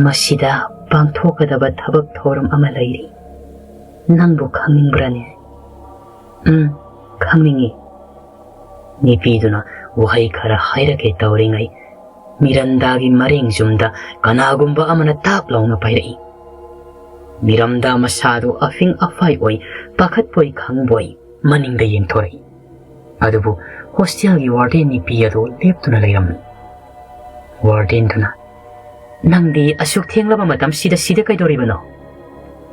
"ꯃꯁꯤꯗ ꯄꯥꯡꯊꯣꯛꯀꯗꯕ ꯊꯕꯛ ꯊꯧꯔꯝ ꯑꯃ ꯂꯩꯔꯤ꯫ ꯅꯪꯕꯨ ꯈꯪꯅꯤꯡꯕ꯭ꯔꯅꯦ?" "ꯎꯝ, ꯈꯪꯅꯤꯡꯏ꯫" ꯅꯨꯄꯤꯗꯨꯅ ꯋꯥꯍꯩ ꯈꯔ ꯍꯥꯏꯔꯛꯀꯦ ꯇꯧꯔꯤꯉꯩ, ꯃꯤꯔꯟꯗꯥꯒꯤ ꯃꯔꯦꯡ ꯌꯨꯝꯗ ꯀꯅꯥꯒꯨꯝꯕ ꯑꯃꯅ ꯇꯥꯞ ꯂꯥꯎꯅ ꯄꯥꯏꯔꯛꯏ꯫ ꯃꯤꯔꯟꯗꯥ ꯃꯁꯥꯗꯨ ꯑꯐꯤꯡ ꯑꯐꯥꯏ ꯑꯣꯏ, ꯄꯥꯈꯠꯄꯣꯏ ꯈꯪꯕꯣꯏ ꯃꯅꯤꯡꯗ ꯌꯦꯡꯊꯣꯔꯛꯏ꯫ ꯑꯗꯨꯕꯨ ꯍꯣꯁꯇꯦꯜꯒꯤ ꯋꯥꯔꯗꯦꯟ ꯅꯨꯄꯤ ꯑꯗꯨ ꯂꯦꯞꯇꯨꯅ ꯂꯩꯔꯝꯃꯤ꯫ ꯋꯥꯔꯗꯦꯟꯗꯨꯅ, "ꯅꯪꯗꯤ ꯑꯁꯨꯛ ꯊꯦꯡꯂꯕ ꯃꯇꯝꯁꯤꯗ ꯁꯤꯗ ꯀꯩꯗꯧꯔꯤꯕꯅꯣ?"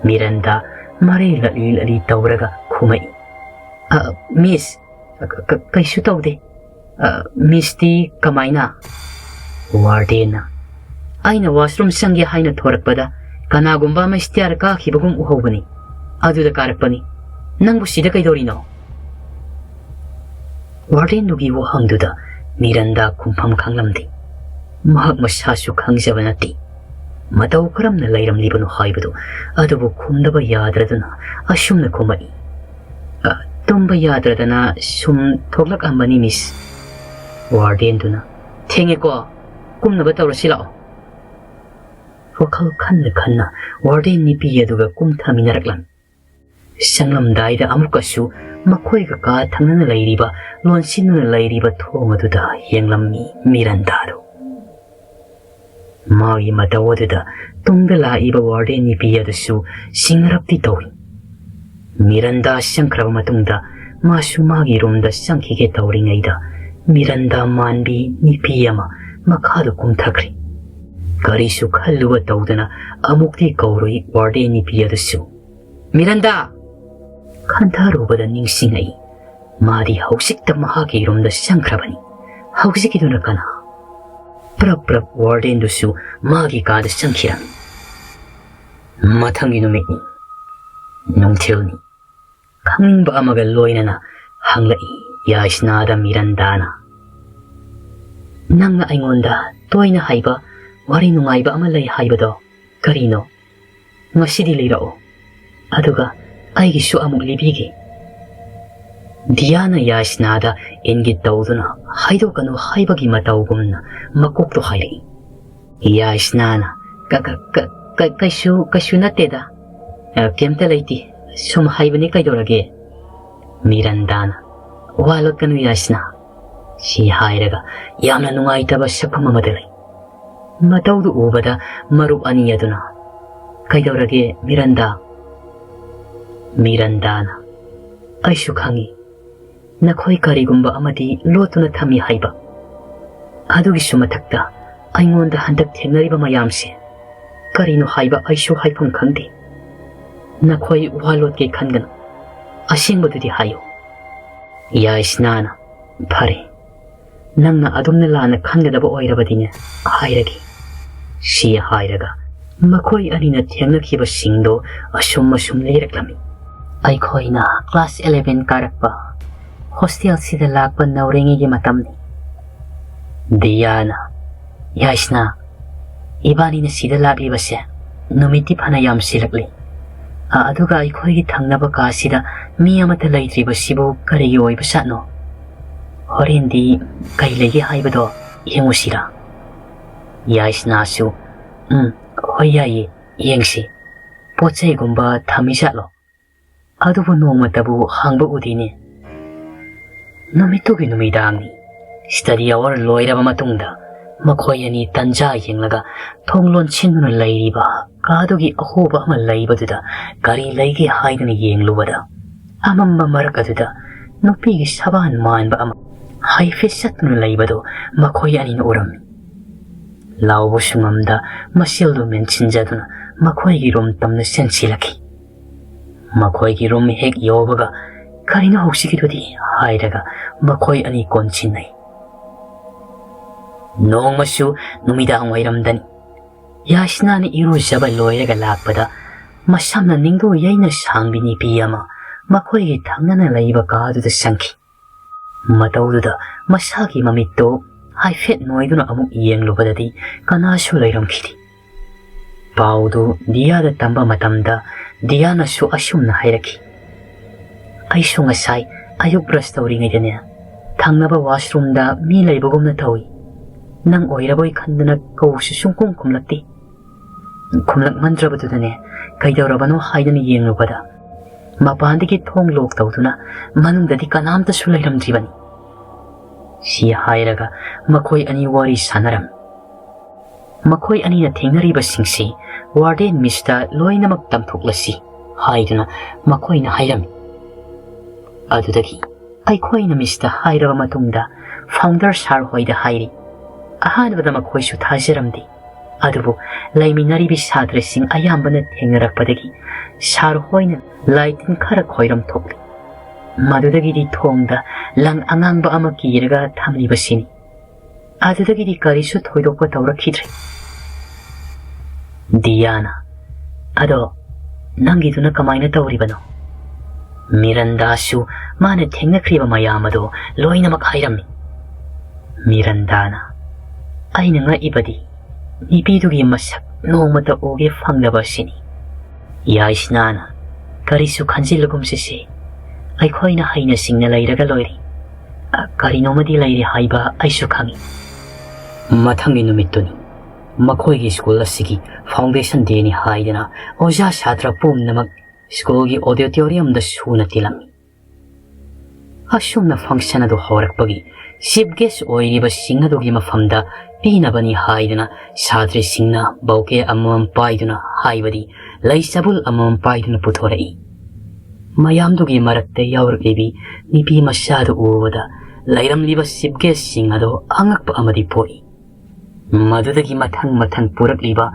ꯃꯤꯔꯟꯗꯥ ꯃꯔꯩ ꯂꯠꯂꯤ ꯂꯠꯂꯤ ꯇꯧꯔꯒ ꯈꯨꯝꯃꯛꯏ꯫ "ꯑ, ꯃꯤꯁ, ꯀ-, ꯀ-, ꯀꯩꯁꯨ ꯇꯧꯗꯦ꯫" "ꯑ, ꯃꯤꯁꯇꯤ ꯀꯃꯥꯏꯅ?" ꯋꯥꯔꯗꯦꯟꯅ, "ꯑꯩꯅ ꯋꯥꯁꯔꯨꯝ ꯆꯪꯒꯦ ꯍꯥꯏꯅ ꯊꯣꯔꯛꯄꯗ ꯀꯅꯥꯒꯨꯝꯕ ꯑꯃ ꯁ꯭ꯇꯦꯌꯔ ꯀꯥꯈꯤꯕꯒꯨꯝ ꯎꯍꯧꯕꯅꯤ꯫ ꯑꯗꯨꯗ ꯀꯥꯔꯛꯄꯅꯤ꯫ ꯅꯪꯕꯨ ꯁꯤꯗ ꯀꯩꯗꯧꯔꯤꯅꯣ?" ꯋꯥꯔꯗꯦꯟꯗꯨꯒꯤ ꯋꯥꯍꯪꯗꯨꯗ ꯃꯤꯔꯟꯗꯥ ꯈꯨꯝꯐꯝ ꯈꯪꯂꯝꯗꯦ꯫ ꯃꯍꯥꯛ ꯃꯁꯥꯁꯨ ꯈꯪꯖꯕ ꯅꯠꯇꯦ꯫ ꯃꯇꯧ ꯀꯔꯝꯅ ꯂꯩꯔꯝꯂꯤꯕꯅꯣ ꯍꯥꯏꯕꯗꯨ ꯑꯗꯨꯕꯨ ꯈꯨꯝꯗꯕ ꯌꯥꯗ꯭ꯔꯗꯨꯅ ꯑꯁꯨꯝꯅ ꯈꯨꯝꯃꯛꯏ, "ꯑ, ꯇꯨꯝꯕ ꯌꯥꯗ꯭ꯔꯗꯅ ꯁꯨꯝ ꯊꯣꯛꯂꯛꯑꯝꯕꯅꯤ, ꯃꯤꯁ꯫" ꯋꯥꯔꯗꯦꯟꯗꯨꯅ, "ꯊꯦꯡꯉꯦꯀꯣ, ꯀꯨꯝꯅꯕ ꯇꯧꯔꯁꯤ ꯂꯥꯛꯑꯣ꯫" ꯋꯥꯈꯜ ꯈꯟꯅ ꯈꯟꯅ ꯋꯥꯔꯗꯦꯟ ꯅꯨꯄꯤ ꯑꯗꯨꯒ ꯀꯨꯝꯊꯃꯤꯟꯅꯔꯛꯂꯝꯃꯤ꯫ ꯆꯪꯂꯝꯗꯥꯏꯗ ꯑꯃꯨꯛꯀꯁꯨ ꯃꯈꯣꯏꯒ ꯀꯥ ꯊꯪꯅꯅ ꯂꯩꯔꯤꯕ, ꯂꯣꯟꯁꯤꯟꯗꯨꯅ ꯂꯩꯔꯤꯕ ꯊꯣꯡ ꯑꯗꯨꯗ ꯌꯦꯡꯂꯝꯃꯤ ꯃꯤꯔꯟꯗꯥꯗꯨ꯫ ꯃꯥꯒꯤ ꯃꯇꯧ ꯑꯗꯨꯗ ꯇꯨꯡꯗ ꯂꯥꯛꯏꯕ ꯋꯥꯔꯗꯦꯟ ꯅꯨꯄꯤ ꯑꯗꯨꯁꯨ ꯁꯤꯡꯅꯔꯞꯇꯤ ꯇꯧꯏ꯫ ꯃꯤꯔꯟꯗꯥ ꯆꯪꯈ꯭ꯔꯕ ꯃꯇꯨꯡꯗ ꯃꯥꯁꯨ ꯃꯥꯒꯤ ꯔꯨꯝꯗ ꯆꯪꯈꯤꯒꯦ ꯇꯧꯔꯤꯉꯩꯗ ꯃꯤꯔꯟꯗꯥ ꯃꯥꯟꯕꯤ ꯅꯨꯄꯤ ꯑꯃ ꯃꯈꯥꯗ ꯀꯨꯝꯊꯈ꯭ꯔꯤ꯫ ꯀꯔꯤꯁꯨ ꯈꯜꯂꯨꯕ ꯇꯧꯗꯅ ꯑꯃꯨꯛꯇꯤ ꯀꯧꯔꯨꯏ ꯋꯥꯔꯗꯦꯟ ꯅꯨꯄꯤ ꯑꯗꯨꯁꯨ꯫ "ꯃꯤꯔꯟꯗꯥ!" ꯈꯟꯊꯔꯨꯕꯗ ꯅꯤꯡꯁꯤꯡꯉꯛꯏ꯫ ꯃꯥꯗꯤ ꯍꯧꯖꯤꯛꯇ ꯃꯍꯥꯛꯀꯤ ꯔꯨꯝꯗ ꯆꯪꯈ꯭ꯔꯕꯅꯤ꯫ ꯍꯧꯖꯤꯛꯀꯤꯗꯨꯅ ꯀꯅꯥ? ꯄ꯭ꯔꯞ ꯄ꯭ꯔꯞ ꯋꯥꯔꯗꯦꯟꯗꯨꯁꯨ ꯃꯥꯒꯤ ꯀꯥꯗ ꯆꯪꯈꯤꯔꯝꯃꯤ꯫ ꯃꯊꯪꯒꯤ ꯅꯨꯃꯤꯠꯅꯤ꯫ ꯅꯨꯡꯊꯤꯜꯅꯤ꯫ ꯈꯪꯅꯤꯡꯕ ꯑꯃꯒ ꯂꯣꯏꯅꯅ ꯍꯪꯂꯛꯏ ꯌꯥꯏꯁꯅꯥꯗ ꯃꯤꯔꯟꯗꯥꯅ꯫ "ꯅꯪꯅ ꯑꯩꯉꯣꯟꯗ ꯇꯣꯏꯅ ꯍꯥꯏꯕ ꯋꯥꯔꯤ ꯅꯨꯡꯉꯥꯏꯕ ꯑꯃ ꯂꯩ ꯍꯥꯏꯕꯗꯣ ꯀꯔꯤꯅꯣ? ꯉꯁꯤꯗꯤ ꯂꯤꯔꯛꯑꯣ꯫ ꯑꯗꯨꯒ ꯑꯩꯒꯤꯁꯨ ꯑꯃꯨꯛ ꯂꯤꯕꯤꯒꯦ꯫" ꯗꯤꯌꯥꯅ ꯌꯥꯏꯁꯅꯥꯗ ꯏꯪꯒꯤꯠ ꯇꯧꯗꯨꯅ ꯍꯥꯏꯗꯣꯛꯀꯅꯨ ꯍꯥꯏꯕꯒꯤ ꯃꯇꯧꯒꯨꯝꯅ ꯃꯀꯣꯛꯇꯣ ꯍꯥꯏꯔꯛꯏ꯫ ꯌꯥꯏꯁꯅꯥꯅ, "ꯀ-, ꯀ-, ꯀ-, ꯀ-, ꯀꯩꯁꯨ, ꯀꯩꯁꯨ ꯅꯠꯇꯦꯗ꯫ ꯑ, ꯀꯩꯝꯇ ꯂꯩꯇꯦ꯫ ꯁꯨꯝ ꯍꯥꯏꯕꯅꯤ ꯀꯩꯗꯧꯔꯒꯦ?" ꯃꯤꯔꯟꯗꯥꯅ, "ꯋꯥ ꯂꯣꯠꯀꯅꯨ ꯌꯥꯏꯁꯅꯥ꯫" ꯁꯤ ꯍꯥꯏꯔꯒ ꯌꯥꯝꯅ ꯅꯨꯡꯉꯥꯏꯇꯕ ꯁꯛꯐꯝ ꯑꯃꯗ ꯂꯩ꯫ ꯃꯇꯧꯗꯨ ꯎꯕꯗ ꯃꯔꯨꯞ ꯑꯅꯤ ꯑꯗꯨꯅ, "ꯀꯩꯗꯧꯔꯒꯦ ꯃꯤꯔꯟꯗꯥ?" ꯃꯤꯔꯟꯗꯥꯅ, "ꯑꯩꯁꯨ ꯈꯪꯏ꯫ ꯅꯈꯣꯏ ꯀꯔꯤꯒꯨꯝꯕ ꯑꯃꯗꯤ ꯂꯣꯠꯇꯨꯅ ꯊꯝꯃꯤ ꯍꯥꯏꯕ꯫ ꯑꯗꯨꯒꯤꯁꯨ ꯃꯊꯛꯇ ꯑꯩꯉꯣꯟꯗ ꯍꯟꯗꯛ ꯊꯦꯡꯅꯔꯤꯕ ꯃꯌꯥꯝꯁꯦ ꯀꯔꯤꯅꯣ ꯍꯥꯏꯕ ꯑꯩꯁꯨ ꯍꯥꯏꯐꯝ ꯈꯪꯗꯦ꯫ ꯅꯈꯣꯏ ꯋꯥ ꯂꯣꯠꯀꯦ ꯈꯟꯒꯅꯨ꯫ ꯑꯁꯦꯡꯕꯗꯨꯗꯤ ꯍꯥꯏꯌꯨ꯫" ꯌꯥꯏꯁꯅꯥꯅ, "ꯐꯔꯦ, ꯅꯪꯅ ꯑꯗꯨꯝꯅ ꯂꯥꯟꯅ ꯈꯟꯒꯗꯕ ꯑꯣꯏꯔꯕꯗꯤꯅꯦ, ꯍꯥꯏꯔꯒꯦ꯫" ꯁꯤ ꯍꯥꯏꯔꯒ ꯃꯈꯣꯏ ꯑꯅꯤꯅ ꯊꯦꯡꯅꯈꯤꯕꯁꯤꯡꯗꯣ ꯑꯁꯨꯝ ꯑꯁꯨꯝ ꯂꯤꯔꯛꯂꯝꯃꯤ꯫ "ꯑꯩꯈꯣꯏꯅ ꯀ꯭ꯂꯥꯁ ꯑꯦꯂꯦꯚꯦꯟ ꯀꯥꯔꯛꯄ, ꯍꯣꯁꯇꯦꯜꯁꯤꯗ ꯂꯥꯛꯄ ꯅꯧꯔꯤꯉꯩꯒꯤ ꯃꯇꯝꯅꯤ꯫" ꯗꯤꯌꯥꯅ, "ꯌꯥꯏꯁꯅꯥ, ꯏꯕꯥꯅꯤꯅ ꯁꯤꯗ ꯂꯥꯛꯂꯤꯕꯁꯦ ꯅꯨꯃꯤꯠꯇꯤ ꯐꯅ ꯌꯥꯝ ꯁꯤꯜꯂꯛꯂꯤ꯫ ꯑ-, ꯑꯗꯨꯒ ꯑꯩꯈꯣꯏꯒꯤ ꯊꯪꯅꯕ ꯀꯥꯁꯤꯗ ꯃꯤ ꯑꯃꯠꯇ ꯂꯩꯇ꯭ꯔꯤꯕꯁꯤꯕꯨ ꯀꯔꯤꯒꯤ ꯑꯣꯏꯕꯖꯥꯠꯅꯣ? ꯍꯣꯔꯦꯟꯗꯤ ꯀꯩ ꯂꯩꯒꯦ ꯍꯥꯏꯕꯗꯣ ꯌꯦꯡꯉꯨꯁꯤꯔꯥ?" ꯌꯥꯏꯁꯅꯥꯁꯨ, "ꯎꯝ, ꯍꯣꯏ ꯌꯥꯏꯌꯦ, ꯌꯦꯡꯁꯤ꯫ ꯄꯣꯠ ꯆꯩꯒꯨꯝꯕ ꯊꯝꯃꯤꯖꯥꯠꯂꯣ? ꯑꯗꯨꯕꯨ ꯅꯣꯡꯃꯇꯕꯨ ꯍꯥꯡꯕ ꯎꯗꯦꯅꯦ꯫" ꯅꯨꯃꯤꯠꯇꯨꯒꯤ ꯅꯨꯃꯤꯗꯥꯡꯅꯤ꯫ ꯁ꯭ꯇꯗꯤ ꯑꯋꯥꯔ ꯂꯣꯏꯔꯕ ꯃꯇꯨꯡꯗ ꯃꯈꯣꯏ ꯑꯅꯤ ꯇꯟꯖꯥ ꯌꯦꯡꯂꯒ ꯊꯣꯡ ꯂꯣꯟꯁꯤꯟꯗꯨꯅ ꯂꯩꯔꯤꯕ ꯀꯥꯗꯨꯒꯤ ꯑꯍꯣꯕ ꯑꯃ ꯂꯩꯕꯗꯨꯗ ꯀꯔꯤ ꯂꯩꯒꯦ ꯍꯥꯏꯗꯨꯅ ꯌꯦꯡꯂꯨꯕꯗ, ꯑꯃꯝꯕ ꯃꯔꯛ ꯑꯗꯨꯗ ꯅꯨꯄꯤꯒꯤ ꯁꯕꯥꯟ ꯃꯥꯟꯕ ꯑꯃ ꯍꯥꯏꯐꯦꯠ ꯆꯠꯇꯨꯅ ꯂꯩꯕꯗꯨ ꯃꯈꯣꯏ ꯑꯅꯤꯅ ꯎꯔꯝꯃꯤ꯫ ꯂꯥꯎꯕꯁꯨ ꯉꯝꯗ ꯃꯁꯦꯜꯗꯨ ꯃꯦꯟꯁꯤꯟꯖꯗꯨꯅ ꯃꯈꯣꯏꯒꯤ ꯔꯨꯝ ꯇꯝꯅ ꯆꯦꯟꯁꯤꯜꯂꯛꯈꯤ꯫ ꯃꯈꯣꯏꯒꯤ ꯔꯨꯝ ꯍꯦꯛ ꯌꯧꯕꯒ, "ꯀꯔꯤꯅꯣ ꯍꯧꯖꯤꯛꯀꯤꯗꯨꯗꯤ?" ꯍꯥꯏꯔꯒ ꯃꯈꯣꯏ ꯑꯅꯤ ꯀꯣꯟꯁꯤꯟꯅꯩ꯫ ꯅꯣꯡꯃꯁꯨ ꯅꯨꯃꯤꯗꯥꯡ ꯋꯥꯏꯔꯝꯗꯅꯤ꯫ ꯌꯥꯏꯁꯅꯥꯅ ꯏꯔꯨꯖꯕ ꯂꯣꯏꯔꯒ ꯂꯥꯛꯄꯗ, ꯃꯁꯝꯅ ꯅꯤꯡꯗꯣ ꯌꯩꯅ ꯁꯥꯡꯕꯤ ꯅꯨꯄꯤ ꯑꯃ ꯃꯈꯣꯏꯒꯤ ꯊꯪꯅꯅ ꯂꯩꯕ ꯀꯥꯗꯨꯗ ꯆꯪꯈꯤ꯫ ꯃꯇꯧꯗꯨꯗ ꯃꯁꯥꯒꯤ ꯃꯃꯤꯠꯇꯨ ꯍꯥꯏꯐꯦꯠ ꯅꯣꯏꯗꯨꯅ ꯑꯃꯨꯛ ꯌꯦꯡꯂꯨꯕꯗꯗꯤ ꯀꯅꯥꯁꯨ ꯂꯩꯔꯝꯈꯤꯗꯦ꯫ ꯄꯥꯎꯗꯨ ꯗꯤꯌꯥꯗ ꯇꯝꯕ ꯃꯇꯝꯗ ꯗꯤꯌꯥꯅꯁꯨ ꯑꯁꯨꯝꯅ ꯍꯥꯏꯔꯛꯈꯤ, "ꯑꯩꯁꯨ ꯉꯁꯥꯏ ꯑꯌꯨꯛ ꯕ꯭ꯔꯁ ꯇꯧꯔꯤꯉꯩꯗꯅꯦ, ꯊꯪꯅꯕ ꯋꯥꯁꯔꯨꯝꯗ ꯃꯤ ꯂꯩꯕꯒꯨꯝꯅ ꯇꯧꯏ꯫ ꯅꯪ ꯑꯣꯏꯔꯕꯣꯏ ꯈꯟꯗꯅ ꯀꯧꯕꯁꯨ ꯁꯨꯡꯈꯨꯝ ꯈꯨꯝꯂꯛꯇꯦ꯫ ꯈꯨꯝꯂꯛꯃꯟꯗ꯭ꯔꯕꯗꯨꯗꯅꯦ, ꯀꯩꯗꯧꯔꯕꯅꯣ ꯍꯥꯏꯗꯅ ꯌꯦꯡꯂꯨꯕꯗ, ꯃꯄꯥꯟꯗꯒꯤ ꯊꯣꯡ ꯂꯣꯛ ꯇꯧꯗꯨꯅ ꯃꯅꯨꯡꯗꯗꯤ ꯀꯅꯥꯝꯇꯁꯨ ꯂꯩꯔꯝꯗ꯭ꯔꯤꯕꯅꯤ"꯫ ꯁꯤ ꯍꯥꯏꯔꯒ ꯃꯈꯣꯏ ꯑꯅꯤ ꯋꯥꯔꯤ ꯁꯥꯟꯅꯔꯝꯃꯤ꯫ ꯃꯈꯣꯏ ꯑꯅꯤꯅ ꯊꯦꯡꯅꯔꯤꯕꯁꯤꯡꯁꯤ ꯋꯥꯔꯗꯦꯟ ꯃꯤꯁꯇ ꯂꯣꯏꯅꯃꯛ ꯇꯝꯊꯣꯛꯂꯁꯤ ꯍꯥꯏꯗꯨꯅ ꯃꯈꯣꯏꯅ ꯍꯥꯏꯔꯝꯃꯤ꯫ ꯑꯗꯨꯗꯒꯤ ꯑꯩꯈꯣꯏꯅ ꯃꯤꯁꯇ ꯍꯥꯏꯔꯕ ꯃꯇꯨꯡꯗ ꯐꯥꯎꯟꯗꯔ ꯁꯥꯔ ꯍꯣꯏꯗ ꯍꯥꯏꯔꯤ꯫ ꯑꯍꯥꯟꯕꯗ ꯃꯈꯣꯏꯁꯨ ꯊꯥꯖꯔꯝꯗꯦ, ꯑꯗꯨꯕꯨ ꯂꯩꯃꯤꯟꯅꯔꯤꯕꯤ ꯁꯥꯇ꯭ꯔꯁꯤꯡ ꯑꯌꯥꯝꯕꯅ ꯊꯦꯡꯅꯔꯛꯄꯗꯒꯤ ꯁꯥꯔ ꯍꯣꯏꯅ ꯂꯥꯏ ꯇꯤꯟ ꯈꯔ ꯈꯣꯏꯔꯝ ꯊꯣꯛꯂꯤ꯫ ꯃꯗꯨꯗꯒꯤꯗꯤ ꯊꯣꯡꯗ ꯂꯪ ꯑꯉꯥꯡꯕ ꯑꯃ ꯀꯤꯔꯒ ꯊꯝꯂꯤꯕꯁꯤꯅꯤ꯫ ꯑꯗꯨꯗꯒꯤꯗꯤ ꯀꯔꯤꯁꯨ ꯊꯣꯏꯗꯣꯛꯄ ꯇꯧꯔꯛꯈꯤꯗ꯭ꯔꯦ꯫ ꯗꯤꯌꯥꯅ, "ꯑꯗꯣ ꯅꯪꯒꯤꯗꯨꯅ ꯀꯃꯥꯏꯅ ꯇꯧꯔꯤꯕꯅꯣ?" ꯃꯤꯔꯟꯗꯥꯁꯨ ꯃꯥꯅ ꯊꯦꯡꯅꯈ꯭ꯔꯤꯕ ꯃꯌꯥꯝ ꯑꯗꯣ ꯂꯣꯏꯅꯃꯛ ꯍꯥꯏꯔꯝꯃꯤ꯫ ꯃꯤꯔꯟꯗꯥꯅ, "ꯑꯩꯅ ꯉꯛꯏꯕꯗꯤ ꯅꯨꯄꯤꯗꯨꯒꯤ ꯃꯁꯛ ꯅꯣꯡꯃꯇ ꯎꯒꯦ ꯐꯪꯗꯕ ꯑꯁꯤꯅꯤ꯫ ꯌꯥꯏꯁꯅꯥꯅ, ꯀꯔꯤꯁꯨ ꯈꯟꯖꯤꯜꯂꯒꯨꯝꯁꯤꯁꯦ꯫ ꯑꯩꯈꯣꯏꯅ ꯍꯩꯅ ꯁꯤꯡꯅ ꯂꯩꯔꯒ ꯂꯣꯏꯔꯦ꯫ ꯑ, ꯀꯔꯤꯅꯣꯃꯗꯤ ꯂꯩꯔꯦ ꯍꯥꯏꯕ ꯑꯩꯁꯨ ꯈꯪꯏ"꯫ ꯃꯊꯪꯒꯤ ꯅꯨꯃꯤꯠꯇꯨꯅꯤ꯫ ꯃꯈꯣꯏꯒꯤ ꯁ꯭ꯀꯨꯜ ꯑꯁꯤꯒꯤ ꯐꯥꯎꯟꯗꯦꯁꯟ ꯗꯦꯅꯤ ꯍꯥꯏꯗꯅ ꯑꯣꯖꯥ ꯁꯥꯇ꯭ꯔ ꯄꯨꯝꯅꯃꯛ ꯁ꯭ꯀꯨꯜꯒꯤ ꯑꯣꯗꯤꯇꯣꯔꯤꯌꯝꯗ ꯁꯨꯅ ꯇꯤꯜꯂꯝꯃꯤ꯫ ꯑꯁꯨꯝꯅ ꯐꯪꯁꯟ ꯑꯗꯨ ꯍꯧꯔꯛꯄꯒꯤ ꯆꯤꯐ ꯒꯦꯁ ꯑꯣꯏꯔꯤꯕꯁꯤꯡ ꯑꯗꯨꯒꯤ ꯃꯐꯝꯗ ꯄꯤꯅꯕꯅꯤ ꯍꯥꯏꯗꯨꯅ ꯁꯥꯇ꯭ꯔꯁꯤꯡꯅ ꯕꯧꯀꯦ ꯑꯃꯃꯝ ꯄꯥꯏꯗꯨꯅ, ꯍꯥꯏꯕꯗꯤ ꯂꯩ ꯆꯕꯨꯜ ꯑꯃꯃꯝ ꯄꯥꯏꯗꯨꯅ ꯄꯨꯊꯣꯔꯛꯏ꯫ ꯃꯌꯥꯝꯗꯨꯒꯤ ꯃꯔꯛꯇ ꯌꯥꯎꯔꯛꯂꯤꯕꯤ ꯅꯨꯄꯤ ꯃꯆꯥꯗꯨ ꯎꯕꯗ ꯂꯩꯔꯝꯂꯤꯕ ꯆꯤꯐ ꯒꯦꯁꯁꯤꯡ ꯑꯗꯨ ꯑꯉꯛꯄ ꯑꯃꯗꯤ ꯄꯣꯛꯏ꯫ ꯃꯗꯨꯗꯒꯤ ꯃꯊꯪ ꯃꯊꯪ ꯄꯨꯔꯛꯂꯤꯕ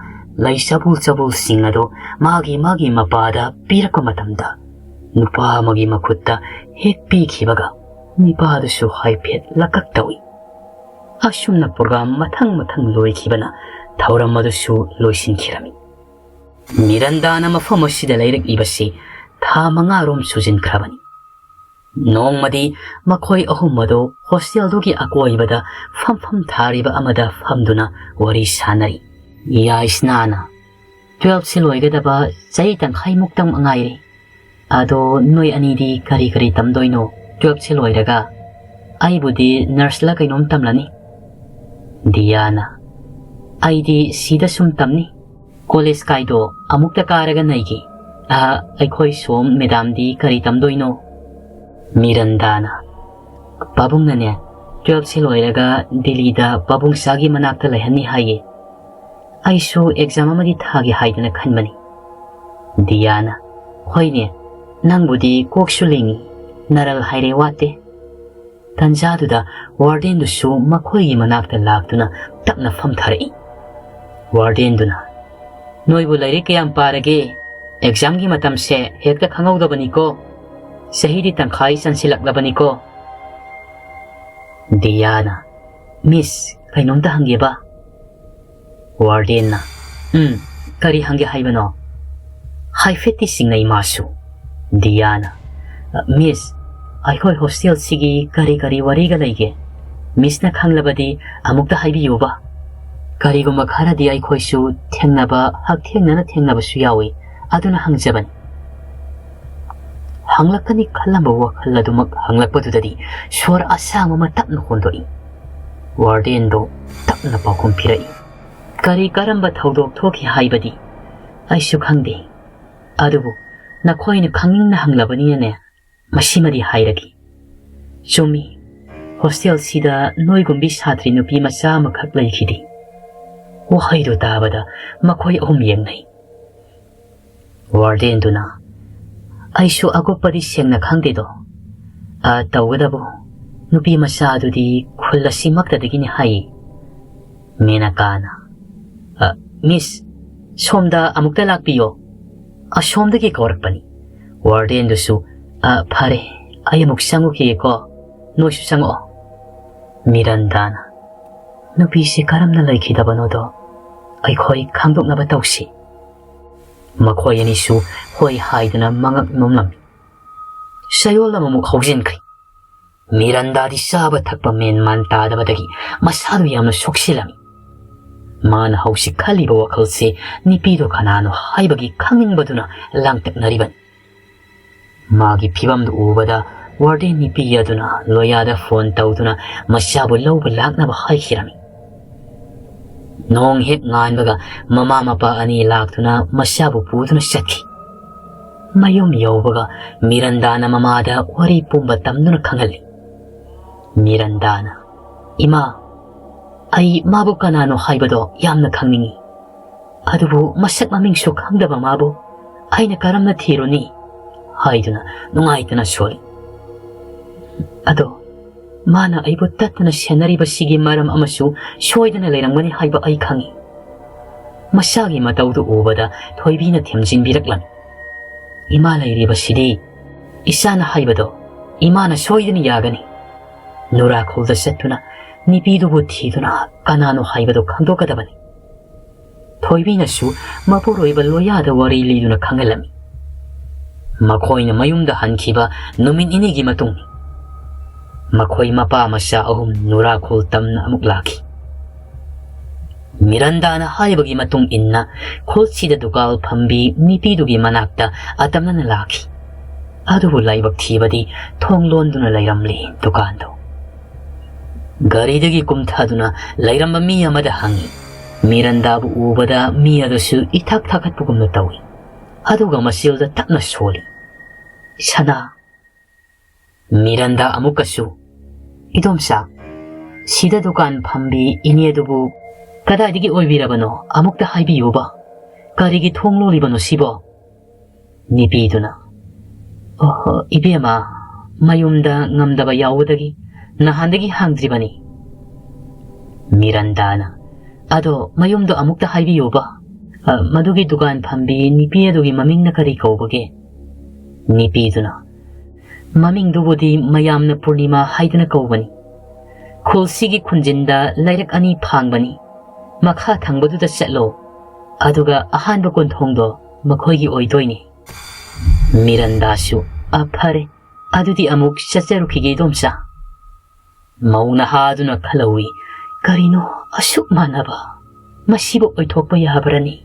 ꯂꯩ ꯆꯕꯨꯜ ꯆꯕꯨꯜꯁꯤꯡ ꯑꯗꯨ ꯃꯥꯒꯤ ꯃꯥꯒꯤ ꯃꯄꯥꯗ ꯄꯤꯔꯛꯄ ꯃꯇꯝꯗ, ꯅꯨꯄꯥ ꯑꯃꯒꯤ ꯃꯈꯨꯠꯇ ꯍꯦꯛ ꯄꯤꯈꯤꯕꯒ ꯅꯨꯄꯥꯗꯨꯁꯨ ꯍꯥꯏꯐꯦꯠ ꯂꯀꯛ ꯇꯧꯏ꯫ ꯑꯁꯨꯝꯅ ꯄ꯭ꯔꯣꯒ꯭ꯔꯥꯝ ꯃꯊꯪ ꯃꯊꯪ ꯂꯣꯏꯈꯤꯕꯅ ꯊꯧꯔꯝ ꯑꯗꯨꯁꯨ ꯂꯣꯏꯁꯤꯟꯈꯤꯔꯝꯃꯤ꯫ ꯃꯤꯔꯟꯗꯥꯅ ꯃꯐꯝ ꯑꯁꯤꯗ ꯂꯩꯔꯛꯂꯤꯕꯁꯤ ꯊꯥ ꯃꯉꯥꯔꯣꯝ ꯁꯨꯖꯤꯟꯈ꯭ꯔꯕꯅꯤ꯫ ꯅꯣꯡꯃꯗꯤ ꯃꯈꯣꯏ ꯑꯍꯨꯝ ꯑꯗꯨ ꯍꯣꯁꯇꯦꯜꯗꯨꯒꯤ ꯑꯀꯣꯏꯕꯗ ꯐꯝꯐꯝ ꯊꯥꯔꯤꯕ ꯑꯃꯗ ꯐꯝꯗꯨꯅ ꯋꯥꯔꯤ ꯁꯥꯅꯔꯤ꯫ ꯌꯥꯏꯁꯅꯥꯅ, "ꯇꯨꯋꯦꯜꯐꯁꯤ ꯂꯣꯏꯒꯗꯕ ꯆꯍꯤ ꯇꯪꯈꯥꯏꯃꯨꯛꯇꯪ ꯉꯥꯏꯔꯦ꯫ ꯑꯗꯣ ꯅꯣꯏ ꯑꯅꯤꯗꯤ ꯀꯔꯤ ꯀꯔꯤ ꯇꯝꯗꯣꯏꯅꯣ ꯇꯨꯋꯦꯜꯐꯁꯤ ꯂꯣꯏꯔꯒ?" "ꯑꯩꯕꯨꯗꯤ ꯅꯔꯁꯂ ꯀꯩꯅꯣꯝ ꯇꯝꯂꯅꯤ꯫" ꯗꯤꯌꯥꯅ, "ꯑꯩꯗꯤ ꯁꯤꯗ ꯁꯨꯝ ꯇꯝꯅꯤ꯫ ꯀꯣꯂꯦꯖ ꯀꯥꯏꯗꯣ ꯑꯃꯨꯛꯇ ꯀꯥꯔꯒ ꯅꯩꯒꯦ꯫ ꯑ, ꯑꯩꯈꯣꯏ ꯁꯣꯝ ꯃꯦꯗꯥꯝꯗꯤ ꯀꯔꯤ ꯇꯝꯗꯣꯏꯅꯣ?" ꯃꯤꯔꯟꯗꯥꯅ, "ꯄꯥꯕꯨꯡꯅꯅꯦ, ꯇꯨꯋꯦꯜꯐꯁꯤ ꯂꯣꯏꯔꯒ ꯗꯤꯜꯂꯤꯗ ꯄꯥꯕꯨꯡ ꯁꯥꯒꯤ ꯃꯅꯥꯛꯇ ꯂꯩꯍꯟꯅꯤ ꯍꯥꯏꯌꯦ꯫ ꯑꯩꯁꯨ ꯑꯦꯛꯖꯥꯝ ꯑꯃꯗꯤ ꯊꯥꯒꯦ ꯍꯥꯏꯗꯅ ꯈꯟꯕꯅꯤ꯫" ꯗꯤꯌꯥꯅ, "ꯍꯣꯏꯅꯦ, ꯅꯪꯕꯨꯗꯤ ꯀꯣꯛꯁꯨ ꯂꯤꯡꯉꯤ, ꯅꯔꯜ ꯍꯥꯏꯔꯦ ꯋꯥꯠꯇꯦ꯫" ꯇꯟꯖꯥꯗꯨꯗ ꯋꯥꯔꯗꯦꯟꯗꯨꯁꯨ ꯃꯈꯣꯏꯒꯤ ꯃꯅꯥꯛꯇ ꯂꯥꯛꯇꯨꯅ ꯇꯞꯅ ꯐꯝꯊꯔꯛꯏ꯫ ꯋꯥꯔꯗꯦꯟꯗꯨꯅ, "ꯅꯣꯏꯕꯨ ꯂꯥꯏꯔꯤꯛ ꯀꯌꯥꯝ ꯄꯥꯔꯒꯦ? ꯑꯦꯛꯖꯥꯝꯒꯤ ꯃꯇꯝꯁꯦ ꯍꯦꯛꯇ ꯈꯪꯍꯧꯗꯕꯅꯤꯀꯣ꯫ ꯆꯍꯤꯗꯤ ꯇꯪꯈꯥꯏ ꯆꯟꯁꯤꯜꯂꯛꯂꯕꯅꯤꯀꯣ꯫" ꯗꯤꯌꯥꯅ, "ꯃꯤꯁ, ꯀꯩꯅꯣꯝꯇ ꯍꯪꯒꯦꯕ?" ꯋꯥꯔꯗꯦꯟꯅ, "ꯎꯝ, ꯀꯔꯤ ꯍꯪꯒꯦ ꯍꯥꯏꯕꯅꯣ?" ꯍꯥꯏꯐꯦꯠꯇꯤ ꯆꯤꯡꯅꯩ ꯃꯥꯁꯨ꯫ ꯗꯤꯌꯥꯅ, "ꯃꯤꯁ, ꯑꯩꯈꯣꯏ ꯍꯣꯁꯇꯦꯜꯁꯤꯒꯤ ꯀꯔꯤ ꯀꯔꯤ ꯋꯥꯔꯤꯒ ꯂꯩꯒꯦ? ꯃꯤꯁꯅ ꯈꯪꯂꯕꯗꯤ ꯑꯃꯨꯛꯇ ꯍꯥꯏꯕꯤꯌꯨꯕ꯫ ꯀꯔꯤꯒꯨꯝꯕ ꯈꯔꯗꯤ ꯑꯩꯈꯣꯏꯁꯨ ꯊꯦꯡꯅꯕ, ꯍꯛꯊꯦꯡꯅꯅ ꯊꯦꯡꯅꯕꯁꯨ ꯌꯥꯎꯏ, ꯑꯗꯨꯅ ꯍꯪꯖꯕꯅꯤ꯫" ꯍꯪꯂꯛꯀꯅꯤ ꯈꯜꯂꯝꯕ ꯋꯥꯈꯜ ꯑꯗꯨꯃꯛ ꯍꯪꯂꯛꯄꯗꯨꯗꯗꯤ ꯁꯣꯔ ꯑꯁꯥꯡꯕ ꯑꯃ ꯇꯞꯅ ꯍꯣꯟꯗꯣꯛꯏ꯫ ꯋꯥꯔꯗꯦꯟꯗꯣ ꯇꯞꯅ ꯄꯥꯎꯈꯨꯝ ꯄꯤꯔꯛꯏ, "ꯀꯔꯤ ꯀꯔꯝꯕ ꯊꯧꯗꯣꯛ ꯊꯣꯛꯈꯤ ꯍꯥꯏꯕꯗꯤ ꯑꯩꯁꯨ ꯈꯪꯗꯦ꯫ ꯑꯗꯨꯕꯨ ꯅꯈꯣꯏꯅ ꯈꯪꯅꯤꯡꯅ ꯍꯪꯂꯕꯅꯤꯅꯅꯦ, ꯃꯁꯤꯃꯗꯤ ꯍꯥꯏꯔꯒꯦ꯫ ꯆꯨꯝꯃꯤ, ꯍꯣꯁꯇꯦꯜꯁꯤꯗ ꯅꯣꯏꯒꯨꯝꯕꯤ ꯁꯥꯇ꯭ꯔꯤ ꯅꯨꯄꯤ ꯃꯆꯥ ꯑꯃꯈꯛ ꯂꯩꯈꯤꯗꯦ꯫ ꯋꯥꯍꯩꯗꯨ ꯇꯥꯕꯗ ꯃꯈꯣꯏ ꯑꯍꯨꯝ ꯌꯦꯡꯅꯩ꯫ ꯋꯥꯔꯗꯦꯟꯗꯨꯅ, "ꯑꯩꯁꯨ ꯑꯀꯨꯞꯄꯗꯤ ꯁꯦꯡꯅ ꯈꯪꯗꯦꯗꯣ꯫ ꯑ, ꯇꯧꯒꯗꯕꯨ, ꯅꯨꯄꯤ ꯃꯆꯥꯗꯨꯗꯤ ꯈꯨꯜ ꯑꯁꯤꯃꯛꯇꯗꯒꯤꯅꯤ ꯍꯥꯏꯌꯦ꯫" ꯃꯦꯅꯀꯥꯅ, "ꯑ, ꯃꯤꯁ, ꯁꯣꯝꯗ ꯑꯃꯨꯛꯇ ꯂꯥꯛꯄꯤꯌꯣ꯫ ꯑꯁꯣꯝꯗꯒꯤ ꯀꯧꯔꯛꯄꯅꯤ꯫" ꯋꯥꯔꯗꯦꯟꯗꯨꯁꯨ, "ꯑ, ꯐꯔꯦ, ꯑꯩ ꯑꯃꯨꯛ ꯆꯪꯉꯨꯈꯤꯒꯦꯀꯣ꯫ ꯅꯣꯏꯁꯨ ꯆꯪꯉꯛꯑꯣ꯫" ꯃꯤꯔꯟꯗꯥꯅ, "ꯅꯨꯄꯤꯁꯤ ꯀꯔꯝꯅ ꯂꯩꯈꯤꯗꯕꯅꯣꯗꯣ ꯑꯩꯈꯣꯏ ꯈꯪꯗꯣꯛꯅꯕ ꯇꯧꯁꯤ꯫" ꯃꯈꯣꯏ ꯑꯅꯤꯁꯨ ꯍꯣꯏ ꯍꯥꯏꯗꯨꯅ ꯃꯉꯛ ꯅꯣꯝꯂꯝꯃꯤ꯫ ꯆꯌꯣꯜ ꯑꯃꯃꯨꯛ ꯍꯧꯖꯤꯟꯈ꯭ꯔꯦ꯫ ꯃꯤꯔꯟꯗꯥꯗꯤ ꯆꯥꯕ ꯊꯛꯄ ꯃꯦꯟ ꯃꯥꯟ ꯇꯥꯗꯕꯗꯒꯤ ꯃꯁꯥꯗꯨ ꯌꯥꯝꯅ ꯁꯣꯛꯆꯤꯜꯂꯝꯃꯤ꯫ ꯃꯥꯅ ꯍꯧꯖꯤꯛ ꯈꯜꯂꯤꯕ ꯋꯥꯈꯜꯁꯤ ꯅꯨꯄꯤꯗꯨ ꯀꯅꯥꯅꯣ ꯍꯥꯏꯕꯒꯤ ꯈꯪꯅꯤꯡꯕꯗꯨꯅ ꯂꯥꯡꯇꯛꯅꯔꯤꯕꯅꯤ꯫ ꯃꯥꯒꯤ ꯐꯤꯕꯝꯗꯨ ꯎꯕꯗ ꯋꯥꯔꯗꯦꯟ ꯅꯨꯄꯤ ꯑꯗꯨꯅ ꯂꯣꯌꯥꯗ ꯐꯣꯟ ꯇꯧꯗꯨꯅ ꯃꯆꯥꯕꯨ ꯂꯧꯕ ꯂꯥꯛꯅꯕ ꯍꯥꯏꯈꯤꯔꯝꯃꯤ꯫ ꯅꯣꯡ ꯍꯦꯛ ꯉꯥꯟꯕꯒ ꯃꯃꯥ ꯃꯄꯥ ꯑꯅꯤ ꯂꯥꯛꯇꯨꯅ ꯃꯆꯥꯕꯨ ꯄꯨꯗꯨꯅ ꯆꯠꯈꯤ꯫ ꯃꯌꯨꯝ ꯌꯧꯕꯒ ꯃꯤꯔꯟꯗꯥꯅ ꯃꯃꯥꯗ ꯋꯥꯔꯤ ꯄꯨꯝꯕ ꯇꯝꯗꯨꯅ ꯈꯪꯍꯜꯂꯤ꯫ ꯃꯤꯔꯟꯗꯥꯅ, "ꯏꯃꯥ, ꯑꯩ ꯃꯥꯕꯨ ꯀꯅꯥꯅꯣ ꯍꯥꯏꯕꯗꯣ ꯌꯥꯝꯅ ꯈꯪꯅꯤꯡꯏ꯫ ꯑꯗꯨꯕꯨ ꯃꯁꯛ ꯃꯃꯤꯡꯁꯨ ꯈꯪꯗꯕ ꯃꯥꯕꯨ ꯑꯩꯅ ꯀꯔꯝꯅ ꯊꯤꯔꯨꯅꯤ?" ꯍꯥꯏꯗꯨꯅ ꯅꯨꯡꯉꯥꯏꯇꯅ ꯁꯣꯜꯂꯤ꯫ "ꯑꯗꯣ ꯃꯥꯅ ꯑꯩꯕꯨ ꯇꯠꯇꯅ ꯁꯦꯟꯅꯔꯤꯕꯁꯤꯒꯤ ꯃꯔꯝ ꯑꯃꯁꯨ ꯁꯣꯏꯗꯅ ꯂꯩꯔꯝꯒꯅꯤ ꯍꯥꯏꯕ ꯑꯩ ꯈꯪꯏ꯫" ꯃꯆꯥꯒꯤ ꯃꯇꯧꯗꯨ ꯎꯕꯗ ꯊꯣꯏꯕꯤꯅ ꯊꯦꯝꯖꯤꯟꯕꯤꯔꯛꯂꯝꯃꯤ꯫ "ꯏꯃꯥ ꯂꯩꯔꯤꯕꯁꯤꯗꯤ ꯏꯆꯥꯅ ꯍꯥꯏꯕꯗꯣ ꯏꯃꯥꯅ ꯁꯣꯏꯗꯅ ꯌꯥꯒꯅꯤ꯫ ꯅꯨꯔꯥꯈꯣꯜꯗ ꯆꯠꯇꯨꯅ ꯅꯨꯄꯤꯗꯨꯕꯨ ꯊꯤꯗꯨꯅ ꯀꯅꯥꯅꯣ ꯍꯥꯏꯕꯗꯨ ꯈꯪꯗꯣꯛꯀꯗꯕꯅꯤ꯫" ꯊꯣꯏꯕꯤꯅꯁꯨ ꯃꯄꯨꯔꯣꯏꯕ ꯂꯣꯌꯥꯗ ꯋꯥꯔꯤ ꯂꯤꯗꯨꯅ ꯈꯪꯍꯜꯂꯝꯃꯤ꯫ ꯃꯈꯣꯏꯅ ꯃꯌꯨꯝꯗ ꯍꯟꯈꯤꯕ ꯅꯨꯃꯤꯠ ꯅꯤꯅꯤꯒꯤ ꯃꯇꯨꯡ, ꯃꯈꯣꯏ ꯃꯄꯥ ꯃꯆꯥ ꯑꯍꯨꯝ ꯅꯨꯔꯥꯈꯣꯜ ꯇꯝꯅ ꯑꯃꯨꯛ ꯂꯥꯛꯈꯤ꯫ ꯃꯤꯔꯟꯗꯥꯅ ꯍꯥꯏꯕꯒꯤ ꯃꯇꯨꯡ ꯏꯟꯅ, ꯈꯨꯜꯁꯤꯗ ꯗꯨꯀꯥꯟ ꯐꯝꯕꯤ ꯅꯨꯄꯤꯗꯨꯒꯤ ꯃꯅꯥꯛꯇ ꯑꯇꯝꯅꯅ ꯂꯥꯛꯈꯤ꯫ ꯑꯗꯨꯕꯨ ꯂꯥꯏꯕꯛ ꯊꯤꯕꯗꯤ ꯊꯣꯡ ꯂꯣꯟꯗꯨꯅ ꯂꯩꯔꯝꯂꯤ ꯗꯨꯀꯥꯟꯗꯨ꯫ ꯒꯥꯔꯤꯗꯒꯤ ꯀꯨꯝꯊꯗꯨꯅ ꯂꯩꯔꯝꯕ ꯃꯤ ꯑꯃꯗ ꯍꯪꯉꯤ꯫ ꯃꯤꯔꯟꯗꯥꯕꯨ ꯎꯕꯗ ꯃꯤ ꯑꯗꯨꯁꯨ ꯏꯊꯛ ꯊꯛꯀꯠꯄꯒꯨꯝꯅ ꯇꯧꯏ꯫ ꯑꯗꯨꯒ ꯃꯆꯤꯜꯗ ꯇꯞꯅ ꯁꯣꯜꯂꯤ, "ꯁꯅꯥ꯫" ꯃꯤꯔꯟꯗꯥ ꯑꯃꯨꯛꯀꯁꯨ, "ꯏꯗꯣꯝꯆꯥ, ꯁꯤꯗ ꯗꯨꯀꯥꯟ ꯐꯝꯕꯤ ꯏꯅꯦꯗꯨꯕꯨ ꯀꯗꯥꯏꯗꯒꯤ ꯑꯣꯏꯕꯤꯔꯕꯅꯣ? ꯑꯃꯨꯛꯇ ꯍꯥꯏꯕꯤꯌꯨꯕ꯫ ꯀꯔꯤꯒꯤ ꯊꯣꯡ ꯂꯣꯜꯂꯤꯕꯅꯣ ꯁꯤꯕꯣ?" ꯅꯤꯄꯤꯗꯨꯅ, "ꯑꯣꯍꯣ, ꯏꯕꯦꯝꯃ, ꯃꯌꯨꯝꯗ ꯉꯝꯗꯕ ꯌꯥꯎꯕꯗꯒꯤ ꯅꯍꯥꯟꯗꯒꯤ ꯍꯥꯡꯗ꯭ꯔꯤꯕꯅꯤ꯫" ꯃꯤꯔꯟꯗꯥꯅ, "ꯑꯗꯣ ꯃꯌꯨꯝꯗꯣ ꯑꯃꯨꯛꯇ ꯍꯥꯏꯕꯤꯌꯨꯕ꯫ ꯑ, ꯃꯗꯨꯒꯤ ꯗꯨꯀꯥꯟ ꯐꯝꯕꯤ ꯅꯤꯄꯤ ꯑꯗꯨꯒꯤ ꯃꯃꯤꯡꯅ ꯀꯔꯤ ꯀꯧꯕꯒꯦ?" ꯅꯤꯄꯤꯗꯨꯅ, "ꯃꯃꯤꯡꯗꯨꯕꯨꯗꯤ ꯃꯌꯥꯝꯅ ꯄꯨꯔꯅꯤꯃꯥ ꯍꯥꯏꯗꯨꯅ ꯀꯧꯕꯅꯤ꯫ ꯈꯨꯜꯁꯤꯒꯤ ꯈꯨꯟꯖꯤꯟꯗ ꯂꯩꯔꯛ ꯑꯅꯤ ꯐꯥꯡꯕꯅꯤ꯫ ꯃꯈꯥ ꯊꯪꯕꯗꯨꯗ ꯆꯠꯂꯣ, ꯑꯗꯨꯒ ꯑꯍꯥꯟꯕ ꯀꯣꯟꯊꯣꯡꯗꯣ ꯃꯈꯣꯏꯒꯤ ꯑꯣꯏꯗꯣꯏꯅꯤ꯫" ꯃꯤꯔꯟꯗꯥꯁꯨ, "ꯑ, ꯐꯔꯦ, ꯑꯗꯨꯗꯤ ꯑꯃꯨꯛ ꯆꯠꯆꯔꯨꯈꯤꯒꯦ, ꯏꯗꯣꯝꯆꯥ꯫" ꯃꯧ ꯅꯍꯥꯗꯨꯅ ꯈꯜꯍꯧꯏ, "ꯀꯔꯤꯅꯣ ꯑꯁꯨꯛ ꯃꯥꯟꯅꯕ? ꯃꯁꯤꯕꯨ ꯑꯣꯏꯊꯣꯛꯄ ꯌꯥꯕ꯭ꯔꯅꯤ?"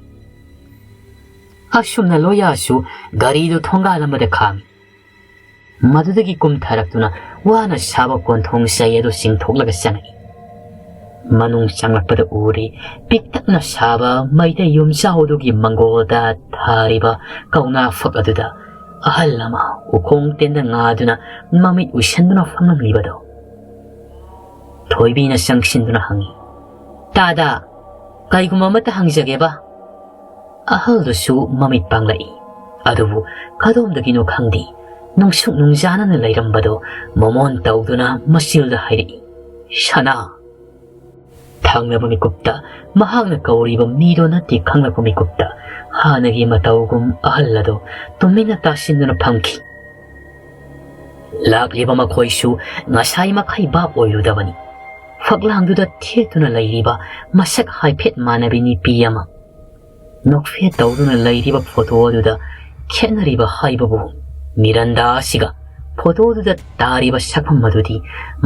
ꯑꯁꯨꯝꯅ ꯂꯣꯌꯥꯁꯨ ꯒꯥꯔꯤꯗꯨ ꯊꯣꯡꯒꯥꯜ ꯑꯃꯗ ꯈꯥꯝꯃꯤ꯫ ꯃꯗꯨꯗꯒꯤ ꯀꯨꯝꯊꯔꯛꯇꯨꯅ ꯋꯥꯅ ꯁꯥꯕ ꯀꯣꯟꯊꯣꯡ ꯆꯩ ꯑꯗꯨ ꯆꯤꯡꯊꯣꯛꯂꯒ ꯆꯪꯉꯛꯏ꯫ ꯃꯅꯨꯡ ꯆꯪꯂꯛꯄꯗ ꯎꯔꯤ, ꯄꯤꯛꯇꯛꯅ ꯁꯥꯕ ꯃꯩꯇꯩ ꯌꯨꯝꯖꯥꯎ ꯑꯗꯨꯒꯤ ꯃꯪꯒꯣꯜꯗ ꯊꯥꯔꯤꯕ ꯀꯧꯅꯥ ꯐꯛ ꯑꯗꯨꯗ ꯑꯍꯜ ꯑꯃ ꯎꯈꯣꯡ ꯇꯦꯟꯗ ꯉꯥꯗꯨꯅ ꯃꯃꯤꯠ ꯎꯏꯁꯟꯗꯨꯅ ꯐꯝꯂꯝꯂꯤꯕꯗꯣ꯫ ꯊꯣꯏꯕꯤꯅ ꯆꯪꯁꯤꯟꯗꯨꯅ ꯍꯪꯉꯤ, "ꯇꯥꯗ, ꯀꯩꯒꯨꯝꯕ ꯑꯃꯠꯇ ꯍꯪꯖꯒꯦꯕ?" ꯑꯍꯜꯗꯨꯁꯨ ꯃꯃꯤꯠ ꯄꯥꯡꯂꯛꯏ꯫ ꯑꯗꯨꯕꯨ ꯀꯗꯣꯝꯗꯒꯤꯅꯣ ꯈꯪꯗꯦ, ꯅꯨꯡꯁꯨꯛ ꯅꯨꯡꯖꯥꯅꯅ ꯂꯩꯔꯝꯕꯗꯣ ꯃꯃꯣꯟ ꯇꯧꯗꯨꯅ ꯃꯆꯤꯜꯗ ꯍꯥꯏꯔꯛꯏ, "ꯁꯅꯥ!" ꯊꯪꯅꯕ ꯃꯤꯀꯨꯞꯇ ꯃꯍꯥꯛꯅ ꯀꯧꯔꯤꯕ ꯃꯤꯗꯣ ꯅꯠꯇꯦ ꯈꯪꯂꯛꯄ ꯃꯤꯀꯨꯞꯇ ꯍꯥꯟꯅꯒꯤ ꯃꯇꯧꯒꯨꯝ ꯑꯍꯜ ꯑꯗꯣ ꯇꯨꯃꯤꯟꯅ ꯇꯥꯁꯤꯟꯗꯨꯅ ꯐꯝꯈꯤ꯫ ꯂꯥꯛꯂꯤꯕ ꯃꯈꯣꯏꯁꯨ ꯉꯁꯥꯏ ꯃꯈꯩ ꯚꯥꯞ ꯑꯣꯏꯔꯨꯗꯕꯅꯤ꯫ ꯐꯛꯂꯥꯡꯗꯨꯗ ꯊꯦꯠꯇꯨꯅ ꯂꯩꯔꯤꯕ ꯃꯁꯛ ꯍꯥꯏꯐꯦꯠ ꯃꯥꯟꯅꯕꯤ ꯅꯤꯄꯤ ꯑꯃ, ꯅꯣꯛꯐꯦꯠ ꯇꯧꯗꯨꯅ ꯂꯩꯔꯤꯕ ꯐꯣꯇꯣ ꯑꯗꯨꯗ ꯈꯦꯠꯅꯔꯤꯕ ꯍꯥꯏꯕꯕꯨ, ꯃꯤꯔꯟꯗꯥ ꯑꯁꯤꯒ ꯐꯣꯇꯣꯗꯨꯗ ꯇꯥꯔꯤꯕ ꯁꯛꯐꯝ ꯑꯗꯨꯗꯤ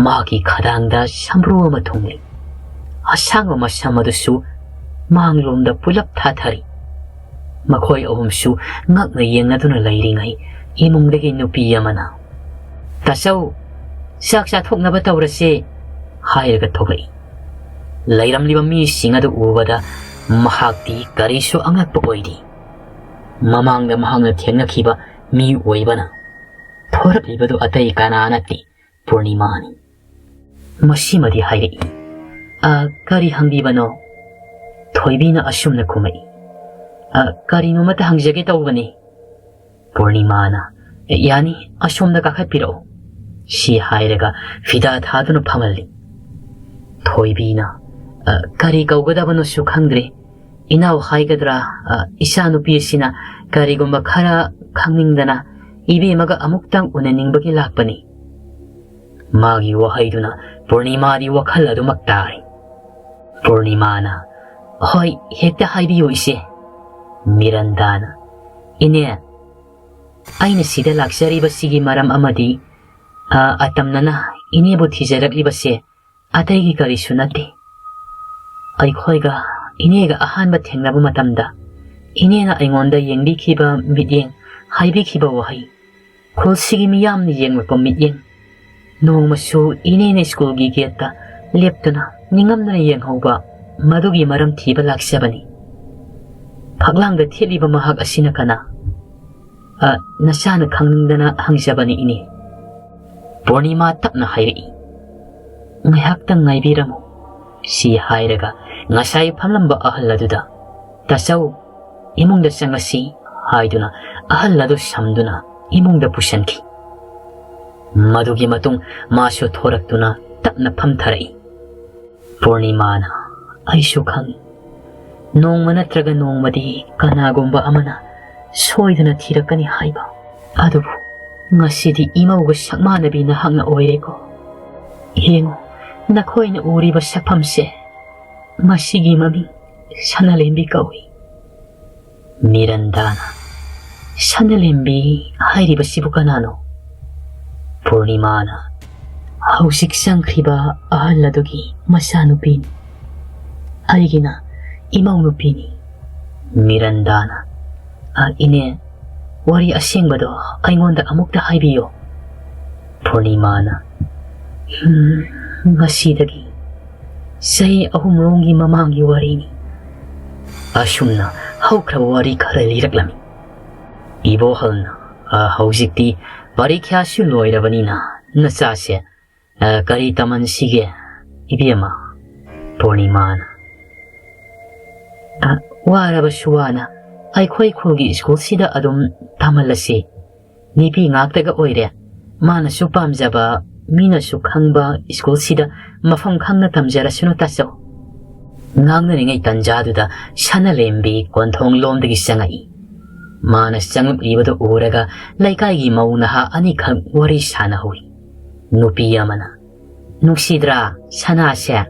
ꯃꯍꯥꯛꯀꯤ ꯈꯗꯥꯡꯗ ꯁꯝꯕ꯭ꯔꯨ ꯑꯃ ꯊꯨꯡꯂꯤ꯫ ꯑꯁꯥꯡꯕ ꯃꯁꯝ ꯑꯗꯨꯁꯨ ꯃꯥꯡꯂꯣꯝꯗ ꯄꯨꯂꯞ ꯊꯥꯊꯔꯤ꯫ ꯃꯈꯣꯏ ꯑꯍꯨꯝꯁꯨ ꯉꯛꯅ ꯌꯦꯡꯅꯗꯨꯅ ꯂꯩꯔꯤꯉꯩ ꯏꯃꯨꯡꯗꯒꯤ ꯅꯨꯄꯤ ꯑꯃꯅ, "ꯇꯥꯆꯧ, ꯆꯥꯛ ꯆꯥꯊꯣꯛꯅꯕ ꯇꯧꯔꯁꯦ," ꯍꯥꯏꯔꯒ ꯊꯣꯛꯂꯛꯏ꯫ ꯂꯩꯔꯝꯂꯤꯕ ꯃꯤꯁꯤꯡ ꯑꯗꯨ ꯎꯕꯗ ꯃꯍꯥꯛꯇꯤ ꯀꯔꯤꯁꯨ ꯑꯉꯛꯄ ꯑꯣꯏꯗꯦ꯫ ꯃꯃꯥꯡꯗ ꯃꯍꯥꯛꯅ ꯊꯦꯡꯅꯈꯤꯕ ꯃꯤ ꯑꯣꯏꯕꯅ ꯊꯣꯔꯛꯂꯤꯕꯗꯨ ꯑꯇꯩ ꯀꯅꯥ ꯅꯠꯇꯦ, ꯄꯨꯔꯅꯤꯃꯥꯅꯤ꯫ ꯃꯁꯤꯃꯗꯤ ꯍꯥꯏꯔꯛꯏ꯫ "ꯑ, ꯀꯔꯤ ꯍꯪꯕꯤꯕꯅꯣ?" ꯊꯣꯏꯕꯤꯅ ꯑꯁꯨꯝꯅ ꯈꯨꯝꯃꯛꯏ꯫ "ꯑ, ꯀꯔꯤꯅꯣꯃꯇ ꯍꯪꯖꯒꯦ ꯇꯧꯕꯅꯤ꯫" ꯄꯨꯔꯅꯤꯃꯥꯅ, "ꯌꯥꯅꯤ, ꯑꯁꯣꯝꯗ ꯀꯥꯈꯠꯄꯤꯔꯛꯎ," ꯁꯤ ꯍꯥꯏꯔꯒ ꯐꯤꯗꯥ ꯊꯥꯗꯨꯅ ꯐꯝꯍꯜꯂꯤ꯫ ꯊꯣꯏꯕꯤꯅ, "ꯑ, ꯀꯔꯤ ꯀꯧꯒꯗꯕꯅꯣꯁꯨ ꯈꯪꯗ꯭ꯔꯦ꯫ ꯏꯅꯥꯎ ꯍꯥꯏꯒꯗ꯭ꯔꯥ, ꯑ, ꯏꯆꯥꯅꯨꯄꯤ ꯑꯁꯤꯅ ꯀꯔꯤꯒꯨꯝꯕ ꯈꯔ ꯈꯪꯅꯤꯡꯗꯅ ꯏꯕꯦꯝꯃꯒ ꯑꯃꯨꯛꯇꯪ ꯎꯅꯅꯤꯡꯕꯒꯤ ꯂꯥꯛꯄꯅꯤ꯫" ꯃꯥꯒꯤ ꯋꯥꯍꯩꯗꯨꯅ ꯄꯨꯔꯅꯤꯃꯥꯗꯤ ꯋꯥꯈꯜ ꯑꯗꯨꯃꯛ ꯇꯥꯔꯤ꯫ ꯄꯨꯔꯅꯤꯃꯥꯅ, "ꯍꯣꯏ, ꯍꯦꯛꯇ ꯍꯥꯏꯕꯤꯌꯨ, ꯏꯆꯦ꯫" ꯃꯤꯔꯟꯗꯥꯅ, "ꯏꯅꯦ, ꯑꯩꯅ ꯁꯤꯗ ꯂꯥꯛꯆꯔꯤꯕꯁꯤꯒꯤ ꯃꯔꯝ ꯑꯃꯗꯤ, ꯑ, ꯑꯇꯝꯅꯅ ꯏꯅꯦꯕꯨ ꯊꯤꯖꯔꯛꯂꯤꯕꯁꯦ ꯑꯇꯩꯒꯤ ꯀꯔꯤꯁꯨ ꯅꯠꯇꯦ꯫ ꯑꯩꯈꯣꯏꯒ ꯏꯅꯦꯒ ꯑꯍꯥꯟꯕ ꯊꯦꯡꯅꯕ ꯃꯇꯝꯗ ꯏꯅꯦꯅ ꯑꯩꯉꯣꯟꯗ ꯌꯦꯡꯕꯤꯈꯤꯕ ꯃꯤꯠꯌꯦꯡ, ꯍꯥꯏꯕꯤꯈꯤꯕ ꯋꯥꯍꯩ, ꯈꯨꯜꯁꯤꯒꯤ ꯃꯤꯌꯥꯝꯅ ꯌꯦꯡꯂꯛꯄ ꯃꯤꯠꯌꯦꯡ, ꯅꯣꯡꯃꯁꯨ ꯏꯅꯦꯅ ꯁ꯭ꯀꯨꯜꯒꯤ ꯒꯦꯠꯇ ꯂꯦꯞꯇꯨꯅ ꯅꯤꯡꯉꯝꯗꯅ ꯌꯦꯡꯍꯧꯕ, ꯃꯗꯨꯒꯤ ꯃꯔꯝ ꯊꯤꯕ ꯂꯥꯛꯆꯕꯅꯤ꯫" "ꯐꯛꯂꯥꯡꯗ ꯊꯦꯠꯂꯤꯕ ꯃꯍꯥꯛ ꯑꯁꯤꯅ ꯀꯅꯥ?" "ꯑ, ꯅꯆꯥꯅ ꯈꯪꯅꯤꯡꯗꯅ ꯍꯪꯖꯕꯅꯤ, ꯏꯅꯦ꯫" ꯄꯨꯔꯅꯤꯃꯥ ꯇꯞꯅ ꯍꯥꯏꯔꯛꯏ, "ꯉꯥꯏꯍꯥꯛꯇꯪ ꯉꯥꯏꯕꯤꯔꯝꯃꯨ," ꯁꯤ ꯍꯥꯏꯔꯒ ꯉꯁꯥꯏ ꯐꯝꯂꯝꯕ ꯑꯍꯜ ꯑꯗꯨꯗ, "ꯇꯥꯆꯧ, ꯏꯃꯨꯡꯗ ꯆꯪꯉꯁꯤ," ꯍꯥꯏꯗꯨꯅ ꯑꯍꯜ ꯑꯗꯨ ꯁꯝꯗꯨꯅ ꯏꯃꯨꯡꯗ ꯄꯨꯁꯤꯟꯈꯤ꯫ ꯃꯗꯨꯒꯤ ꯃꯇꯨꯡ ꯃꯥꯁꯨ ꯊꯣꯔꯛꯇꯨꯅ ꯇꯞꯅ ꯐꯝꯊꯔꯛꯏ꯫ ꯄꯨꯔꯅꯤꯃꯥꯅ, "ꯑꯩꯁꯨ ꯈꯪꯏ, ꯅꯣꯡꯃ ꯅꯠꯇ꯭ꯔꯒ ꯅꯣꯡꯃꯗꯤ ꯀꯅꯥꯒꯨꯝꯕ ꯑꯃꯅ ꯁꯣꯏꯗꯅ ꯊꯤꯔꯛꯀꯅꯤ ꯍꯥꯏꯕ꯫ ꯑꯗꯨꯕꯨ ꯉꯁꯤꯗꯤ ꯏꯃꯧꯒ ꯁꯛꯃꯥꯟꯅꯕꯤ ꯅꯍꯥꯛꯅ ꯑꯣꯏꯔꯦꯀꯣ꯫ ꯌꯦꯡꯉꯨ, ꯅꯈꯣꯏꯅ ꯎꯔꯤꯕ ꯁꯛꯐꯝꯁꯦ, ꯃꯁꯤꯒꯤ ꯃꯃꯤꯡ ꯁꯅꯥꯂꯦꯝꯕꯤ ꯀꯧꯏ꯫" ꯃꯤꯔꯟꯗꯥꯅ, "ꯁꯅꯥꯂꯦꯝꯕꯤ ꯍꯥꯏꯔꯤꯕꯁꯤꯕꯨ ꯀꯅꯥꯅꯣ?" ꯄꯨꯔꯅꯤꯃꯥꯅ, "ꯍꯧꯖꯤꯛ ꯆꯪꯈ꯭ꯔꯤꯕ ꯑꯍꯜ ꯑꯗꯨꯒꯤ ꯃꯆꯥꯅꯨꯄꯤꯅꯤ꯫ ꯑꯩꯒꯤꯅ ꯏꯃꯧ ꯅꯨꯄꯤꯅꯤ꯫" ꯃꯤꯔꯟꯗꯥꯅ, "ꯑ, ꯏꯅꯦ, ꯋꯥꯔꯤ ꯑꯁꯦꯡꯕꯗꯣ ꯑꯩꯉꯣꯟꯗ ꯑꯃꯨꯛꯇ ꯍꯥꯏꯕꯤꯌꯨ꯫" ꯄꯨꯔꯅꯤꯃꯥꯅ, "ꯎꯝ, ꯉꯁꯤꯗꯒꯤ ꯆꯍꯤ ꯑꯍꯨꯝ ꯔꯣꯝꯒꯤ ꯃꯃꯥꯡꯒꯤ ꯋꯥꯔꯤꯅꯤ꯫ ꯑꯁꯨꯝꯅ ꯍꯧꯈ꯭ꯔꯕ ꯋꯥꯔꯤ ꯈꯔ ꯂꯤꯔꯛꯂꯝꯃꯤ꯫ ꯏꯕꯣꯍꯜꯅ, ꯑ, ꯍꯧꯖꯤꯛꯇꯤ ꯄꯔꯤꯈ꯭ꯌꯥꯁꯨ ꯂꯣꯏꯔꯕꯅꯤꯅ ꯅꯆꯥꯁꯦ "ꯑ, ꯀꯔꯤ ꯇꯝꯍꯟꯁꯤꯒꯦ, ꯏꯕꯦꯝꯃ?" ꯄꯨꯔꯅꯤꯃꯥꯅ, "ꯑ, ꯋꯥꯔꯕꯁꯨ ꯋꯥꯅ ꯑꯩꯈꯣꯏ ꯈꯨꯜꯒꯤ ꯁ꯭ꯀꯨꯜꯁꯤꯗ ꯑꯗꯨꯝ ꯇꯝꯍꯜꯂꯁꯤ꯫ ꯅꯨꯄꯤ ꯉꯥꯛꯇꯒ ꯑꯣꯏꯔꯦ꯫ ꯃꯥꯅꯁꯨ ꯄꯥꯝꯖꯕ, ꯃꯤꯅꯁꯨ ꯈꯪꯕ ꯁ꯭ꯀꯨꯜꯁꯤꯗ ꯃꯐꯝ ꯈꯪꯅ ꯇꯝꯖꯔꯁꯅꯨ, ꯇꯥꯆꯧ꯫" ꯉꯥꯡꯅꯔꯤꯉꯩ ꯇꯟꯖꯥꯗꯨꯗ ꯁꯅꯥꯂꯦꯝꯕꯤ ꯀꯣꯟꯊꯣꯡ ꯂꯣꯝꯗꯒꯤ ꯆꯪꯉꯛꯏ꯫ ꯃꯥꯅ ꯆꯪꯉꯛꯂꯤꯕꯗꯨ ꯎꯔꯒ ꯂꯩꯀꯥꯏꯒꯤ ꯃꯧ ꯅꯍꯥ ꯑꯅꯤꯈꯛ ꯋꯥꯔꯤ ꯁꯥꯟꯅꯍꯧꯏ꯫ ꯅꯨꯄꯤ ꯑꯃꯅ, "ꯅꯨꯡꯁꯤꯗ꯭ꯔꯥ ꯁꯅꯥꯁꯦ?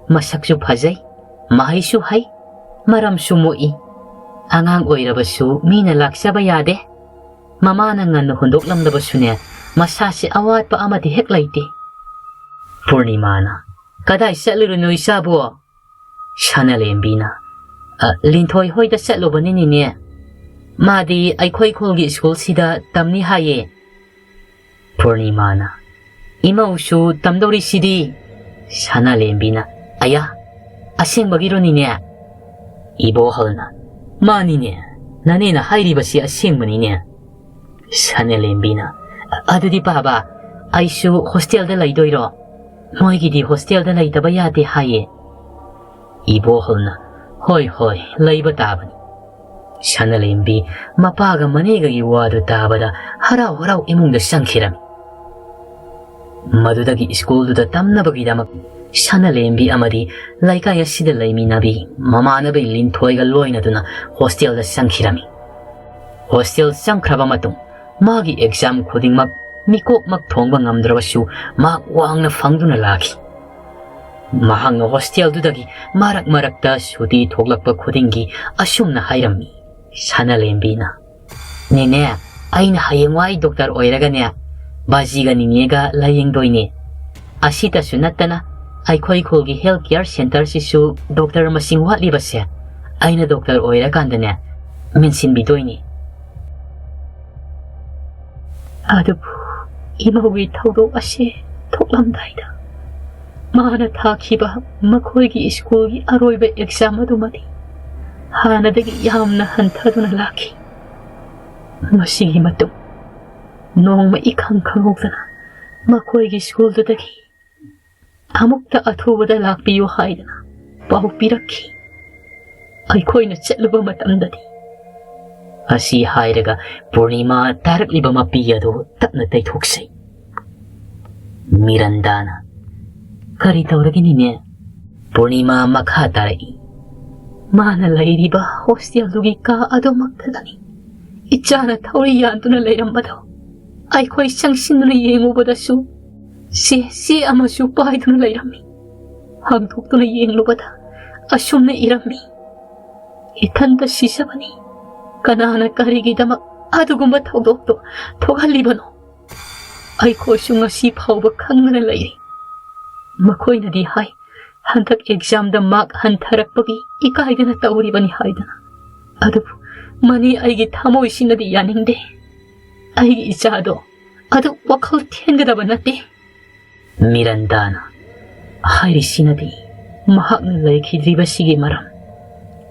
ꯃꯁꯛꯁꯨ ꯐꯖꯩ, ꯃꯍꯩꯁꯨ ꯍꯩ, ꯃꯔꯝꯁꯨ ꯃꯣꯛꯏ꯫ ꯑꯉꯥꯡ ꯑꯣꯏꯔꯕꯁꯨ ꯃꯤꯅ ꯂꯥꯛꯆꯕ ꯌꯥꯗꯦ꯫ ꯃꯃꯥꯅ ꯉꯟꯅ ꯍꯨꯟꯗꯣꯛꯂꯝꯂꯕꯁꯨꯅꯦ, ꯃꯁꯥꯁꯦ ꯑꯋꯥꯠꯄ ꯑꯃꯗꯤ ꯍꯦꯛ ꯂꯩꯇꯦ꯫" ꯄꯨꯔꯅꯤꯃꯥꯅ, "ꯀꯗꯥꯏ ꯆꯠꯂꯨꯔꯤꯅꯣ ꯏꯆꯥꯕꯨ?" ꯁꯅꯥꯂꯦꯝꯕꯤꯅ, "ꯑ, ꯂꯤꯟꯊꯣꯏ ꯍꯣꯏꯗ ꯆꯠꯂꯨꯕꯅꯤꯅꯦ꯫ ꯃꯥꯗꯤ ꯑꯩꯈꯣꯏ ꯈꯨꯜꯒꯤ ꯁ꯭ꯀꯨꯜꯁꯤꯗ ꯇꯝꯅꯤ ꯍꯥꯏꯌꯦ꯫" ꯄꯨꯔꯅꯤꯃꯥꯅ, "ꯏꯃꯧꯁꯨ ꯇꯝꯗꯧꯔꯤꯁꯤꯗꯤ?" ꯁꯅꯥꯂꯦꯝꯕꯤꯅ, "ꯑꯌꯥ, ꯑꯁꯦꯡꯕꯒꯤꯔꯣꯅꯤꯅꯦ?" ꯏꯕꯣꯍꯜꯅ, "ꯃꯥꯅꯤꯅꯦ, ꯅꯅꯦꯅ ꯍꯥꯏꯔꯤꯕꯁꯤ ꯑꯁꯦꯡꯕꯅꯤꯅꯦ꯫" ꯁꯅꯥꯂꯦꯝꯕꯤꯅ, "ꯑꯗꯨꯗꯤ ꯄꯥꯕ, ꯑꯩꯁꯨ ꯍꯣꯁꯇꯦꯜꯗ ꯂꯩꯗꯣꯏꯔꯣ? ꯃꯣꯏꯒꯤꯗꯤ ꯍꯣꯁꯇꯦꯜꯗ ꯂꯩꯇꯕ ꯌꯥꯗꯦ ꯍꯥꯏꯌꯦ꯫" ꯏꯕꯣꯍꯜꯅ, "ꯍꯣꯏ, ꯍꯣꯏ, ꯂꯩꯕ ꯇꯥꯕꯅꯤ꯫" ꯁꯅꯥꯂꯦꯝꯕꯤ ꯃꯄꯥꯒ ꯃꯅꯦꯒꯒꯤ ꯋꯥꯗꯨ ꯇꯥꯕꯗ ꯍꯔꯥꯎ ꯍꯔꯥꯎ ꯏꯃꯨꯡꯗ ꯆꯪꯈꯤꯔꯝꯃꯤ꯫ ꯃꯗꯨꯗꯒꯤ ꯁ꯭ꯀꯨꯜꯗꯨꯗ ꯇꯝꯅꯕꯒꯤꯗꯃꯛ ꯁꯅꯥꯂꯦꯝꯕꯤ ꯑꯃꯗꯤ ꯂꯩꯀꯥꯏ ꯑꯁꯤꯗ ꯂꯩꯃꯤꯟꯅꯕꯤ ꯃꯃꯥꯟꯅꯕꯤ ꯂꯤꯟꯊꯣꯏꯒ ꯂꯣꯏꯅꯗꯨꯅ ꯍꯣꯁꯇꯦꯜꯗ ꯆꯪꯈꯤꯔꯝꯃꯤ꯫ ꯍꯣꯁꯇꯦꯜ ꯆꯪꯈ꯭ꯔꯕ ꯃꯇꯨꯡ ꯃꯥꯒꯤ ꯑꯦꯛꯖꯥꯝ ꯈꯨꯗꯤꯡꯃꯛ ꯃꯤꯀꯣꯛꯃꯛ ꯊꯣꯡꯕ ꯉꯝꯗ꯭ꯔꯕꯁꯨ ꯃꯥꯔꯛ ꯋꯥꯡꯅ ꯐꯪꯗꯨꯅ ꯂꯥꯛꯈꯤ꯫ ꯃꯍꯥꯛꯅ ꯍꯣꯁꯇꯦꯜꯗꯨꯗꯒꯤ ꯃꯔꯛ ꯃꯔꯛꯇ ꯁꯨꯇꯤ ꯊꯣꯛꯂꯛꯄ ꯈꯨꯗꯤꯡꯒꯤ ꯑꯁꯨꯝꯅ ꯍꯥꯏꯔꯝꯃꯤ꯫ ꯁꯅꯥꯂꯦꯝꯕꯤꯅ, "ꯅꯦꯅꯦ, ꯑꯩꯅ ꯍꯌꯦꯡꯋꯥꯏ ꯗꯣꯛꯇꯔ ꯑꯣꯏꯔꯒꯅꯦ, ꯕꯥꯖꯤꯒ ꯅꯤꯅꯦꯒ ꯂꯥꯌꯦꯡꯗꯣꯏꯅꯦ꯫ ꯑꯁꯤꯇꯁꯨ ꯅꯠꯇꯅ ꯑꯩꯈꯣꯏ ꯈꯨꯜꯒꯤ ꯍꯦꯜꯊ ꯀꯤꯌꯔ ꯁꯦꯟꯇꯔꯁꯤꯁꯨ ꯗꯣꯛꯇꯔ ꯃꯁꯤꯡ ꯋꯥꯠꯂꯤꯕꯁꯦ ꯑꯩꯅ ꯗꯣꯛꯇꯔ ꯑꯣꯏꯔꯀꯥꯟꯗꯅꯦ ꯃꯦꯟꯁꯤꯟꯕꯤꯗꯣꯏꯅꯦ꯫" ꯑꯗꯨꯕꯨ ꯏꯃꯧꯒꯤ ꯊꯧꯗꯣꯛ ꯑꯁꯤ ꯊꯣꯛꯂꯝꯗꯥꯏꯗ ꯃꯥꯅ ꯊꯥꯈꯤꯕ ꯃꯈꯣꯏꯒꯤ ꯁ꯭ꯀꯨꯜꯒꯤ ꯑꯔꯣꯏꯕ ꯑꯦꯛꯖꯥꯝ ꯑꯗꯨꯃꯗꯤ ꯍꯥꯟꯅꯗꯒꯤ ꯌꯥꯝꯅ ꯍꯟꯊꯗꯨꯅ ꯂꯥꯛꯈꯤ꯫ ꯃꯁꯤꯒꯤ ꯃꯇꯨꯡ ꯅꯣꯡꯃ ꯏꯈꯪ ꯈꯪꯍꯧꯗꯅ ꯃꯈꯣꯏꯒꯤ ꯁ꯭ꯀꯨꯜꯗꯨꯗꯒꯤ ꯑꯃꯨꯛꯇ ꯑꯊꯨꯕꯗ ꯂꯥꯛꯄꯤꯌꯨ ꯍꯥꯏꯗꯅ ꯄꯥꯎ ꯄꯤꯔꯛꯈꯤ꯫ ꯑꯩꯈꯣꯏꯅ ꯆꯠꯂꯨꯕ ꯃꯇꯝꯗꯗꯤ ꯑꯁꯤ ꯍꯥꯏꯔꯒ ꯄꯨꯔꯅꯤꯃꯥ ꯇꯥꯔꯛꯂꯤꯕ ꯃꯄꯤ ꯑꯗꯨ ꯇꯞꯅ ꯇꯩꯊꯣꯛꯆꯩ꯫ ꯃꯤꯔꯟꯗꯥꯅ, "ꯀꯔꯤ ꯇꯧꯔꯒꯦ ꯅꯤꯅꯦ?" ꯄꯨꯔꯅꯤꯃꯥ ꯃꯈꯥ ꯇꯥꯔꯛꯏ, "ꯃꯥꯅ ꯂꯩꯔꯤꯕ ꯍꯣꯁꯇꯦꯜꯗꯨꯒꯤ ꯀꯥ ꯑꯗꯨꯃꯛꯇꯗꯅꯤ ꯏꯆꯥꯅ ꯊꯧꯔꯤ ꯌꯥꯟꯗꯨꯅ ꯂꯩꯔꯝꯕꯗꯣ꯫ ꯑꯩꯈꯣꯏ ꯆꯪꯁꯤꯟꯗꯨꯅ ꯌꯦꯡꯉꯨꯕꯗꯁꯨ ꯆꯦ, ꯆꯦ ꯑꯃꯁꯨ ꯄꯥꯏꯗꯨꯅ ꯂꯩꯔꯝꯃꯤ꯫ ꯍꯥꯡꯗꯣꯛꯇꯨꯅ ꯌꯦꯡꯂꯨꯕꯗ ꯑꯁꯨꯝꯅ ꯏꯔꯝꯃꯤ, 'ꯏꯊꯟꯇ ꯁꯤꯖꯕꯅꯤ꯫ ꯀꯅꯥꯅ ꯀꯔꯤꯒꯤꯗꯃꯛ ꯑꯗꯨꯒꯨꯝꯕ ꯊꯧꯗꯣꯛꯇꯣ ꯊꯣꯛꯍꯜꯂꯤꯕꯅꯣ?' ꯑꯩꯈꯣꯏꯁꯨ ꯉꯁꯤ ꯐꯥꯎꯕ ꯈꯪꯗꯅ ꯂꯩꯔꯤ꯫ ꯃꯈꯣꯏꯅꯗꯤ ꯍꯥꯏ, ꯍꯟꯗꯛ ꯑꯦꯛꯖꯥꯝꯗ ꯃꯥꯔꯛ ꯍꯟꯊꯔꯛꯄꯒꯤ ꯏꯀꯥꯏꯗꯅ ꯇꯧꯔꯤꯕꯅꯤ ꯍꯥꯏꯗꯅ꯫ ꯑꯗꯨꯕꯨ ꯃꯅꯤ, ꯑꯩꯒꯤ ꯊꯃꯣꯏꯁꯤꯅꯗꯤ ꯌꯥꯅꯤꯡꯗꯦ꯫ ꯑꯩꯒꯤ ꯏꯆꯥꯗꯣ ꯑꯗꯨ ꯋꯥꯈꯜ ꯊꯦꯟꯒꯗꯕ ꯅꯠꯇꯦ꯫" ꯃꯤꯔꯟꯗꯥꯅ ꯍꯥꯏꯔꯤꯁꯤꯅꯗꯤ ꯃꯍꯥꯛꯅ ꯂꯩꯈꯤꯗ꯭ꯔꯤꯕꯁꯤꯒꯤ ꯃꯔꯝ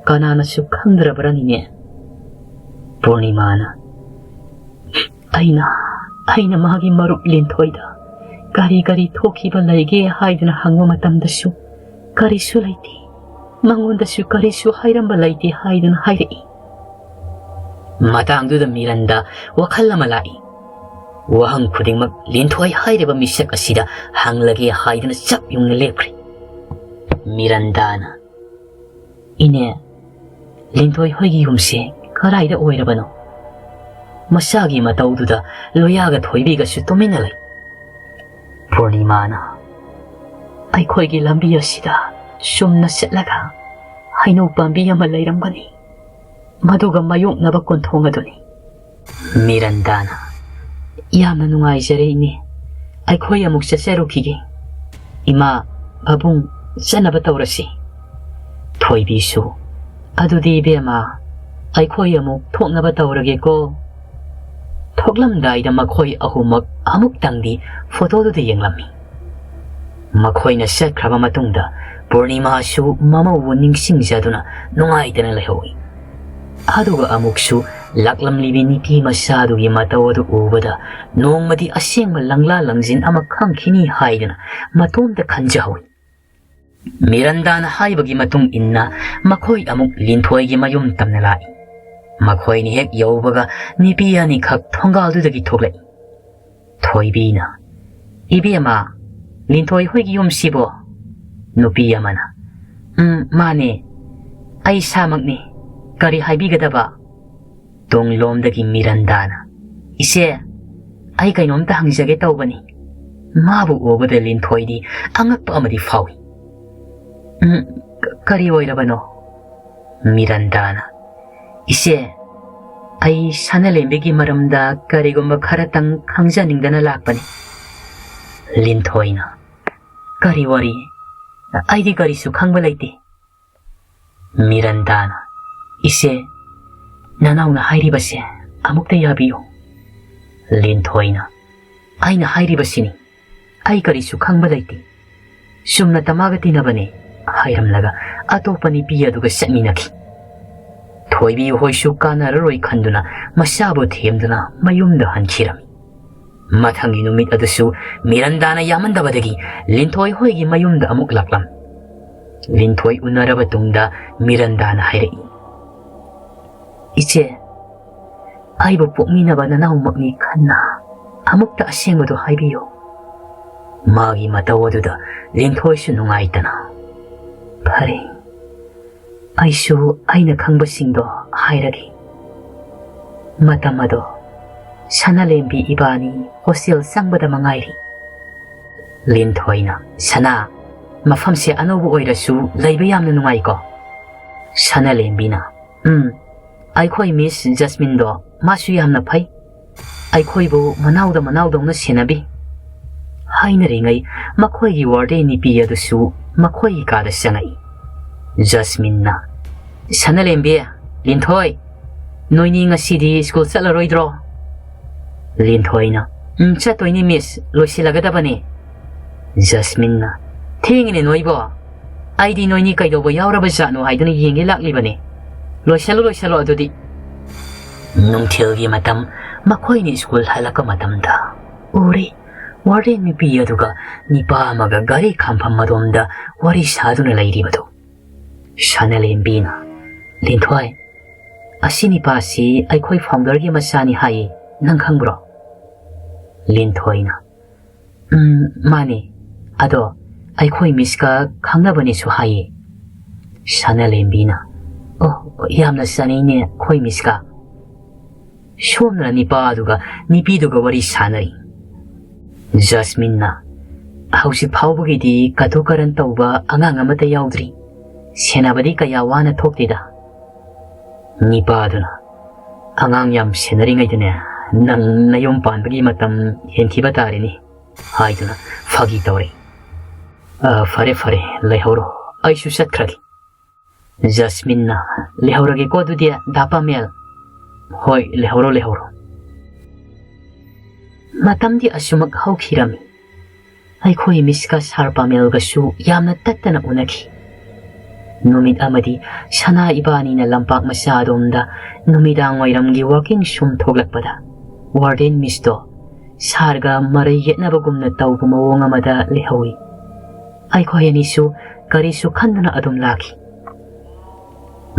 ꯀꯅꯥꯅꯁꯨ ꯈꯪꯗ꯭ꯔꯕ꯭ꯔꯅꯤꯅꯦ? ꯄꯨꯔꯅꯤꯃꯥꯅ, "ꯑꯩꯅ, ꯑꯩꯅ ꯃꯥꯒꯤ ꯃꯔꯨꯞ ꯂꯤꯟꯊꯣꯏꯗ ꯀꯔꯤ ꯀꯔꯤ ꯊꯣꯛꯈꯤꯕ ꯂꯩꯒꯦ ꯍꯥꯏꯗꯨꯅ ꯍꯪꯕ ꯃꯇꯝꯗꯁꯨ ꯀꯔꯤꯁꯨ ꯂꯩꯇꯦ, ꯃꯉꯣꯟꯗꯁꯨ ꯀꯔꯤꯁꯨ ꯍꯥꯏꯔꯝꯕ ꯂꯩꯇꯦ" ꯍꯥꯏꯗꯨꯅ ꯍꯥꯏꯔꯛꯏ꯫ ꯃꯇꯥꯡꯗꯨꯗ ꯃꯤꯔꯟꯗꯥ ꯋꯥꯈꯜ ꯑꯃ ꯂꯥꯛꯏ꯫ ꯋꯥꯍꯪ ꯈꯨꯗꯤꯡꯃꯛ ꯂꯤꯟꯊꯣꯏ ꯍꯥꯏꯔꯤꯕ ꯃꯤꯁꯛ ꯑꯁꯤꯗ ꯍꯪꯂꯒꯦ ꯍꯥꯏꯗꯨꯅ ꯆꯞ ꯌꯨꯡꯅ ꯂꯦꯞꯈ꯭ꯔꯦ꯫ ꯃꯤꯔꯟꯗꯥꯅ, "ꯏꯅꯦ, ꯂꯤꯟꯊꯣꯏ ꯍꯣꯏꯒꯤ ꯌꯨꯝꯁꯦ ꯀꯗꯥꯏꯗ ꯑꯣꯏꯔꯕꯅꯣ?" ꯃꯆꯥꯒꯤ ꯃꯇꯧꯗꯨꯗ ꯂꯣꯌꯥꯒ ꯊꯣꯏꯕꯤꯒꯁꯨ ꯇꯨꯃꯤꯟꯅ ꯂꯩ꯫ ꯄꯨꯔꯅꯤꯃꯥꯅ, "ꯑꯩꯈꯣꯏꯒꯤ ꯂꯝꯕꯤ ꯑꯁꯤꯗ ꯆꯨꯝꯅ ꯆꯠꯂꯒ ꯍꯩꯅꯧ ꯄꯥꯝꯕꯤ ꯑꯃ ꯂꯩꯔꯝꯒꯅꯤ, ꯃꯗꯨꯒ ꯃꯥꯌꯣꯛꯅꯕ ꯀꯣꯟꯊꯣꯡ ꯑꯗꯨꯅꯤ꯫" ꯃꯤꯔꯟꯗꯥꯅ, "ꯌꯥꯝꯅ ꯅꯨꯡꯉꯥꯏꯖꯔꯦ ꯏꯅꯦ, ꯑꯩꯈꯣꯏ ꯑꯃꯨꯛ ꯆꯠꯆꯔꯨꯈꯤꯒꯦ꯫ ꯏꯃꯥ, ꯄꯥꯕꯨꯡ, ꯆꯠꯅꯕ ꯇꯧꯔꯁꯤ꯫" ꯊꯣꯏꯕꯤꯁꯨ, "ꯑꯗꯨꯗꯤ ꯏꯕꯦꯝꯃ, ꯑꯩꯈꯣꯏ ꯑꯃꯨꯛ ꯊꯣꯛꯅꯕ ꯇꯧꯔꯒꯦꯀꯣ꯫" ꯊꯣꯛꯂꯝꯗꯥꯏꯗ ꯃꯈꯣꯏ ꯑꯍꯨꯝꯃꯛ ꯑꯃꯨꯛꯇꯪꯗꯤ ꯐꯣꯇꯣꯗꯨꯗ ꯌꯦꯡꯂꯝꯃꯤ꯫ ꯃꯈꯣꯏꯅ ꯆꯠꯈ꯭ꯔꯕ ꯃꯇꯨꯡꯗ ꯄꯨꯔꯅꯤꯃꯥꯁꯨ ꯃꯃꯧꯕꯨ ꯅꯤꯡꯁꯤꯡꯖꯗꯨꯅ ꯅꯨꯡꯉꯥꯏꯇꯅ ꯂꯩꯍꯧꯏ꯫ ꯑꯗꯨꯒ ꯑꯃꯨꯛꯁꯨ ꯂꯥꯛꯂꯝꯂꯤꯕꯤ ꯅꯨꯄꯤ ꯃꯆꯥꯗꯨꯒꯤ ꯃꯇꯧ ꯑꯗꯨ ꯎꯕꯗ ꯅꯣꯡꯃꯗꯤ ꯑꯁꯦꯡꯕ ꯂꯪꯂꯥ ꯂꯪꯖꯤꯟ ꯑꯃ ꯈꯪꯈꯤꯅꯤ ꯍꯥꯏꯗꯅ ꯃꯇꯣꯝꯇ ꯈꯟꯖꯍꯧꯏ꯫ ꯃꯤꯔꯟꯗꯥꯅ ꯍꯥꯏꯕꯒꯤ ꯃꯇꯨꯡ ꯏꯟꯅ ꯃꯈꯣꯏ ꯑꯃꯨꯛ ꯂꯤꯟꯊꯣꯏꯒꯤ ꯃꯌꯨꯝ ꯇꯝꯅ ꯂꯥꯛꯏ꯫ ꯃꯈꯣꯏꯅ ꯍꯦꯛ ꯌꯧꯕꯒ ꯅꯨꯄꯤ ꯑꯅꯤꯈꯛ ꯊꯣꯡꯒꯥꯜꯗꯨꯗꯒꯤ ꯊꯣꯛꯂꯛꯏ꯫ ꯊꯣꯏꯕꯤꯅ, "ꯏꯕꯦꯝꯃ, ꯂꯤꯟꯊꯣꯏ ꯍꯣꯏꯒꯤ ꯌꯨꯝꯁꯤꯕꯣ?" ꯅꯨꯄꯤ ꯑꯃꯅ, "ꯎꯝ, ꯃꯥꯅꯦ꯫ ꯑꯩ ꯏꯁꯥꯃꯛꯅꯤ꯫ ꯀꯔꯤ ꯍꯥꯏꯕꯤꯒꯗꯕ?" ꯇꯨꯡꯂꯣꯝꯗꯒꯤ ꯃꯤꯔꯟꯗꯥꯅ, "ꯏꯆꯦ, ꯑꯩ ꯀꯩꯅꯣꯝꯇ ꯍꯪꯖꯒꯦ ꯇꯧꯕꯅꯤ꯫" ꯃꯥꯕꯨ ꯎꯕꯗ ꯂꯤꯟꯊꯣꯏꯗꯤ ꯑꯉꯛꯄ ꯑꯃꯗꯤ ꯐꯥꯎꯏ꯫ "ꯎꯝ, ꯀ-, ꯀꯔꯤ ꯑꯣꯏꯔꯕꯅꯣ?" ꯃꯤꯔꯟꯗꯥꯅ, "ꯏꯆꯦ, ꯑꯩ ꯁꯅꯥꯂꯦꯝꯕꯤꯒꯤ ꯃꯔꯝꯗ ꯀꯔꯤꯒꯨꯝꯕ ꯈꯔꯇꯪ ꯈꯪꯖꯅꯤꯡꯗꯅ ꯂꯥꯛꯄꯅꯤ꯫" ꯂꯤꯟꯊꯣꯏꯅ, "ꯀꯔꯤ ꯋꯥꯔꯤ? ꯑꯩꯗꯤ ꯀꯔꯤꯁꯨ ꯈꯪꯕ ꯂꯩꯇꯦ꯫" ꯃꯤꯔꯟꯗꯥꯅ, "ꯏꯆꯦ, ꯅꯅꯥꯎꯅ ꯍꯥꯏꯔꯤꯕꯁꯦ ꯑꯃꯨꯛꯇ ꯌꯥꯕꯤꯌꯨ꯫" ꯂꯤꯟꯊꯣꯏꯅ, "ꯑꯩꯅ ꯍꯥꯏꯔꯤꯕꯁꯤꯅꯤ꯫ ꯑꯩ ꯀꯔꯤꯁꯨ ꯈꯪꯕ ꯂꯩꯇꯦ꯫ ꯆꯨꯝꯅ ꯇꯃꯥꯒ ꯇꯤꯟꯅꯕꯅꯦ" ꯍꯥꯏꯔꯝꯂꯒ ꯑꯇꯣꯞꯄ ꯅꯨꯄꯤ ꯑꯗꯨꯒ ꯆꯠꯃꯤꯟꯅꯈꯤ꯫ ꯊꯣꯏꯕꯤ ꯍꯣꯏꯁꯨ ꯀꯥꯟꯅꯔꯔꯣꯏ ꯈꯟꯗꯨꯅ ꯃꯆꯥꯕꯨ ꯊꯦꯝꯗꯨꯅ ꯃꯌꯨꯝꯗ ꯍꯟꯈꯤꯔꯝꯃꯤ꯫ ꯃꯊꯪꯒꯤ ꯅꯨꯃꯤꯠ ꯑꯗꯨꯁꯨ ꯃꯤꯔꯟꯗꯥꯅ ꯌꯥꯝꯃꯟꯗꯕꯗꯒꯤ ꯂꯤꯟꯊꯣꯏ ꯍꯣꯏꯒꯤ ꯃꯌꯨꯝꯗ ꯑꯃꯨꯛ ꯂꯥꯛꯂꯝ꯫ ꯂꯤꯟꯊꯣꯏ ꯎꯅꯔꯕ ꯇꯨꯡꯗ ꯃꯤꯔꯟꯗꯥꯅ ꯍꯥꯏꯔꯛꯏ, "ꯏꯆꯦ, ꯑꯩꯕꯨ ꯄꯣꯛꯃꯤꯟꯅꯕ ꯅꯅꯥꯎꯃꯛꯅꯤ ꯈꯟꯅ ꯑꯃꯨꯛꯇ ꯑꯁꯦꯡꯕꯗꯨ ꯍꯥꯏꯕꯤꯌꯨ꯫" ꯃꯥꯒꯤ ꯃꯇꯧ ꯑꯗꯨꯗ ꯂꯤꯟꯊꯣꯏꯁꯨ ꯅꯨꯡꯉꯥꯏꯇꯅ, "ꯐꯔꯦ, ꯑꯩꯁꯨ ꯑꯩꯅ ꯈꯪꯕꯁꯤꯡꯗꯣ ꯍꯥꯏꯔꯒꯦ꯫" ꯃꯇꯝ ꯑꯗꯣ ꯁꯅꯥꯂꯦꯝꯕꯤ ꯏꯕꯥꯅꯤ ꯍꯣꯁꯇꯦꯜ ꯆꯪꯕꯗ ꯃꯉꯥꯏꯔꯤ꯫ ꯂꯤꯟꯊꯣꯏꯅ, "ꯁꯅꯥ, ꯃꯐꯝꯁꯦ ꯑꯅꯧꯕ ꯑꯣꯏꯔꯁꯨ ꯂꯩꯕ ꯌꯥꯝꯅ ꯅꯨꯡꯉꯥꯏꯀꯣ?" ꯁꯅꯥꯂꯦꯝꯕꯤꯅ, "ꯎꯝ, ꯑꯩꯈꯣꯏ ꯃꯤꯁ ꯖꯁꯃꯤꯟꯗꯣ ꯃꯥꯁꯨ ꯌꯥꯝꯅ ꯐꯩ꯫ ꯑꯩꯈꯣꯏꯕꯨ ꯃꯅꯥꯎꯗ ꯃꯅꯥꯎꯗꯧꯅ ꯁꯦꯟꯅꯕꯤ꯫" ꯍꯥꯏꯅꯔꯤꯉꯩ ꯃꯈꯣꯏꯒꯤ ꯋꯥꯔꯗꯦꯟ ꯅꯨꯄꯤ ꯑꯗꯨꯁꯨ ꯃꯈꯣꯏꯒꯤ ꯀꯥꯗ ꯆꯪꯉꯛꯏ꯫ ꯖꯁꯃꯤꯟꯅ, "ꯁꯅꯥꯂꯦꯝꯕꯤ, ꯂꯤꯟꯊꯣꯏ, ꯅꯣꯏꯅꯤ ꯉꯁꯤꯗꯤ ꯁ꯭ꯀꯨꯜ ꯆꯠꯂꯔꯣꯏꯗ꯭ꯔꯣ?" ꯂꯤꯟꯊꯣꯏꯅ, "ꯎꯝ, ꯆꯠꯇꯣꯏꯅꯤ ꯃꯤꯁ, ꯂꯣꯏꯁꯤꯜꯂꯒꯗꯕꯅꯤ꯫" ꯖꯁꯃꯤꯟꯅ, "ꯊꯦꯡꯉꯤꯅꯦ ꯅꯣꯏꯕꯣ, ꯑꯩꯗꯤ ꯅꯣꯏꯅꯤ ꯀꯩꯗꯧꯕ ꯌꯥꯎꯔꯕ ꯖꯥꯠꯅꯣ ꯍꯥꯏꯗꯨꯅ ꯌꯦꯡꯒꯦ ꯂꯥꯛꯂꯤꯕꯅꯤ꯫" "ꯂꯣꯏꯁꯜꯂꯣ, ꯂꯣꯏꯁꯜꯂꯣ ꯑꯗꯨꯗꯤ꯫" ꯅꯨꯡꯊꯤꯜꯒꯤ ꯃꯇꯝ, ꯃꯈꯣꯏꯅ ꯁ꯭ꯀꯨꯜ ꯍꯜꯂꯛꯄ ꯃꯇꯝꯗ ꯎꯔꯦ, ꯋꯥꯔꯗꯦꯟ ꯅꯨꯄꯤ ꯑꯗꯨꯒ ꯅꯤꯄꯥ ꯑꯃꯒ ꯒꯥꯔꯤ ꯈꯥꯝꯐꯝ ꯑꯗꯣꯝꯗ ꯋꯥꯔꯤ ꯁꯥꯗꯨꯅ ꯂꯩꯔꯤꯕꯗꯨ꯫ ꯁꯅꯥꯂꯦꯝꯕꯤꯅ, "ꯂꯤꯟꯊꯣꯏ, ꯑꯁꯤ ꯅꯤꯄꯥꯁꯤ ꯑꯩꯈꯣꯏ ꯐꯥꯎꯟꯗꯔꯒꯤ ꯃꯆꯥꯅꯤ ꯍꯥꯏꯌꯦ, ꯅꯪ ꯈꯪꯕ꯭ꯔꯣ?" ꯂꯤꯟꯊꯣꯏꯅ, "ꯎꯝ, ꯃꯥꯅꯦ꯫ ꯑꯗꯣ ꯑꯩꯈꯣꯏ ꯃꯤꯁꯀ ꯈꯪꯅꯕꯅꯦꯁꯨ ꯍꯥꯏꯌꯦ꯫" ꯁꯅꯥꯂꯦꯝꯕꯤꯅ, "ꯑꯣ, ꯌꯥꯝꯅ ꯆꯥꯅꯩꯅꯦ ꯑꯩꯈꯣꯏ ꯃꯤꯁꯀ꯫" ꯁꯣꯝꯗꯅ ꯅꯤꯄꯥꯗꯨꯒ ꯅꯤꯄꯤꯗꯨꯒ ꯋꯥꯔꯤ ꯁꯥꯟꯅꯔꯤ꯫ ꯖꯁꯃꯤꯟꯅ, "ꯍꯧꯖꯤꯛ ꯐꯥꯎꯕꯒꯤꯗꯤ ꯀꯇꯨ ꯀꯔꯟ ꯇꯧꯕ ꯑꯉꯥꯡ ꯑꯃꯠꯇ ꯌꯥꯎꯗ꯭ꯔꯤ꯫ ꯁꯦꯟꯅꯕꯗꯤ ꯀꯌꯥ ꯋꯥꯅ ꯊꯣꯛꯇꯦꯗ꯫" ꯅꯤꯄꯥꯗꯨꯅ, "ꯑꯉꯥꯡ ꯌꯥꯝ ꯁꯦꯟꯅꯔꯤꯉꯩꯗꯅꯦ, ꯅꯪ ꯅꯌꯨꯝ ꯄꯥꯟꯕꯒꯤ ꯃꯇꯝ ꯍꯦꯟꯈꯤꯕ ꯇꯥꯔꯦꯅꯦ," ꯍꯥꯏꯗꯨꯅ ꯐꯥꯒꯤ ꯇꯧꯔꯦ꯫ "ꯑ, ꯐꯔꯦ, ꯐꯔꯦ, ꯂꯩꯍꯧꯔꯣ, ꯑꯩꯁꯨ ꯆꯠꯈ꯭ꯔꯒꯦ꯫" ꯖꯁꯃꯤꯟꯅ, "ꯂꯩꯍꯧꯔꯒꯦꯀꯣ ꯑꯗꯨꯗꯤ, ꯗꯥ ꯄꯥꯃꯦꯜ꯫" "ꯍꯣꯏ, ꯂꯩꯍꯧꯔꯣ, ꯂꯩꯍꯧꯔꯣ꯫" ꯃꯇꯝꯗꯤ ꯑꯁꯨꯃꯛ ꯍꯧꯈꯤꯔꯝꯃꯤ꯫ ꯑꯩꯈꯣꯏ ꯃꯤꯁꯀ ꯁꯥꯔ ꯄꯥꯃꯦꯜꯒꯁꯨ ꯌꯥꯝꯅ ꯇꯠꯇꯅ ꯎꯅꯈꯤ꯫ ꯅꯨꯃꯤꯠ ꯑꯃꯗꯤ ꯁꯅꯥ ꯏꯕꯥꯅꯤꯅ ꯂꯝꯄꯥꯛ ꯃꯆꯥ ꯑꯗꯣꯝꯗ ꯅꯨꯃꯤꯗꯥꯡ ꯋꯥꯏꯔꯝꯒꯤ ꯋꯥꯀꯤꯡ ꯁꯨꯝ ꯊꯣꯛꯂꯛꯄꯗ, ꯋꯥꯔꯗꯦꯟ ꯃꯤꯁꯇꯣ ꯁꯥꯔꯒ ꯃꯔꯩ ꯌꯦꯠꯅꯕꯒꯨꯝꯅ ꯇꯧꯕ ꯃꯑꯣꯡ ꯑꯃꯗ ꯂꯩꯍꯧꯏ꯫ ꯑꯩꯈꯣꯏ ꯑꯅꯤꯁꯨ ꯀꯔꯤꯁꯨ ꯈꯟꯗꯅ ꯑꯗꯨꯝ ꯂꯥꯛꯈꯤ꯫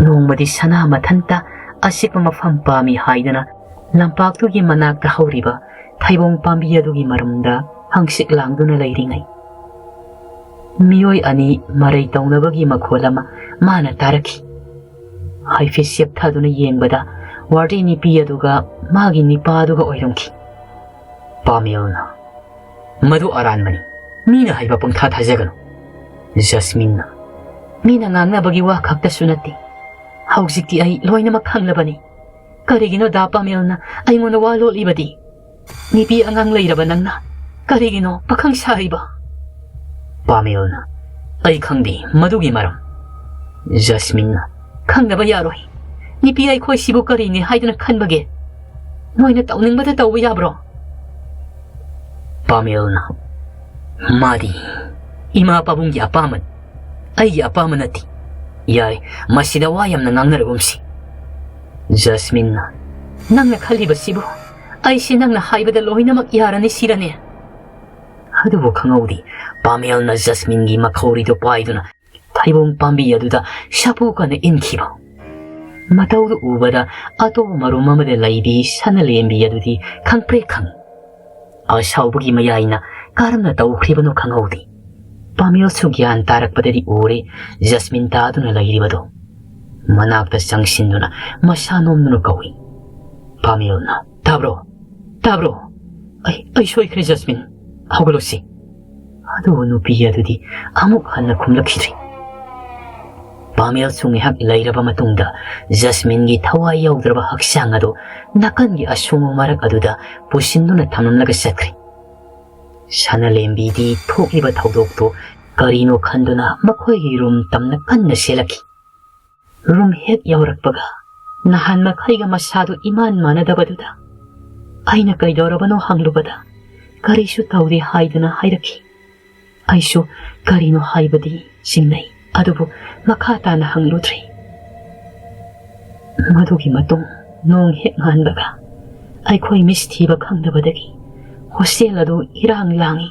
ꯅꯣꯡꯃꯗꯤ ꯁꯅꯥ ꯃꯊꯟꯇ ꯑꯆꯤꯛꯄ ꯃꯐꯝ ꯄꯥꯝꯃꯤ ꯍꯥꯏꯗꯨꯅ ꯂꯝꯄꯥꯛꯇꯨꯒꯤ ꯃꯅꯥꯛꯇ ꯍꯧꯔꯤꯕ ꯊꯩꯕꯣꯡ ꯄꯥꯝꯕꯤ ꯑꯗꯨꯒꯤ ꯃꯔꯨꯝꯗ ꯍꯪꯆꯤꯠ ꯂꯥꯡꯗꯨꯅ ꯂꯩꯔꯤꯉꯩ, ꯃꯤꯑꯣꯏ ꯑꯅꯤ ꯃꯔꯩ ꯇꯧꯅꯕꯒꯤ ꯃꯈꯣꯜ ꯑꯃ ꯃꯥꯅ ꯇꯥꯔꯛꯈꯤ꯫ ꯍꯥꯏꯐꯦꯠ ꯆꯦꯞꯊꯗꯨꯅ ꯌꯦꯡꯕꯗ, ꯋꯥꯔꯗꯦꯟ ꯅꯤꯄꯤ ꯑꯗꯨꯒ ꯃꯥꯒꯤ ꯅꯤꯄꯥꯗꯨꯒ ꯑꯣꯏꯔꯝꯈꯤ꯫ ꯄꯥꯃꯦꯜꯅ, "ꯃꯗꯨ ꯑꯔꯥꯟꯕꯅꯤ꯫ ꯃꯤꯅ ꯍꯥꯏꯕ ꯄꯪꯊꯥ ꯊꯥꯖꯒꯅꯨ꯫" ꯖꯁꯃꯤꯟꯅ, "ꯃꯤꯅ ꯉꯥꯡꯅꯕꯒꯤ ꯋꯥ ꯈꯛꯇꯁꯨ ꯅꯠꯇꯦ꯫ ꯍꯧꯖꯤꯛꯇꯤ ꯑꯩ ꯂꯣꯏꯅꯃꯛ ꯈꯪꯂꯕꯅꯤ꯫ ꯀꯔꯤꯒꯤꯅꯣ ꯗꯥ ꯄꯥꯃꯦꯜꯅ ꯑꯩꯉꯣꯟꯗ ꯋꯥ ꯂꯣꯠꯂꯤꯕꯗꯤ? ꯅꯨꯄꯤ ꯑꯉꯥꯡ ꯂꯩꯔꯕ ꯅꯪꯅ ꯀꯔꯤꯒꯤꯅꯣ ꯄꯥꯈꯪ ꯁꯥꯔꯤꯕ?" ꯄꯥꯃꯦꯜꯅ, "ꯑꯩ ꯈꯪꯗꯦ ꯃꯗꯨꯒꯤ ꯃꯔꯝ꯫" ꯖꯁꯃꯤꯟꯅ, "ꯈꯪꯗꯕ ꯌꯥꯔꯣꯏ꯫ ꯅꯨꯄꯤ ꯑꯩꯈꯣꯏꯁꯤꯕꯨ ꯀꯔꯤꯅꯤ ꯍꯥꯏꯗꯨꯅ ꯈꯟꯕꯒꯦ? ꯅꯣꯏꯅ ꯇꯧꯅꯤꯡꯕꯗ ꯇꯧꯕ ꯌꯥꯕ꯭ꯔꯣ?" ꯄꯥꯃꯦꯜꯅ, "ꯃꯥꯗꯤ ꯏꯃꯥ ꯄꯥꯕꯨꯡꯒꯤ ꯑꯄꯥꯝꯕꯅꯤ, ꯑꯩꯒꯤ ꯑꯄꯥꯝꯕ ꯅꯠꯇꯦ꯫ "ꯌꯥꯔꯦ, ꯃꯁꯤꯗ ꯋꯥ ꯌꯥꯝꯅ ꯉꯥꯡꯅꯔꯒꯨꯝꯁꯤ꯫" ꯖꯁꯃꯤꯟꯅ, "ꯅꯪꯅ ꯈꯜꯂꯤꯕꯁꯤꯕꯨ ꯑꯩꯁꯦ ꯅꯪꯅ ꯍꯥꯏꯕꯗ ꯂꯣꯏꯅꯃꯛ ꯌꯥꯔꯅꯤ ꯁꯤꯔꯅꯦ?" ꯑꯗꯨꯕꯨ ꯈꯪꯍꯧꯗꯦ, ꯄꯥꯃꯦꯜꯅ ꯖꯁꯃꯤꯟꯒꯤ ꯃꯈꯧꯔꯤꯗꯨ ꯄꯥꯏꯗꯨꯅ ꯊꯩꯕꯣꯡ ꯄꯥꯝꯕꯤ ꯑꯗꯨꯗ ꯁꯥꯄꯨ ꯀꯟꯅ ꯏꯟꯈꯤꯕ꯫ ꯃꯇꯧꯗꯨ ꯎꯕꯗ ꯑꯇꯣꯞꯄ ꯃꯔꯨꯝ ꯑꯃꯗ ꯂꯩꯕꯤ ꯁꯅꯥꯂꯦꯝꯕꯤ ꯑꯗꯨꯗꯤ ꯈꯪꯄ꯭ꯔꯦꯛ ꯈꯪꯏ꯫ ꯑꯁꯥꯎꯕꯒꯤ ꯃꯌꯥꯏꯅ ꯀꯔꯝꯅ ꯇꯧꯈ꯭ꯔꯤꯕꯅꯣ ꯈꯪꯍꯧꯗꯦ꯫ ꯄꯥꯃꯦꯜꯁꯨ ꯒ꯭ꯌꯥꯟ ꯇꯥꯔꯛꯄꯗꯗꯤ ꯎꯔꯦ, ꯖꯁꯃꯤꯟ ꯇꯥꯗꯨꯅ ꯂꯩꯔꯤꯕꯗꯣ꯫ ꯃꯅꯥꯛꯇ ꯆꯪꯁꯤꯟꯗꯨꯅ ꯃꯁꯥ ꯅꯣꯝꯗꯨꯅ ꯀꯧꯏ꯫ ꯄꯥꯃꯦꯜꯅ, "ꯇꯥꯕ꯭ꯔꯣ? ꯇꯥꯕ꯭ꯔꯣ? ꯑꯩ, ꯑꯩ ꯁꯣꯏꯈ꯭ꯔꯦ ꯖꯁꯃꯤꯟ꯫ ꯍꯧꯒꯠꯂꯨꯁꯤ꯫" ꯑꯗꯨꯕꯨ ꯅꯨꯄꯤ ꯑꯗꯨꯗꯤ ꯑꯃꯨꯛ ꯍꯟꯅ ꯈꯨꯝꯂꯛꯈꯤꯗ꯭ꯔꯤ꯫ ꯄꯥꯃꯦꯜꯁꯨ ꯉꯥꯏꯍꯥꯛ ꯂꯩꯔꯕ ꯃꯇꯨꯡꯗ ꯖꯁꯃꯤꯟꯒꯤ ꯊꯋꯥꯏ ꯌꯥꯎꯗ꯭ꯔꯕ ꯍꯛꯆꯥꯡ ꯑꯗꯨ ꯅꯥꯀꯟꯒꯤ ꯑꯁꯣꯡꯕ ꯃꯔꯛ ꯑꯗꯨꯗ ꯄꯨꯁꯤꯟꯗꯨꯅ ꯊꯝꯂꯝꯂꯒ ꯆꯠꯈ꯭ꯔꯦ꯫ ꯁꯅꯥꯂꯦꯝꯕꯤꯗꯤ ꯊꯣꯛꯂꯤꯕ ꯊꯧꯗꯣꯛꯇꯨ ꯀꯔꯤꯅꯣ ꯈꯟꯗꯨꯅ ꯃꯈꯣꯏꯒꯤ ꯔꯨꯝ ꯇꯝꯅ ꯀꯟꯅ ꯆꯦꯜꯂꯛꯈꯤ꯫ ꯔꯨꯝ ꯍꯦꯛ ꯌꯧꯔꯛꯄꯒ ꯅꯍꯥꯟ ꯃꯈꯩꯒ ꯃꯁꯥꯗꯨ ꯏꯃꯥꯟ ꯃꯥꯟꯅꯗꯕꯗꯨꯗ ꯑꯩꯅ ꯀꯩꯗꯧꯔꯕꯅꯣ ꯍꯪꯂꯨꯕꯗ ꯀꯔꯤꯁꯨ ꯇꯧꯗꯦ ꯍꯥꯏꯗꯨꯅ ꯍꯥꯏꯔꯛꯈꯤ꯫ ꯑꯩꯁꯨ ꯀꯔꯤꯅꯣ ꯍꯥꯏꯕꯗꯤ ꯆꯤꯡꯅꯩ, ꯑꯗꯨꯕꯨ ꯃꯈꯥ ꯇꯥꯅ ꯍꯪꯂꯨꯗ꯭ꯔꯦ꯫ ꯃꯗꯨꯒꯤ ꯃꯇꯨꯡ ꯅꯣꯡ ꯍꯦꯛ ꯉꯥꯟꯕꯒ ꯑꯩꯈꯣꯏ ꯃꯤꯁ ꯊꯤꯕ ꯈꯪꯗꯕꯗꯒꯤ ꯍꯣꯁꯇꯦꯜ ꯑꯗꯨ ꯏꯔꯥꯡ ꯂꯥꯡꯏ꯫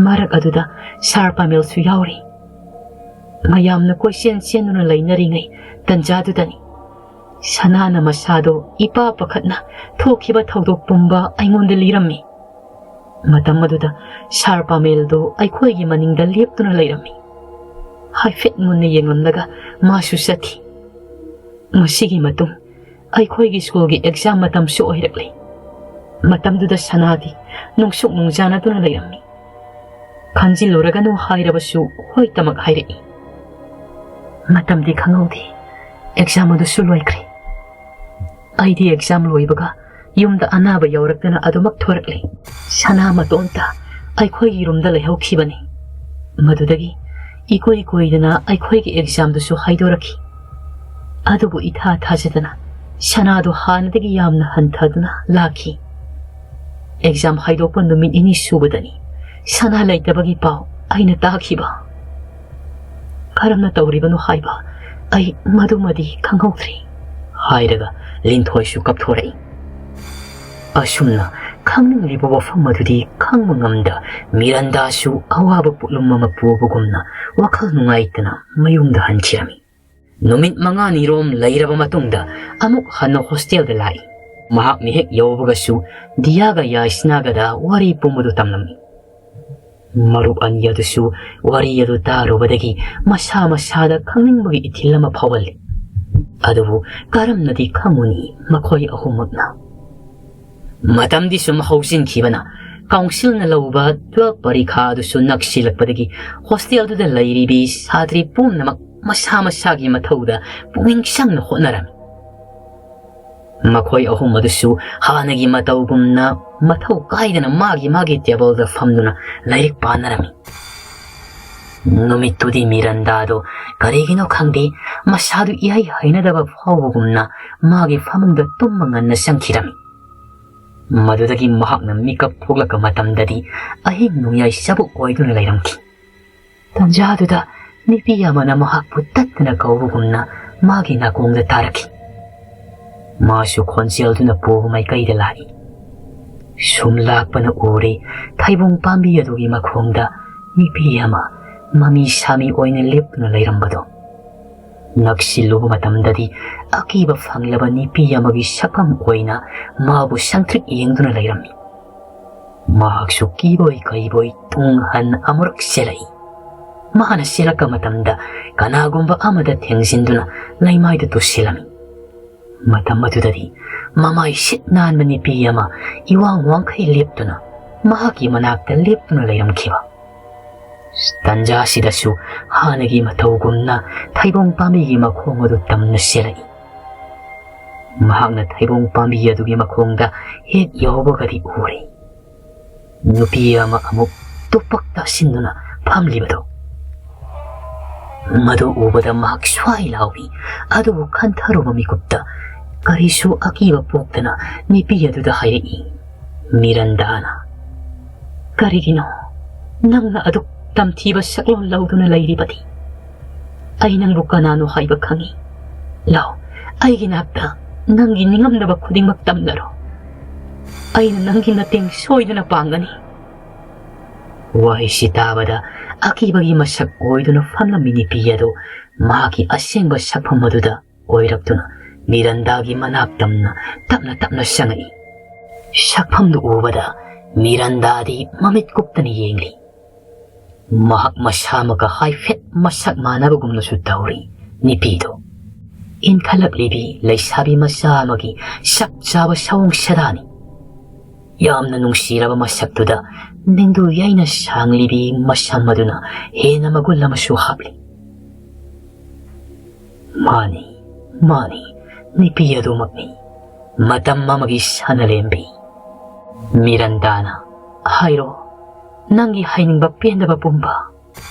ꯃꯔꯛ ꯑꯗꯨꯗ ꯁꯥꯔ ꯄꯥꯃꯦꯜꯁꯨ ꯌꯥꯎꯔꯤ꯫ ꯃꯌꯥꯝꯅ ꯀꯣꯏꯆꯦꯟ ꯆꯦꯟꯗꯨꯅ ꯂꯩꯅꯔꯤꯉꯩ ꯇꯟꯖꯥꯗꯨꯗꯅꯤ ꯁꯅꯥꯅ ꯃꯁꯥꯗꯣ ꯏꯄꯥ ꯄꯥꯈꯠꯅ ꯊꯣꯛꯈꯤꯕ ꯊꯧꯗꯣꯛ ꯄꯨꯝꯕ ꯑꯩꯉꯣꯟꯗ ꯂꯤꯔꯝꯃꯤ꯫ ꯃꯇꯝ ꯑꯗꯨꯗ ꯁꯥꯔ ꯄꯥꯃꯦꯜꯗꯣ ꯑꯩꯈꯣꯏꯒꯤ ꯃꯅꯤꯡꯗ ꯂꯦꯞꯇꯨꯅ ꯂꯩꯔꯝꯃꯤ꯫ ꯍꯥꯏꯐꯦꯠ ꯃꯨꯟꯅ ꯌꯦꯡꯂꯝꯂꯒ ꯃꯥꯁꯨ ꯆꯠꯈꯤ꯫ ꯃꯁꯤꯒꯤ ꯃꯇꯨꯡ ꯑꯩꯈꯣꯏꯒꯤ ꯁ꯭ꯀꯨꯜꯒꯤ ꯑꯦꯛꯖꯥꯝ ꯃꯇꯝꯁꯨ ꯑꯣꯏꯔꯛꯂꯦ꯫ ꯃꯇꯝꯗꯨꯗ ꯁꯅꯥꯗꯤ ꯅꯨꯡꯁꯨꯛ ꯅꯨꯡꯖꯥꯅꯗꯨꯅ ꯂꯩꯔꯝꯃꯤ꯫ ꯈꯟꯖꯤꯜꯂꯨꯔꯒꯅꯨ ꯍꯥꯏꯔꯕꯁꯨ ꯍꯣꯏ ꯇꯃꯛ ꯍꯥꯏꯔꯛꯏ꯫ ꯃꯇꯝꯗꯤ ꯈꯪꯍꯧꯗꯦ꯫ ꯑꯦꯛꯖꯥꯝ ꯑꯗꯨꯁꯨ ꯂꯣꯏꯈ꯭ꯔꯦ꯫ ꯑꯩꯗꯤ ꯑꯦꯛꯖꯥꯝ ꯂꯣꯏꯕꯒ ꯌꯨꯝꯗ ꯑꯅꯥꯕ ꯌꯥꯎꯔꯛꯇꯅ ꯑꯗꯨꯃꯛ ꯊꯣꯔꯛꯂꯦ꯫ ꯁꯅꯥ ꯃꯇꯣꯝꯇ ꯑꯩꯈꯣꯏꯒꯤ ꯔꯨꯝꯗ ꯂꯩꯍꯧꯈꯤꯕꯅꯤ꯫ ꯃꯗꯨꯗꯒꯤ ꯏꯀꯨꯏ ꯀꯨꯏꯗꯅ ꯑꯩꯈꯣꯏꯒꯤ ꯑꯦꯛꯖꯥꯝꯗꯨꯁꯨ ꯍꯥꯏꯗꯣꯔꯛꯈꯤ꯫ ꯑꯗꯨꯕꯨ ꯏꯊꯥ ꯊꯥꯖꯗꯅ ꯁꯅꯥꯗꯨ ꯍꯥꯟꯅꯗꯒꯤ ꯌꯥꯝꯅ ꯍꯟꯊꯗꯨꯅ ꯂꯥꯛꯈꯤ꯫ ꯑꯦꯛꯖꯥꯝ ꯍꯥꯏꯗꯣꯛꯄ ꯅꯨꯃꯤꯠ ꯅꯤꯅꯤ ꯁꯨꯕꯗꯅꯤ ꯁꯅꯥ ꯂꯩꯇꯕꯒꯤ ꯄꯥꯎ ꯑꯩꯅ ꯇꯥꯈꯤꯕ꯫ ꯀꯔꯝꯅ ꯇꯧꯔꯤꯕꯅꯣ ꯍꯥꯏꯕ "ꯑꯩ ꯃꯗꯨꯃꯗꯤ ꯈꯪꯍꯧꯗ꯭ꯔꯦ" ꯍꯥꯏꯔꯒ ꯂꯤꯟꯊꯣꯏꯁꯨ ꯀꯞꯊꯣꯔꯛꯏ꯫ ꯑꯁꯨꯝꯅ ꯈꯪꯅꯤꯡꯂꯤꯕ ꯋꯥꯐꯝ ꯑꯗꯨꯗꯤ ꯈꯪꯕ ꯉꯝꯗ ꯃꯤꯔꯟꯗꯥꯁꯨ ꯑꯋꯥꯕ ꯄꯣꯠꯂꯨꯝ ꯑꯃ ꯄꯨꯕꯒꯨꯝꯅ ꯋꯥꯈꯜ ꯅꯨꯡꯉꯥꯏꯇꯅ ꯃꯌꯨꯝꯗ ꯍꯟꯈꯤꯔꯝꯃꯤ꯫ ꯅꯨꯃꯤꯠ ꯃꯉꯥꯅꯤꯔꯣꯝ ꯂꯩꯔꯕ ꯃꯇꯨꯡꯗ ꯑꯃꯨꯛ ꯍꯟꯅ ꯍꯣꯁꯇꯦꯜꯗ ꯂꯥꯛꯏ꯫ ꯃꯍꯥꯛꯅ ꯍꯦꯛ ꯌꯧꯕꯒꯁꯨ ꯗꯤꯌꯥꯒ ꯌꯥꯏꯁꯅꯥꯒꯗ ꯋꯥꯔꯤ ꯄꯨꯝꯕꯗꯨ ꯇꯝꯂꯝꯃꯤ꯫ ꯃꯔꯨꯞ ꯑꯅꯤ ꯑꯗꯨꯁꯨ ꯋꯥꯔꯤ ꯑꯗꯨ ꯇꯥꯔꯨꯕꯗꯒꯤ ꯃꯁꯥ ꯃꯁꯥꯗ ꯈꯪꯅꯤꯡꯕꯒꯤ ꯏꯊꯤꯜ ꯑꯃ ꯐꯥꯎꯍꯜꯂꯤ꯫ ꯑꯗꯨꯕꯨ ꯀꯔꯝꯅꯗꯤ ꯈꯪꯉꯨꯅꯤ ꯃꯈꯣꯏ ꯑꯍꯨꯝꯃꯛꯅ? ꯃꯇꯝꯗꯤ ꯁꯨꯝ ꯍꯧꯖꯤꯟꯈꯤꯕꯅ ꯀꯥꯎꯟꯁꯤꯜꯅ ꯂꯧꯕ ꯇꯨꯋꯦꯜꯐ ꯄꯔꯤꯈꯥ ꯑꯗꯨꯁꯨ ꯅꯛꯁꯤꯜꯂꯛꯄꯗꯒꯤ ꯍꯣꯁꯇꯦꯜꯗꯨꯗ ꯂꯩꯔꯤꯕꯤ ꯁꯥꯇ꯭ꯔꯤ ꯄꯨꯝꯅꯃꯛ ꯃꯁꯥ ꯃꯁꯥꯒꯤ ꯃꯊꯧꯗ ꯄꯨꯛꯅꯤꯡ ꯆꯪꯅ ꯍꯣꯠꯅꯔꯝꯃꯤ꯫ ꯃꯈꯣꯏ ꯑꯍꯨꯝ ꯑꯗꯨꯁꯨ ꯍꯥꯟꯅꯒꯤ ꯃꯇꯧꯒꯨꯝꯅ ꯃꯊꯧ ꯀꯥꯏꯗꯅ ꯃꯥꯒꯤ ꯃꯥꯒꯤ ꯇꯦꯕꯜꯗ ꯐꯝꯗꯨꯅ ꯂꯥꯏꯔꯤꯛ ꯄꯥꯅꯔꯝꯃꯤ꯫ ꯅꯨꯃꯤꯠꯇꯨꯗꯤ ꯃꯤꯔꯟꯗꯥꯗꯣ ꯀꯔꯤꯒꯤꯅꯣ ꯈꯪꯗꯦ, ꯃꯁꯥꯗꯨ ꯏꯍꯩ ꯍꯩꯅꯗꯕ ꯐꯥꯎꯕꯒꯨꯝꯅ ꯃꯥꯒꯤ ꯐꯃꯨꯡꯗ ꯇꯨꯝꯕ ꯉꯟꯅ ꯆꯪꯈꯤꯔꯝꯃꯤ꯫ ꯃꯗꯨꯗꯒꯤ ꯃꯍꯥꯛꯅ ꯃꯤꯀꯞ ꯊꯣꯛꯂꯛꯄ ꯃꯇꯝꯗꯗꯤ ꯑꯍꯤꯡ ꯅꯣꯡꯌꯥꯏ ꯆꯕꯨꯛ ꯑꯣꯏꯗꯨꯅ ꯂꯩꯔꯝꯈꯤ꯫ ꯇꯟꯖꯥꯗꯨꯗ ꯅꯨꯄꯤ ꯑꯃꯅ ꯃꯍꯥꯛꯄꯨ ꯇꯠꯇꯅ ꯀꯧꯕꯒꯨꯝꯅ ꯃꯥꯒꯤ ꯅꯥꯀꯣꯡꯗ ꯇꯥꯔꯛꯈꯤ꯫ ꯃꯥꯁꯨ ꯈꯣꯟꯖꯦꯜꯗꯨꯅ ꯄꯨꯕ ꯃꯥꯏꯀꯩꯗ ꯂꯥꯛꯏ꯫ ꯁꯨꯝ ꯂꯥꯛꯄꯅ ꯎꯔꯦ, ꯊꯩꯕꯣꯡ ꯄꯥꯝꯕꯤ ꯑꯗꯨꯒꯤ ꯃꯈꯣꯡꯗ ꯅꯨꯄꯤ ꯑꯃ ꯃꯃꯤ ꯁꯥꯃꯤ ꯑꯣꯏꯅ ꯂꯦꯞꯇꯨꯅ ꯂꯩꯔꯝꯕꯗꯣ꯫ ꯅꯛꯁꯤꯜꯂꯨꯕ ꯃꯇꯝꯗꯗꯤ ꯑꯀꯤꯕ ꯐꯪꯂꯕ ꯅꯨꯄꯤ ꯑꯃꯒꯤ ꯁꯛꯐꯝ ꯑꯣꯏꯅ ꯃꯥꯕꯨ ꯁꯪꯇ꯭ꯔꯤꯛ ꯌꯦꯡꯗꯨꯅ ꯂꯩꯔꯝꯃꯤ꯫ ꯃꯍꯥꯛꯁꯨ ꯀꯤꯕꯣꯏ ꯀꯩꯕꯣꯏ ꯇꯨꯡ ꯍꯟꯅ ꯑꯃꯨꯔꯛ ꯆꯦꯜꯂꯛꯏ꯫ ꯃꯥꯅ ꯆꯦꯜꯂꯛꯄ ꯃꯇꯝꯗ ꯀꯅꯥꯒꯨꯝꯕ ꯑꯃꯗ ꯊꯦꯡꯖꯤꯟꯗꯨꯅ ꯂꯩꯃꯥꯏꯗ ꯇꯨꯁꯤꯜꯂꯝꯃꯤ꯫ ꯃꯇꯝ ꯑꯗꯨꯗꯗꯤ ꯃꯃꯥꯏ ꯁꯤꯠ ꯅꯥꯟꯕ ꯅꯨꯄꯤ ꯑꯃ ꯏꯋꯥꯡ ꯋꯥꯡꯈꯩ ꯂꯦꯞꯇꯨꯅ ꯃꯍꯥꯛꯀꯤ ꯃꯅꯥꯛꯇ ꯂꯦꯞꯇꯨꯅ ꯂꯩꯔꯝꯈꯤꯕ꯫ ꯇꯟꯖꯥꯁꯤꯗꯁꯨ ꯍꯥꯟꯅꯒꯤ ꯃꯇꯧꯒꯨꯝꯅ ꯊꯩꯕꯣꯡ ꯄꯥꯝꯕꯤꯒꯤ ꯃꯈꯣꯡ ꯑꯗꯨ ꯇꯝꯅ ꯆꯦꯜꯂꯛꯏ꯫ ꯃꯍꯥꯛꯅ ꯊꯩꯕꯣꯡ ꯄꯥꯝꯕꯤ ꯑꯗꯨꯒꯤ ꯃꯈꯣꯡꯗ ꯍꯦꯛ ꯌꯧꯕꯒꯗꯤ ꯎꯔꯦ, ꯅꯨꯄꯤ ꯑꯃ ꯑꯃꯨꯛ ꯇꯨꯄꯛ ꯇꯥꯁꯤꯟꯗꯨꯅ ꯐꯝꯂꯤꯕꯗꯨ꯫ ꯃꯗꯨ ꯎꯕꯗ ꯃꯍꯥꯛ ꯁ꯭ꯋꯥꯏ ꯂꯥꯎꯏ꯫ ꯑꯗꯨꯕꯨ ꯈꯟꯊꯔꯨꯕ ꯃꯤꯀꯨꯞꯇ ꯀꯔꯤꯁꯨ ꯑꯀꯤꯕ ꯄꯣꯛꯇꯅ ꯅꯨꯄꯤ ꯑꯗꯨꯗ ꯍꯥꯏꯔꯛꯏ, ꯃꯤꯔꯟꯗꯥꯅ, "ꯀꯔꯤꯒꯤꯅꯣ ꯅꯪꯅ ꯑꯗꯨꯛ ꯇꯝꯊꯤꯕ ꯁꯛꯂꯣꯟ ꯂꯧꯗꯨꯅ ꯂꯩꯔꯤꯕꯗꯤ?" ꯑꯩ ꯅꯪꯕꯨ ꯀꯅꯥꯅꯣ ꯍꯥꯏꯕ ꯈꯪꯏ꯫ ꯂꯥꯎ, ꯑꯩꯒꯤ ꯅꯥꯛꯇ ꯅꯪꯒꯤ ꯅꯤꯡꯉꯝꯗꯕ ꯈꯨꯗꯤꯡꯃꯛ ꯇꯝꯅꯔꯣ꯫ ꯑꯩꯅ ꯅꯪꯒꯤ ꯃꯇꯦꯡ ꯁꯣꯏꯗꯅ ꯄꯥꯡꯒꯅꯤ꯫ ꯋꯥꯍꯩꯁꯤ ꯇꯥꯕꯗ ꯑꯀꯤꯕꯒꯤ ꯃꯁꯛ ꯑꯣꯏꯗꯨꯅ ꯐꯝꯂꯝꯃꯤ ꯅꯨꯄꯤ ꯑꯗꯨ ꯃꯍꯥꯛꯀꯤ ꯑꯁꯦꯡꯕ ꯁꯛꯐꯝ ꯑꯗꯨꯗ ꯑꯣꯏꯔꯛꯇꯨꯅ ꯃꯤꯔꯟꯗꯥꯒꯤ ꯃꯅꯥꯛ ꯇꯝꯅ ꯇꯞꯅ ꯇꯞꯅ ꯆꯪꯉꯛꯏ꯫ ꯁꯛꯐꯝꯗꯨ ꯎꯕꯗ ꯃꯤꯔꯟꯗꯥꯗꯤ ꯃꯃꯤꯠ ꯀꯨꯞꯇꯅ ꯌꯦꯡꯂꯤ꯫ ꯃꯍꯥꯛ ꯃꯁꯥꯃꯛꯀ ꯍꯥꯏꯐꯦꯠ ꯃꯁꯛ ꯃꯥꯟꯅꯕꯒꯨꯝꯅꯁꯨ ꯇꯧꯔꯤ꯫ ꯅꯨꯄꯤꯗꯨ ꯏꯟꯈꯠꯂꯛꯂꯤꯕꯤ ꯂꯩꯁꯥꯕꯤ ꯃꯆꯥ ꯑꯃꯒꯤ ꯆꯞ ꯆꯥꯕ ꯁꯑꯣꯡ ꯁꯥꯗꯥꯅꯤ꯫ ꯌꯥꯝꯅ ꯅꯨꯡꯁꯤꯔꯕ ꯃꯁꯛꯇꯨꯗ ꯅꯤꯡꯗꯨ ꯌꯥꯏꯅ ꯁꯥꯡꯂꯤꯕꯤ ꯃꯁꯝ ꯑꯗꯨꯅ ꯍꯦꯟꯅ ꯃꯒꯨꯟ ꯑꯃꯁꯨ ꯍꯥꯞꯂꯤ꯫ ꯃꯥꯅꯤ, ꯃꯥꯅꯤ, ꯅꯨꯄꯤ ꯑꯗꯨꯃꯛꯅꯤ, ꯃꯇꯝ ꯑꯃꯒꯤ ꯁꯅꯂꯦꯝꯕꯤ꯫ ꯃꯤꯔꯟꯗꯥꯅ, "ꯍꯥꯏꯔꯣ, ꯅꯪꯒꯤ ꯍꯥꯏꯅꯤꯡꯕ ꯄꯦꯟꯗꯕ ꯄꯨꯝꯕ꯫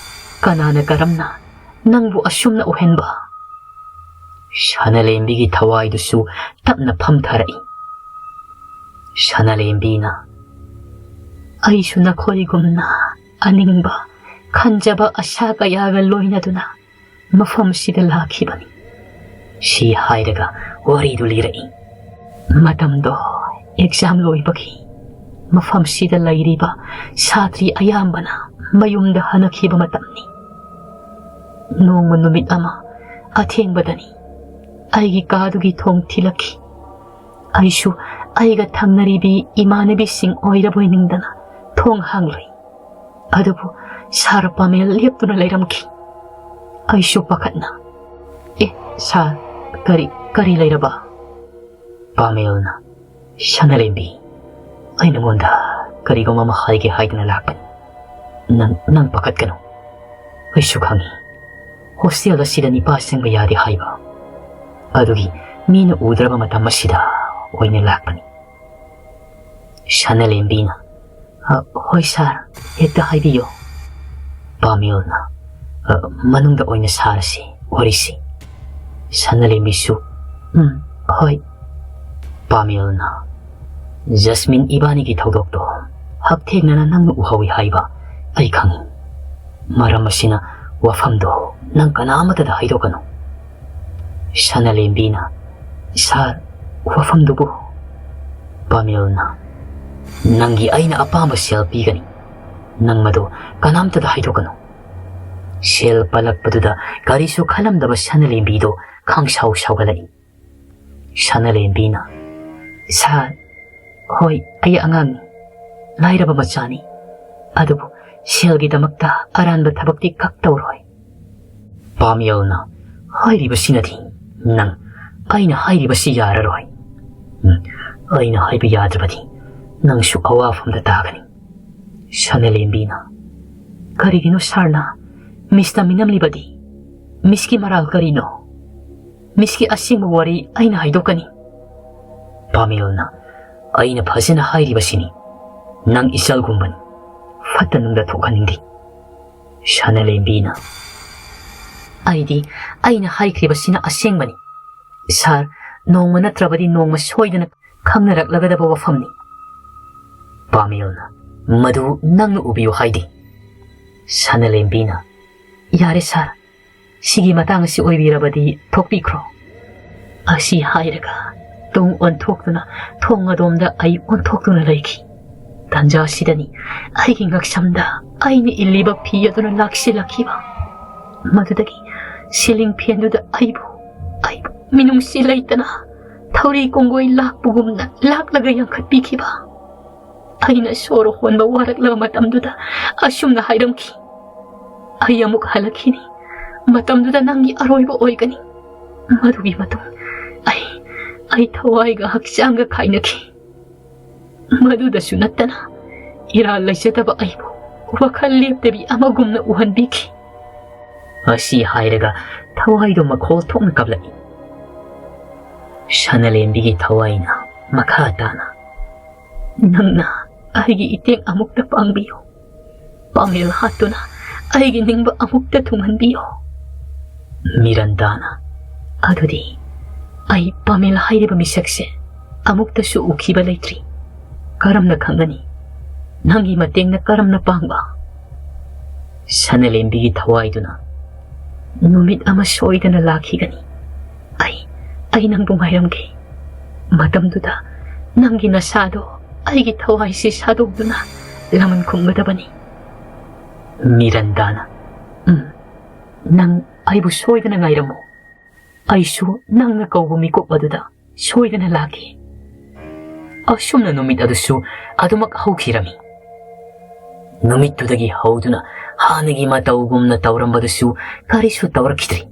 ꯀꯅꯥꯅ ꯀꯔꯝꯅ ꯅꯪꯕꯨ ꯑꯁꯨꯝꯅ ꯎꯍꯟꯕ?" ꯁꯅꯂꯦꯝꯕꯤꯒꯤ ꯊꯋꯥꯏꯗꯨꯁꯨ ꯇꯞꯅ ꯐꯝꯊꯔꯛꯏ꯫ ꯁꯅꯂꯦꯝꯕꯤꯅ, "ꯑꯩꯁꯨ ꯅꯈꯣꯏꯒꯨꯝꯅ ꯑꯅꯤꯡꯕ, ꯈꯟꯖꯕ ꯑꯁꯥ ꯀꯌꯥꯒ ꯂꯣꯏꯅꯗꯨꯅ ꯃꯐꯝꯁꯤꯗ ꯂꯥꯛꯈꯤꯕꯅꯤ" ꯁꯤ ꯍꯥꯏꯔꯒ ꯋꯥꯔꯤꯗꯨ ꯂꯤꯔꯛꯏ꯫ ꯃꯇꯝꯗꯣ ꯑꯦꯛꯖꯥꯝ ꯂꯣꯏꯕꯒꯤ ꯃꯐꯝꯁꯤꯗ ꯂꯩꯔꯤꯕ ꯁꯥꯇ꯭ꯔꯤ ꯑꯌꯥꯝꯕꯅ ꯃꯌꯨꯝꯗ ꯍꯟꯅꯈꯤꯕ ꯃꯇꯝꯅꯤ꯫ ꯅꯣꯡꯃ ꯅꯨꯃꯤꯠ ꯑꯃ ꯑꯊꯦꯡꯕꯗꯅꯤ ꯑꯩꯒꯤ ꯀꯥꯗꯨꯒꯤ ꯊꯣꯡ ꯊꯤꯜꯂꯛꯈꯤ꯫ ꯑꯩꯁꯨ ꯑꯩꯒ ꯊꯪꯅꯔꯤꯕꯤ ꯏꯃꯥꯟꯅꯕꯤꯁꯤꯡ ꯑꯣꯏꯔꯕꯣꯏ ꯅꯤꯡꯗꯅ ꯊꯣꯡ ꯍꯥꯡꯂꯨꯏ꯫ ꯑꯗꯨꯕꯨ ꯁꯥꯔ ꯄꯥꯃꯦꯜ ꯂꯦꯞꯇꯨꯅ ꯂꯩꯔꯝꯈꯤ꯫ ꯑꯩꯁꯨ ꯄꯥꯈꯠꯅ, "ꯑꯦ, ꯁꯥꯔ, ꯀꯔꯤ, ꯀꯔꯤ ꯂꯩꯔꯕ?" ꯄꯥꯃꯦꯜꯅ, "ꯁꯅꯂꯦꯝꯕꯤ, ꯑꯩ ꯅꯉꯣꯟꯗ ꯀꯔꯤꯒꯨꯝꯕ ꯑꯃ ꯍꯥꯏꯒꯦ ꯍꯥꯏꯗꯨꯅ ꯂꯥꯛꯄꯅꯤ꯫ ꯅꯪ, ꯅꯪ ꯄꯥꯈꯠꯀꯅꯨ꯫ ꯑꯩꯁꯨ ꯈꯪꯏ꯫ ꯍꯣꯁꯇꯦꯜ ꯑꯁꯤꯗ ꯅꯤꯄꯥ ꯆꯪꯕ ꯌꯥꯗꯦ ꯍꯥꯏꯕ꯫ ꯑꯗꯨꯒꯤ ꯃꯤꯅ ꯎꯗ꯭ꯔꯕ ꯃꯇꯝ ꯑꯁꯤꯗ ꯑꯣꯏꯅ ꯂꯥꯛꯄꯅꯤ꯫" ꯁꯅꯂꯦꯝꯕꯤꯅ, "ꯑ, ꯍꯣꯏ ꯁꯥꯔ, ꯍꯦꯛꯇ ꯍꯥꯏꯕꯤꯌꯨ꯫" ꯄꯥꯃꯦꯜꯅ, "ꯑ, ꯃꯅꯨꯡꯗ ꯑꯣꯏꯅ ꯁꯥꯔꯁꯤ ꯋꯥꯔꯤꯁꯤ꯫" ꯁꯅꯂꯦꯝꯕꯤꯁꯨ, "ꯎꯝ, ꯍꯣꯏ꯫" ꯄꯥꯃꯦꯜꯅ, "ꯖꯁꯃꯤꯟ, ꯏꯕꯥꯅꯤꯒꯤ ꯊꯧꯗꯣꯛꯇꯣ ꯍꯛꯊꯦꯡꯅꯅ ꯅꯪꯅ ꯎꯍꯧꯏ ꯍꯥꯏꯕ ꯑꯩ ꯈꯪꯏ꯫ ꯃꯔꯝ ꯑꯁꯤꯅ "ꯋꯥꯐꯝꯗꯣ ꯅꯪ ꯀꯅꯥ ꯑꯃꯠꯇꯗ ꯍꯥꯏꯗꯣꯛꯀꯅꯨ꯫" ꯁꯅꯥꯂꯦꯝꯕꯤꯅ, "ꯁꯥꯔ, ꯋꯥꯐꯝꯗꯨꯕꯨ?" ꯄꯥꯃꯦꯜꯅ, "ꯅꯪꯒꯤ ꯑꯩꯅ ꯑꯄꯥꯝꯕ ꯁꯦꯜ ꯄꯤꯒꯅꯤ꯫ ꯅꯪ ꯃꯗꯨ ꯀꯅꯥꯝꯇꯗ ꯍꯥꯏꯗꯣꯛꯀꯅꯨ꯫" ꯁꯦꯜ ꯄꯜꯂꯛꯄꯗꯨꯗ ꯀꯔꯤꯁꯨ ꯈꯜꯂꯝꯗꯕ ꯁꯅꯥꯂꯦꯝꯕꯤꯗꯣ ꯈꯪꯁꯥꯎ ꯁꯥꯎꯒꯠꯂꯛꯏ꯫ ꯁꯅꯥꯂꯦꯝꯕꯤꯅ, "ꯁꯥꯔ, ꯍꯣꯏ, ꯑꯩ ꯑꯉꯥꯡꯅꯤ, ꯂꯥꯏꯔꯕ ꯃꯆꯥꯅꯤ, ꯑꯗꯨꯕꯨ ꯁꯦꯜꯒꯤꯗꯃꯛꯇ ꯑꯔꯥꯟꯕ ꯊꯕꯛꯇꯤ ꯀꯛ ꯇꯧꯔꯣꯏ꯫" ꯄꯥꯃꯦꯜꯅ, "ꯍꯥꯏꯔꯤꯕꯁꯤꯅꯗꯤ ꯅꯪ ꯑꯩꯅ ꯍꯥꯏꯔꯤꯕꯁꯤ ꯌꯥꯔꯔꯣꯏ꯫ ꯎꯝ, ꯑꯩꯅ ꯍꯥꯏꯕ ꯌꯥꯗ꯭ꯔꯕꯗꯤ ꯅꯪꯁꯨ ꯑꯋꯥꯐꯝꯗ ꯇꯥꯒꯅꯤ꯫" ꯁꯅꯥꯂꯦꯝꯕꯤꯅ, "ꯀꯔꯤꯒꯤꯅꯣ ꯁꯥꯔꯅ ꯃꯤꯁꯇ ꯃꯤꯅꯝꯂꯤꯕꯗꯤ? ꯃꯤꯁꯀꯤ ꯃꯔꯥꯜ ꯀꯔꯤꯅꯣ? ꯃꯤꯁꯀꯤ ꯑꯁꯦꯡꯕ ꯋꯥꯔꯤ ꯑꯩꯅ ꯍꯥꯏꯗꯣꯛꯀꯅꯤ꯫" ꯄꯥꯃꯦꯜꯅ, "ꯑꯩꯅ ꯐꯖꯅ ꯍꯥꯏꯔꯤꯕꯁꯤꯅꯤ, ꯅꯪ ꯏꯆꯜꯒꯨꯝꯕꯅꯤ, ꯐꯠꯇ ꯅꯨꯡꯗ ꯊꯣꯛꯍꯟꯅꯤꯡꯗꯦ꯫" ꯁꯅꯥꯂꯦꯝꯕꯤꯅ, "ꯑꯩꯗꯤ ꯑꯩꯅ ꯍꯥꯏꯈ꯭ꯔꯤꯕꯁꯤꯅ ꯑꯁꯦꯡꯕꯅꯤ꯫ ꯁꯥꯔ, ꯅꯣꯡꯃ ꯅꯠꯇ꯭ꯔꯕꯗꯤ ꯅꯣꯡꯃ ꯁꯣꯏꯗꯅ ꯈꯪꯅꯔꯛꯂꯒꯗꯕ ꯋꯥꯐꯝꯅꯤ꯫" ꯄꯥꯃꯦꯜꯅ, "ꯃꯗꯨ ꯅꯪꯅ ꯎꯕꯤꯌꯨ ꯍꯥꯏꯗꯦ꯫" ꯁꯅꯥꯂꯦꯝꯕꯤꯅ, "ꯌꯥꯔꯦ ꯁꯥꯔ, ꯁꯤꯒꯤ ꯃꯇꯥꯡ ꯑꯁꯤ ꯑꯣꯏꯕꯤꯔꯕꯗꯤ ꯊꯣꯛꯄꯤꯈ꯭ꯔꯣ꯫" ꯑꯁꯤ ꯍꯥꯏꯔꯒ ꯇꯨꯡ ꯑꯣꯟꯊꯣꯛꯇꯨꯅ ꯊꯣꯡ ꯑꯗꯣꯝꯗ ꯑꯩ ꯑꯣꯟꯊꯣꯛꯇꯨꯅ ꯂꯩꯈꯤ꯫ ꯇꯥꯟꯖꯥ ꯑꯁꯤꯗꯅꯤ ꯑꯩꯒꯤ ꯉꯛꯁꯝꯗ ꯑꯩꯅ ꯏꯜꯂꯤꯕ ꯐꯤ ꯑꯗꯨꯅ ꯂꯥꯛꯁꯤꯜꯂꯛꯈꯤꯕ꯫ ꯃꯗꯨꯗꯒꯤ ꯁꯤꯂꯤꯡ ꯐꯦꯟꯗꯨꯗ ꯑꯩꯕꯨ, ꯑꯩꯕꯨ ꯃꯤꯅꯨꯡꯁꯤ ꯂꯩꯇꯅ ꯊꯧꯔꯤ ꯀꯣꯡꯒꯣꯏ ꯂꯥꯛꯄꯒꯨꯝꯅ ꯂꯥꯛꯂꯒ ꯌꯥꯡꯈꯠꯄꯤꯈꯤꯕ꯫ ꯑꯩꯅ ꯁꯣꯔ ꯍꯣꯟꯕ ꯋꯥꯔꯛꯂꯕ ꯃꯇꯝꯗꯨꯗ ꯑꯁꯨꯝꯅ ꯍꯥꯏꯔꯝꯈꯤ, "ꯑꯩ ꯑꯃꯨꯛ ꯍꯜꯂꯛꯈꯤꯅꯤ꯫ ꯃꯇꯝꯗꯨꯗ ꯅꯪꯒꯤ ꯑꯔꯣꯏꯕ ꯑꯣꯏꯒꯅꯤ꯫ ꯃꯗꯨꯒꯤ ꯃꯇꯨꯡ ꯑꯩ, ꯑꯩ ꯊꯋꯥꯏꯒ ꯍꯛꯆꯥꯡꯒ ꯈꯥꯏꯅꯈꯤ꯫" ꯃꯗꯨꯗꯁꯨ ꯅꯠꯇꯅ ꯏꯔꯥꯜ ꯂꯩꯖꯗꯕ ꯑꯩꯕꯨ ꯋꯥꯈꯜ ꯂꯦꯞꯇꯕꯤ ꯑꯃꯒꯨꯝꯅ ꯎꯍꯟꯕꯤꯈꯤ꯫ ꯑꯁꯤ ꯍꯥꯏꯔꯒ ꯊꯋꯥꯏꯗꯣ ꯃꯈꯣꯜ ꯊꯣꯛꯅ ꯀꯞꯂꯛꯏ꯫ ꯁꯅꯥꯂꯦꯝꯕꯤꯒꯤ ꯊꯋꯥꯏꯅ ꯃꯈꯥ ꯇꯥꯅ, "ꯅꯪꯅ ꯑꯩꯒꯤ ꯏꯇꯦꯡ ꯑꯃꯨꯛꯇ ꯄꯥꯡꯕꯤꯌꯨ꯫ ꯄꯥꯃꯦꯜ ꯍꯥꯠꯇꯨꯅ ꯑꯩꯒꯤ ꯅꯤꯡꯕ ꯑꯃꯨꯛꯇ ꯊꯨꯡꯍꯟꯕꯤꯌꯨ꯫" ꯃꯤꯔꯟꯗꯥꯅ, "ꯑꯗꯨꯗꯤ ꯑꯩ ꯄꯥꯃꯦꯜ ꯍꯥꯏꯔꯤꯕ ꯃꯤꯁꯛꯁꯦ ꯑꯃꯨꯛꯇꯁꯨ ꯎꯈꯤꯕ ꯂꯩꯇ꯭ꯔꯤ꯫ ꯀꯔꯝꯅ ꯈꯪꯒꯅꯤ? ꯅꯪꯒꯤ ꯃꯇꯦꯡꯅ ꯀꯔꯝꯅ ꯄꯥꯡꯕ?" ꯁꯅꯂꯦꯝꯕꯤꯒꯤ ꯊꯋꯥꯏꯗꯨꯅ, "ꯅꯨꯃꯤꯠ ꯑꯃ ꯁꯣꯏꯗꯅ ꯂꯥꯛꯈꯤꯒꯅꯤ꯫ ꯑꯩ, ꯑꯩ ꯅꯪꯕꯨ ꯉꯥꯏꯔꯝꯒꯦ꯫ ꯃꯇꯝꯗꯨꯗ ꯅꯪꯒꯤ ꯅꯁꯥꯗꯣ ꯑꯩꯒꯤ ꯊꯋꯥꯏꯁꯤ ꯁꯥꯗꯣꯛꯇꯨꯅ ꯂꯃꯟ ꯈꯨꯝꯒꯗꯕꯅꯤ꯫" ꯃꯤꯔꯟꯗꯥꯅ, "ꯎꯝ, ꯅꯪ ꯑꯩꯕꯨ ꯁꯣꯏꯗꯅ ꯉꯥꯏꯔꯝꯃꯨ꯫ ꯑꯩꯁꯨ ꯅꯪꯅ ꯀꯧꯕ ꯃꯤꯀꯨꯞ ꯑꯗꯨꯗ ꯁꯣꯏꯗꯅ ꯂꯥꯛꯈꯤ꯫" ꯑꯁꯨꯝꯅ ꯅꯨꯃꯤꯠ ꯑꯗꯨꯁꯨ ꯑꯗꯨꯃꯛ ꯍꯧꯈꯤꯔꯝꯃꯤ꯫ ꯅꯨꯃꯤꯠꯇꯨꯗꯒꯤ ꯍꯧꯗꯨꯅ ꯍꯥꯟꯅꯒꯤ ꯃꯇꯧꯒꯨꯝꯅ ꯇꯧꯔꯝꯕꯗꯨꯁꯨ ꯀꯔꯤꯁꯨ ꯇꯧꯔꯛꯈꯤꯗ꯭ꯔꯤ꯫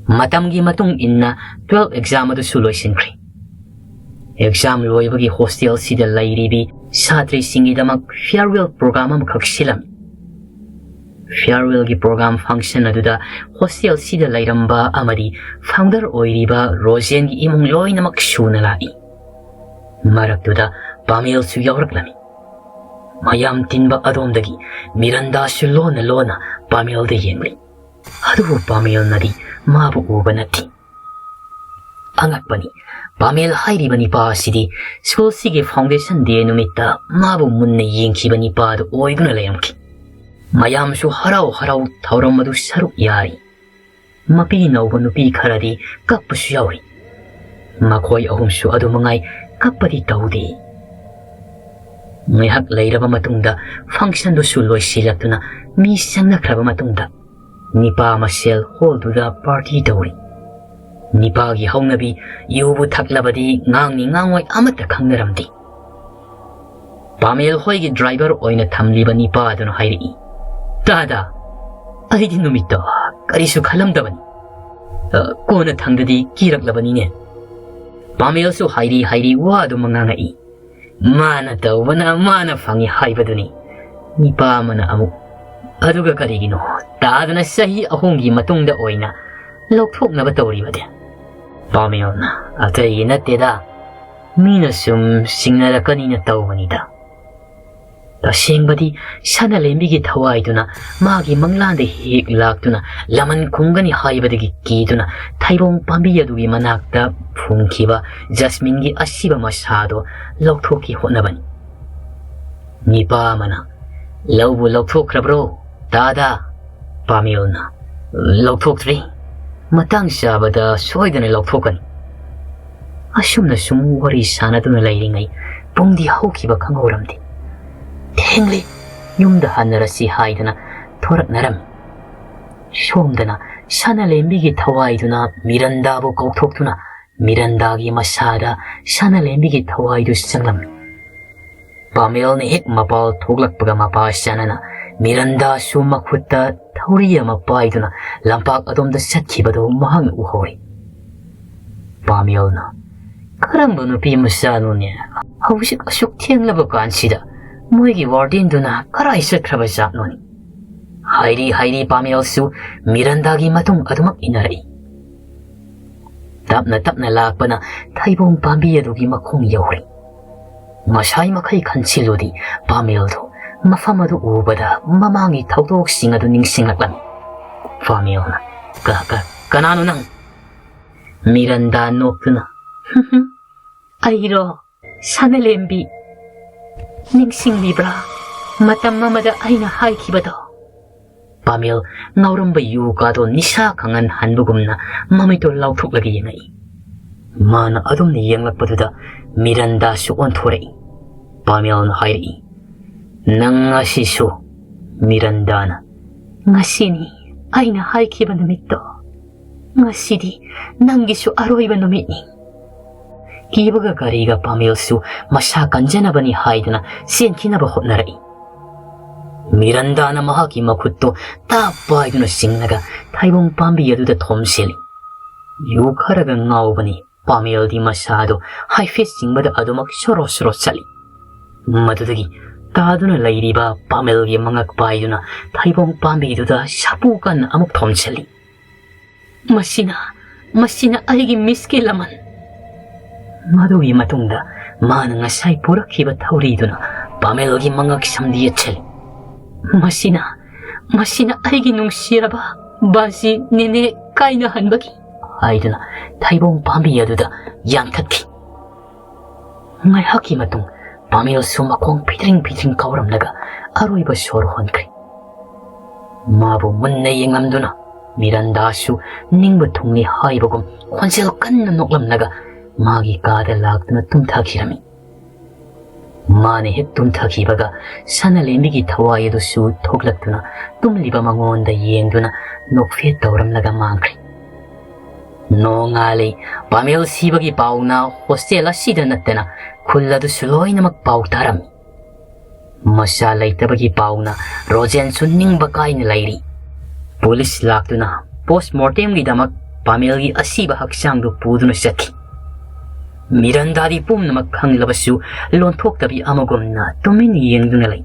ꯃꯇꯝꯒꯤ ꯃꯇꯨꯡ ꯏꯟꯅ twelve exam ꯑꯗꯨꯁꯨ ꯂꯣꯏꯁꯤꯟꯈ꯭ꯔꯦ꯫ Exam ꯂꯣꯏꯕꯒꯤ hostel ꯁꯤꯗ ꯂꯩꯔꯤꯕꯤ ꯁꯥꯇ꯭ꯔꯤꯁꯤꯡꯒꯤꯗꯃꯛ farewell program ꯑꯃꯈꯛ ꯁꯤꯜꯂꯝꯃꯤ꯫ Farewell ꯒꯤ program function ꯑꯗꯨꯗ hostel ꯁꯤꯗ ꯂꯩꯔꯝꯕ ꯑꯃꯗꯤ founder ꯑꯣꯏꯔꯤꯕ ꯔꯣꯖꯦꯟꯒꯤ ꯏꯃꯨꯡ ꯂꯣꯏꯅꯃꯛ ꯁꯨꯅ ꯂꯥꯛꯏ꯫ ꯃꯔꯛꯇꯨꯗ ꯄꯥꯃꯦꯜꯁꯨ ꯌꯥꯎꯔꯛꯂꯝꯃꯤ꯫ ꯃꯌꯥꯝ ꯇꯤꯟꯕ ꯑꯗꯣꯝꯗꯒꯤ ꯃꯤꯔꯟꯗꯥꯁꯨ ꯂꯣꯟꯅ ꯂꯣꯟꯅ ꯄꯥꯃꯦꯜꯗ ꯌꯦꯡꯂꯤ꯫ ꯑꯗꯨꯕꯨ ꯄꯥꯃꯦꯜꯅꯗꯤ ꯃꯥꯕꯨ ꯎꯕ ꯅꯠꯇꯦ꯫ ꯑꯉꯛꯄꯅꯤ, ꯄꯥꯃꯦꯜ ꯍꯥꯏꯔꯤꯕ ꯅꯤꯄꯥ ꯑꯁꯤꯗꯤ school ꯁꯤꯒꯤ foundation day ꯅꯨꯃꯤꯠꯇ ꯃꯥꯕꯨ ꯃꯨꯟꯅ ꯌꯦꯡꯈꯤꯕ ꯅꯤꯄꯥꯗꯨ ꯑꯣꯏꯗꯨꯅ ꯂꯩꯔꯝꯈꯤ꯫ ꯃꯌꯥꯝꯁꯨ ꯍꯔꯥꯎ ꯍꯔꯥꯎ ꯊꯧꯔꯝ ꯑꯗꯨ ꯁꯔꯨꯛ ꯌꯥꯔꯤ꯫ ꯃꯄꯤ ꯅꯧꯕ ꯅꯨꯄꯤ ꯈꯔꯗꯤ ꯀꯞꯄꯁꯨ ꯌꯥꯎꯔꯤ꯫ ꯃꯈꯣꯏ ꯑꯍꯨꯝꯁꯨ ꯑꯗꯨ ꯃꯉꯥꯏ ꯀꯞꯄꯗꯤ ꯇꯧꯗꯦ꯫ ꯉꯥꯏꯍꯥꯛ ꯂꯩꯔꯕ ꯃꯇꯨꯡꯗ function ꯗꯨꯁꯨ ꯂꯣꯏꯁꯤꯜꯂꯛꯇꯨꯅ ꯃꯤ ꯆꯪꯅꯈ꯭ꯔꯕ ꯃꯇꯨꯡꯗ ꯅꯤꯄꯥ ꯃꯁꯦꯜ hall ꯗꯨꯗ party ꯇꯧꯔꯤ꯫ ꯅꯤꯄꯥꯒꯤ ꯍꯧꯅꯕꯤ ꯌꯨꯕꯨ ꯊꯛꯂꯕꯗꯤ ꯉꯥꯡꯅꯤ ꯉꯥꯡꯉꯣꯏ ꯑꯃꯠꯇ ꯈꯪꯅꯔꯝꯗꯦ꯫ ꯄꯥꯃꯦꯜ ꯍꯣꯏꯒꯤ driver ꯑꯣꯏꯅ ꯊꯝꯂꯤꯕ ꯅꯤꯄꯥ ꯑꯗꯨꯅ ꯍꯥꯏꯔꯛꯏ, "ꯇꯥꯗ, ꯑꯩꯗꯤ ꯅꯨꯃꯤꯠꯇꯣ ꯀꯔꯤꯁꯨ ꯈꯜꯂꯝꯗꯕꯅꯤ꯫ ꯑ, ꯀꯣꯟꯅ ꯊꯪꯗꯗꯤ ꯀꯤꯔꯛꯂꯕꯅꯤꯅꯦ꯫" ꯄꯥꯃꯦꯜꯁꯨ ꯍꯥꯏꯔꯤ ꯍꯥꯏꯔꯤ ꯋꯥ ꯑꯗꯨꯃꯛ ꯉꯥꯡꯉꯛꯏ꯫ "ꯃꯥꯅ ꯇꯧꯕꯅ ꯃꯥꯅ ꯐꯪꯉꯤ ꯍꯥꯏꯕꯗꯨꯅꯤ꯫" ꯅꯤꯄꯥ ꯑꯃꯅ ꯑꯃꯨꯛ, "ꯑꯗꯨꯒ ꯀꯔꯤꯒꯤꯅꯣ ꯇꯥꯗꯅ ꯆꯍꯤ ꯑꯍꯨꯝꯒꯤ ꯃꯇꯨꯡꯗ ꯑꯣꯏꯅ ꯂꯧꯊꯣꯛꯅꯕ ꯇꯧꯔꯤꯕꯗꯤ?" ꯄꯥꯃꯦꯜꯅ, "ꯑꯇꯩꯒꯤ ꯅꯠꯇꯦꯗ, ꯃꯤꯅ ꯁꯨꯝ ꯆꯤꯡꯅꯔꯛꯀꯅꯤꯅ ꯇꯧꯕꯅꯤꯗ꯫" ꯇꯁꯦꯡꯕꯗꯤ ꯁꯅꯂꯦꯝꯕꯤꯒꯤ ꯊꯋꯥꯏꯗꯨꯅ ꯃꯥꯒꯤ ꯃꯪꯂꯥꯟꯗ ꯍꯦꯛ ꯂꯥꯛꯇꯨꯅ ꯂꯃꯟ ꯈꯨꯝꯒꯅꯤ ꯍꯥꯏꯕꯗꯒꯤ ꯀꯤꯗꯨꯅ ꯊꯩꯕꯣꯡ ꯄꯥꯝꯕꯤ ꯑꯗꯨꯒꯤ ꯃꯅꯥꯛꯇ ꯐꯨꯝꯈꯤꯕ ꯖꯁꯃꯤꯟꯒꯤ ꯑꯁꯤꯕ ꯃꯁꯥꯗꯣ ꯂꯧꯊꯣꯛꯀꯦ ꯍꯣꯠꯅꯕꯅꯤ꯫ ꯅꯤꯄꯥ ꯑꯃꯅ, "ꯂꯧꯕꯨ ꯂꯧꯊꯣꯛꯈ꯭ꯔꯕ꯭ꯔꯣ?" "ꯇꯥꯗꯥ!" ꯄꯥꯃꯦꯜꯅ, "ꯂꯧꯊꯣꯛꯇ꯭ꯔꯤ꯫ ꯃꯇꯥꯡ ꯆꯥꯕꯗ ꯁꯣꯏꯗꯅ ꯂꯧꯊꯣꯛꯀꯅꯤ꯫" ꯑꯁꯨꯝꯅ ꯁꯨꯝ ꯋꯥꯔꯤ ꯁꯥꯟꯅꯗꯨꯅ ꯂꯩꯔꯤꯉꯩ ꯄꯨꯡꯗꯤ ꯍꯧꯈꯤꯕ ꯈꯪꯍꯧꯔꯝꯗꯦ꯫ "ꯊꯦꯡꯂꯦ, ꯌꯨꯝꯗ ꯍꯟꯅꯔꯁꯤ" ꯍꯥꯏꯗꯨꯅ ꯊꯣꯔꯛꯅꯔꯝꯃꯤ꯫ ꯁꯣꯝꯗꯅ ꯁꯅꯥꯂꯦꯝꯕꯤꯒꯤ ꯊꯋꯥꯏꯗꯨꯅ ꯃꯤꯔꯟꯗꯥꯕꯨ ꯀꯧꯊꯣꯛꯇꯨꯅ ꯃꯤꯔꯟꯗꯥꯒꯤ ꯃꯁꯥꯗ ꯁꯅꯥꯂꯦꯝꯕꯤꯒꯤ ꯊꯋꯥꯏꯗꯨ ꯆꯪꯂꯝꯃꯤ꯫ ꯄꯥꯃꯦꯜꯅ ꯍꯦꯛ ꯃꯄꯥꯜ ꯊꯣꯛꯂꯛꯄꯒ ꯃꯄꯥ ꯆꯥꯅꯅ ꯃꯤꯔꯟꯗꯥꯁꯨ ꯃꯈꯨꯠꯇ ꯊꯧꯔꯤ ꯑꯃ ꯄꯥꯏꯗꯨꯅ ꯂꯝꯄꯥꯛ ꯑꯗꯣꯝꯗ ꯆꯠꯈꯤꯕꯗꯨ ꯃꯍꯥꯛꯅ ꯎꯍꯧꯔꯤ꯫ ꯄꯥꯃꯦꯜꯅ, "ꯀꯔꯝꯕ ꯅꯨꯄꯤ ꯃꯆꯥꯅꯣꯅꯦ? ꯍꯧꯖꯤꯛ ꯑꯁꯨꯛ ꯊꯦꯡꯂꯕ ꯀꯥꯟꯁꯤꯗ ꯃꯣꯏꯒꯤ ꯋꯥꯔꯗꯦꯟꯗꯨꯅ ꯀꯔꯥꯏ ꯆꯠꯈ꯭ꯔꯕ ꯖꯥꯠꯅꯣꯅꯦ?" ꯍꯥꯏꯔꯤ ꯍꯥꯏꯔꯤ ꯄꯥꯃꯦꯜꯁꯨ ꯃꯤꯔꯟꯗꯥꯒꯤ ꯃꯇꯨꯡ ꯑꯗꯨꯃꯛ ꯏꯟꯅꯔꯛꯏ꯫ ꯇꯞꯅ ꯇꯞꯅ ꯂꯥꯛꯄꯅ ꯊꯩꯕꯣꯡ ꯄꯥꯝꯕꯤ ꯑꯗꯨꯒꯤ ꯃꯈꯣꯡ ꯌꯧꯔꯦ꯫ ꯉꯁꯥꯏ ꯃꯈꯩ ꯈꯟꯁꯤꯜꯂꯨꯗꯤ ꯄꯥꯃꯦꯜꯗꯨ ꯃꯐꯝ ꯑꯗꯨ ꯎꯕꯗ ꯃꯃꯥꯡꯒꯤ ꯊꯧꯗꯣꯛꯁꯤꯡ ꯑꯗꯨ ꯅꯤꯡꯁꯤꯡꯂꯛꯂꯝꯃꯤ꯫ ꯄꯥꯃꯦꯜꯅ, "ꯀ-, ꯀ-, ꯀꯅꯥꯅꯣ ꯅꯪ?" ꯃꯤꯔꯟꯗꯥ ꯅꯣꯛꯇꯨꯅ, "ꯑꯩꯔꯣ? ꯁꯅꯥꯂꯦꯝꯕꯤ, ꯅꯤꯡꯁꯤꯡꯂꯤꯕ꯭ꯔꯥ? ꯃꯇꯝ ꯑꯃꯗ ꯑꯩꯅ ꯍꯥꯏꯈꯤꯕꯗꯣ?" ꯄꯥꯃꯦꯜ ꯉꯥꯎꯔꯝꯕ ꯌꯨ ꯀꯥꯗꯣ ꯅꯤꯁꯥ ꯈꯪꯍꯟ ꯍꯟꯕꯒꯨꯝꯅ ꯃꯃꯤꯠꯇꯣ ꯂꯥꯎꯊꯣꯛꯂꯒ ꯌꯦꯡꯉꯛꯏ꯫ ꯃꯥꯅ ꯑꯗꯨꯝꯅ ꯌꯦꯡꯂꯛꯄꯗꯨꯗ ꯃꯤꯔꯟꯗꯥꯁꯨ ꯑꯣꯟꯊꯣꯔꯛꯏ꯫ ꯄꯥꯃꯦꯜꯅ ꯍꯥꯏꯔꯛꯏ, "ꯅꯪ ꯉꯁꯤꯁꯨ?" ꯃꯤꯔꯟꯗꯥꯅ, "ꯉꯁꯤꯅꯤ ꯑꯩꯅ ꯍꯥꯏꯈꯤꯕ ꯅꯨꯃꯤꯠꯇꯣ꯫ ꯉꯁꯤꯗꯤ ꯅꯪꯒꯤꯁꯨ ꯑꯔꯣꯏꯕ ꯅꯨꯃꯤꯠꯅꯤ꯫" ꯀꯤꯕꯒ ꯀꯔꯤꯒ ꯄꯥꯃꯦꯜꯁꯨ ꯃꯁꯥ ꯀꯟꯖꯅꯕꯅꯤ ꯍꯥꯏꯗꯨꯅ ꯆꯦꯟꯈꯤꯅꯕ ꯍꯣꯠꯅꯔꯛꯏ꯫ ꯃꯤꯔꯟꯗꯥꯅ ꯃꯍꯥꯛꯀꯤ ꯃꯈꯨꯠꯇꯣ ꯇꯥꯞ ꯄꯥꯏꯗꯨꯅ ꯆꯤꯡꯂꯒ ꯊꯩꯕꯣꯡ ꯄꯥꯝꯕꯤ ꯑꯗꯨꯗ ꯊꯣꯝꯖꯤꯜꯂꯤ꯫ ꯌꯨ ꯈꯔꯒ ꯉꯥꯎꯕꯅꯤ ꯄꯥꯃꯦꯜꯗꯤ ꯃꯁꯥꯗꯣ ꯍꯥꯏꯐꯦꯠ ꯆꯤꯡꯕꯗ ꯑꯗꯨꯃꯛ ꯁꯣꯔꯣ ꯁꯣꯔꯣ ꯆꯠꯂꯤ꯫ ꯃꯗꯨꯗꯒꯤ ꯇꯥꯗꯨꯅ ꯂꯩꯔꯤꯕ ꯄꯥꯃꯦꯜꯒꯤ ꯃꯉꯛ ꯄꯥꯏꯗꯨꯅ ꯊꯩꯕꯣꯡ ꯄꯥꯝꯕꯤꯗꯨꯗ ꯁꯥꯐꯨ ꯀꯟꯅ ꯑꯃꯨꯛ ꯊꯣꯝꯖꯤꯜꯂꯤ꯫ "ꯃꯁꯤꯅ, ꯃꯁꯤꯅ ꯑꯩꯒꯤ ꯃꯤꯁꯀꯤ ꯂꯃꯟ꯫" ꯃꯗꯨꯒꯤ ꯃꯇꯨꯡꯗ ꯃꯥꯅ ꯉꯁꯥꯏ ꯄꯨꯔꯛꯈꯤꯕ ꯊꯧꯔꯤꯗꯨꯅ ꯄꯥꯃꯦꯜꯒꯤ ꯃꯉꯛ ꯁꯝꯗ ꯌꯦꯠꯁꯤꯜꯂꯤ꯫ "ꯃꯁꯤꯅ, ꯃꯁꯤꯅ ꯑꯩꯒꯤ ꯅꯨꯡꯁꯤꯔꯕ ꯕꯥꯖꯤ ꯅꯦꯅꯦ ꯀꯥꯏꯅꯍꯟꯕꯒꯤ" ꯍꯥꯏꯗꯨꯅ ꯊꯩꯕꯣꯡ ꯄꯥꯝꯕꯤ ꯑꯗꯨꯗ ꯌꯥꯟꯊꯠꯈꯤ꯫ ꯉꯥꯏꯍꯥꯛꯀꯤ ꯃꯇꯨꯡ ꯄꯥꯃꯦꯜꯁꯨ ꯃꯈꯣꯡ ꯐꯤꯗ꯭ꯔꯤꯡ ꯐꯤꯗ꯭ꯔꯤꯡ ꯀꯥꯎꯔꯝꯂꯒ ꯑꯔꯣꯏꯕ ꯁꯣꯔ ꯍꯣꯟꯈ꯭ꯔꯦ꯫ ꯃꯥꯕꯨ ꯃꯨꯟꯅ ꯌꯦꯡꯂꯝꯗꯨꯅ ꯃꯤꯔꯟꯗꯥꯁꯨ ꯅꯤꯡꯕ ꯊꯨꯡꯂꯦ ꯍꯥꯏꯕꯒꯨꯝ ꯈꯣꯟꯖꯦꯜ ꯀꯟꯅ ꯅꯣꯛꯂꯝꯂꯒ ꯃꯥꯒꯤ ꯀꯥꯗ ꯂꯥꯛꯇꯨꯅ ꯇꯨꯝꯊꯈꯤꯔꯝꯃꯤ꯫ ꯃꯥꯅ ꯍꯦꯛ ꯇꯨꯝꯊꯈꯤꯕꯒ ꯁꯅꯥꯂꯦꯝꯕꯤꯒꯤ ꯊꯋꯥꯏ ꯑꯗꯨꯁꯨ ꯊꯣꯛꯂꯛꯇꯨꯅ ꯇꯨꯝꯂꯤꯕ ꯃꯉꯣꯟꯗ ꯌꯦꯡꯗꯨꯅ ꯅꯣꯛꯐꯦꯠ ꯇꯧꯔꯝꯂꯒ ꯃꯥꯡꯈ꯭ꯔꯦ꯫ ꯅꯣꯡꯉꯥꯜꯂꯤ꯫ ꯄꯥꯃꯦꯜ ꯁꯤꯕꯒꯤ ꯄꯥꯎꯅ ꯍꯣꯁꯇꯦꯜ ꯑꯁꯤꯗ ꯅꯠꯇꯅ ꯈꯨꯜ ꯑꯗꯨꯁꯨ ꯂꯣꯏꯅꯃꯛ ꯄꯥꯎ ꯇꯥꯔꯝꯃꯤ꯫ ꯃꯆꯥ ꯂꯩꯇꯕꯒꯤ ꯄꯥꯎꯅ ꯔꯣꯖꯦꯟꯁꯨ ꯅꯤꯡꯕ ꯀꯥꯏꯅ ꯂꯩꯔꯤ꯫ ꯄꯨꯂꯤꯁ ꯂꯥꯛꯇꯨꯅ ꯄꯣꯁꯃꯣꯔꯇꯦꯝꯒꯤꯗꯃꯛ ꯄꯥꯃꯦꯜꯒꯤ ꯑꯁꯤꯕ ꯍꯛꯆꯥꯡꯗꯨ ꯄꯨꯗꯨꯅ ꯆꯠꯈꯤ꯫ ꯃꯤꯔꯟꯗꯥꯗꯤ ꯄꯨꯝꯅꯃꯛ ꯈꯪꯂꯕꯁꯨ ꯂꯣꯟꯊꯣꯛꯇꯕꯤ ꯑꯃꯒꯨꯝꯅ ꯇꯨꯃꯤꯟ ꯌꯦꯡꯗꯨꯅ ꯂꯩ꯫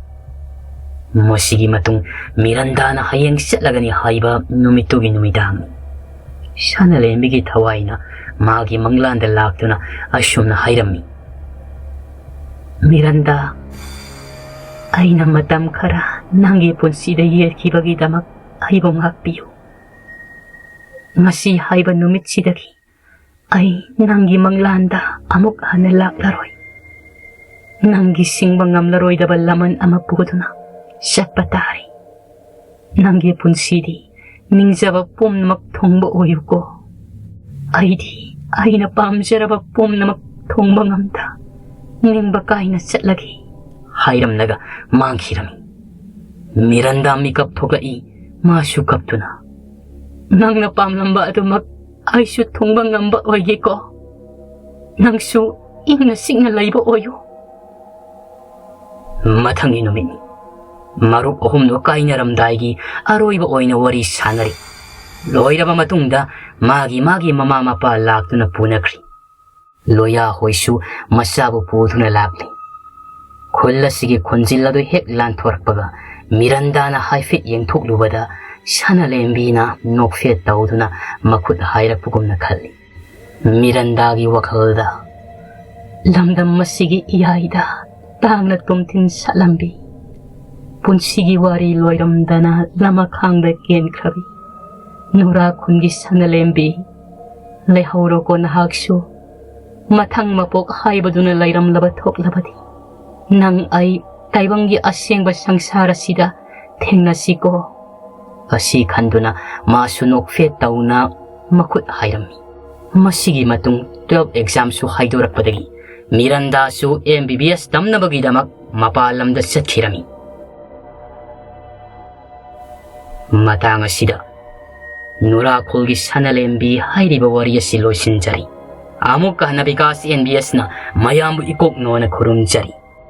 ꯃꯁꯤꯒꯤ ꯃꯇꯨꯡ ꯃꯤꯔꯟꯗꯥꯅ ꯍꯌꯦꯡ ꯆꯠꯂꯒꯅꯤ ꯍꯥꯏꯕ ꯅꯨꯃꯤꯠꯇꯨꯒꯤ ꯅꯨꯃꯤꯗꯥꯡꯅꯤ꯫ ꯁꯅꯥꯂꯦꯝꯕꯤꯒꯤ ꯊꯋꯥꯏꯅ ꯃꯥꯒꯤ ꯃꯪꯂꯥꯟꯗ ꯂꯥꯛꯇꯨꯅ ꯑꯁꯨꯝꯅ ꯍꯥꯏꯔꯝꯃꯤ, "ꯃꯤꯔꯟꯗꯥ, ꯑꯩꯅ ꯃꯇꯝ ꯈꯔ ꯅꯪꯒꯤ ꯄꯨꯟꯁꯤꯗ ꯌꯦꯠꯈꯤꯕꯒꯤꯗꯃꯛ ꯑꯩꯕꯨ ꯉꯥꯛꯄꯤꯌꯨ꯫ ꯉꯁꯤ ꯍꯥꯏꯕ ꯅꯨꯃꯤꯠꯁꯤꯗꯒꯤ ꯑꯩ ꯅꯪꯒꯤ ꯃꯪꯂꯥꯟꯗ ꯑꯃꯨꯛ ꯍꯟꯅ ꯂꯥꯛꯂꯔꯣꯏ꯫ ꯅꯪꯒꯤ ꯁꯤꯡꯕ ꯉꯝꯂꯔꯣꯏꯗꯕ ꯂꯃꯟ ꯑꯃ ꯄꯨꯗꯨꯅ ꯆꯠꯄ ꯇꯥꯔꯦ꯫ ꯅꯪꯒꯤ ꯄꯨꯟꯁꯤꯗꯤ ꯅꯤꯡꯖꯕ ꯄꯨꯝꯅꯃꯛ ꯊꯨꯡꯕ ꯑꯣꯏꯌꯨꯀꯣ꯫ ꯑꯩꯗꯤ ꯑꯩꯅ ꯄꯥꯝꯖꯔꯕ ꯄꯨꯝꯅꯃꯛ ꯊꯨꯡꯕ ꯉꯝꯗ ꯅꯤꯡꯕ ꯀꯥꯏꯅ ꯆꯠꯂꯒꯦ" ꯍꯥꯏꯔꯝꯂꯒ ꯃꯥꯡꯈꯤꯔꯝꯃꯤ꯫ ꯃꯤꯔꯟꯗꯥ ꯃꯤꯀꯞ ꯊꯣꯛꯂꯛꯏ, ꯃꯥꯁꯨ ꯀꯞꯇꯨꯅ, "ꯅꯪꯅ ꯄꯥꯝꯂꯝꯕ ꯑꯗꯨꯃꯛ ꯑꯩꯁꯨ ꯊꯨꯡꯕ ꯉꯝꯕ ꯑꯣꯏꯒꯦꯀꯣ꯫ ꯅꯪꯁꯨ ꯏꯪꯅ ꯆꯤꯛꯅ ꯂꯩꯕ ꯑꯣꯏꯌꯨ"꯫ ꯃꯊꯪꯒꯤ ꯅꯨꯃꯤꯠꯅꯤ꯫ ꯃꯔꯨꯞ ꯑꯍꯨꯝꯗꯨ ꯀꯥꯏꯅꯔꯝꯗꯥꯏꯒꯤ ꯑꯔꯣꯏꯕ ꯑꯣꯏꯅ ꯋꯥꯔꯤ ꯁꯥꯟꯅꯔꯤ꯫ ꯂꯣꯏꯔꯕ ꯃꯇꯨꯡꯗ ꯃꯥꯒꯤ ꯃꯥꯒꯤ ꯃꯃꯥ ꯃꯄꯥ ꯂꯥꯛꯇꯨꯅ ꯄꯨꯅꯈ꯭ꯔꯤ꯫ ꯂꯣꯌꯥ ꯍꯣꯏꯁꯨ ꯃꯆꯥꯕꯨ ꯄꯨꯗꯨꯅ ꯂꯥꯛꯂꯤ꯫ ꯈꯨꯜ ꯑꯁꯤꯒꯤ ꯈꯣꯟꯖꯤꯜ ꯑꯗꯨ ꯍꯦꯛ ꯂꯥꯟꯊꯣꯔꯛꯄꯒ ꯃꯤꯔꯟꯗꯥꯅ ꯍꯥꯏꯐꯦꯠ ꯌꯦꯡꯊꯣꯛꯂꯨꯕꯗ ꯁꯅꯥꯂꯦꯝꯕꯤꯅ ꯅꯣꯛꯐꯦꯠ ꯇꯧꯗꯨꯅ ꯃꯈꯨꯠ ꯍꯥꯏꯔꯛꯄꯒꯨꯝꯅ ꯈꯜꯂꯤ꯫ ꯃꯤꯔꯟꯗꯥꯒꯤ ꯋꯥꯈꯜꯗ, "ꯂꯝꯗꯝ ꯑꯁꯤꯒꯤ ꯏꯌꯥꯏꯗ ꯇꯥꯡꯅ ꯇꯨꯝꯊꯤꯟ ꯁꯥꯠꯂꯝꯕꯤ, ꯄꯨꯟꯁꯤꯒꯤ ꯋꯥꯔꯤ ꯂꯣꯏꯔꯝꯗꯅ ꯂꯃꯈꯥꯡꯗ ꯀꯦꯟꯈ꯭ꯔꯕꯤ ꯅꯨꯔꯥ ꯈꯨꯟꯒꯤ ꯁꯅꯥꯂꯦꯝꯕꯤ, ꯂꯩꯍꯧꯔꯣꯀꯣ ꯅꯍꯥꯛꯁꯨ꯫ ꯃꯊꯪ ꯃꯄꯣꯛ ꯍꯥꯏꯕꯗꯨꯅ ꯂꯩꯔꯝꯂꯕ ꯊꯣꯛꯂꯕꯗꯤ ꯅꯪ ꯑꯩ ꯇꯥꯏꯕꯪꯒꯤ ꯑꯁꯦꯡꯕ ꯁꯪꯁꯥꯔ ꯑꯁꯤꯗ ꯊꯦꯡꯅꯁꯤꯀꯣ"꯫ ꯑꯁꯤ ꯈꯟꯗꯨꯅ ꯃꯥꯁꯨ ꯅꯣꯛꯐꯦꯠ ꯇꯧꯅ ꯃꯈꯨꯠ ꯍꯥꯏꯔꯝꯃꯤ꯫ ꯃꯁꯤꯒꯤ ꯃꯇꯨꯡ twelve examꯁꯨ ꯍꯥꯏꯗꯣꯔꯛꯄꯗꯒꯤ ꯃꯤꯔꯟꯗꯥꯁꯨ M B B S ꯇꯝꯅꯕꯒꯤꯗꯃꯛ ꯃꯄꯥꯟ ꯂꯝꯗ ꯆꯠꯈꯤꯔꯝꯃꯤ꯫ ꯃꯇꯥꯡ ꯑꯁꯤꯗ ꯅꯨꯔꯥꯈꯣꯜꯒꯤ ꯁꯅꯥꯂꯦꯝꯕꯤ ꯍꯥꯏꯔꯤꯕ ꯋꯥꯔꯤ ꯑꯁꯤ ꯂꯣꯏꯁꯤꯟꯖꯔꯤ꯫ ꯑꯃꯨꯛꯀ ꯍꯟꯅ ꯕꯤꯀꯥꯁ N B Sꯅ ꯃꯌꯥꯝꯕꯨ ꯏꯀꯣꯛ ꯅꯣꯟꯅ ꯈꯨꯔꯨꯝꯖꯔꯤ꯫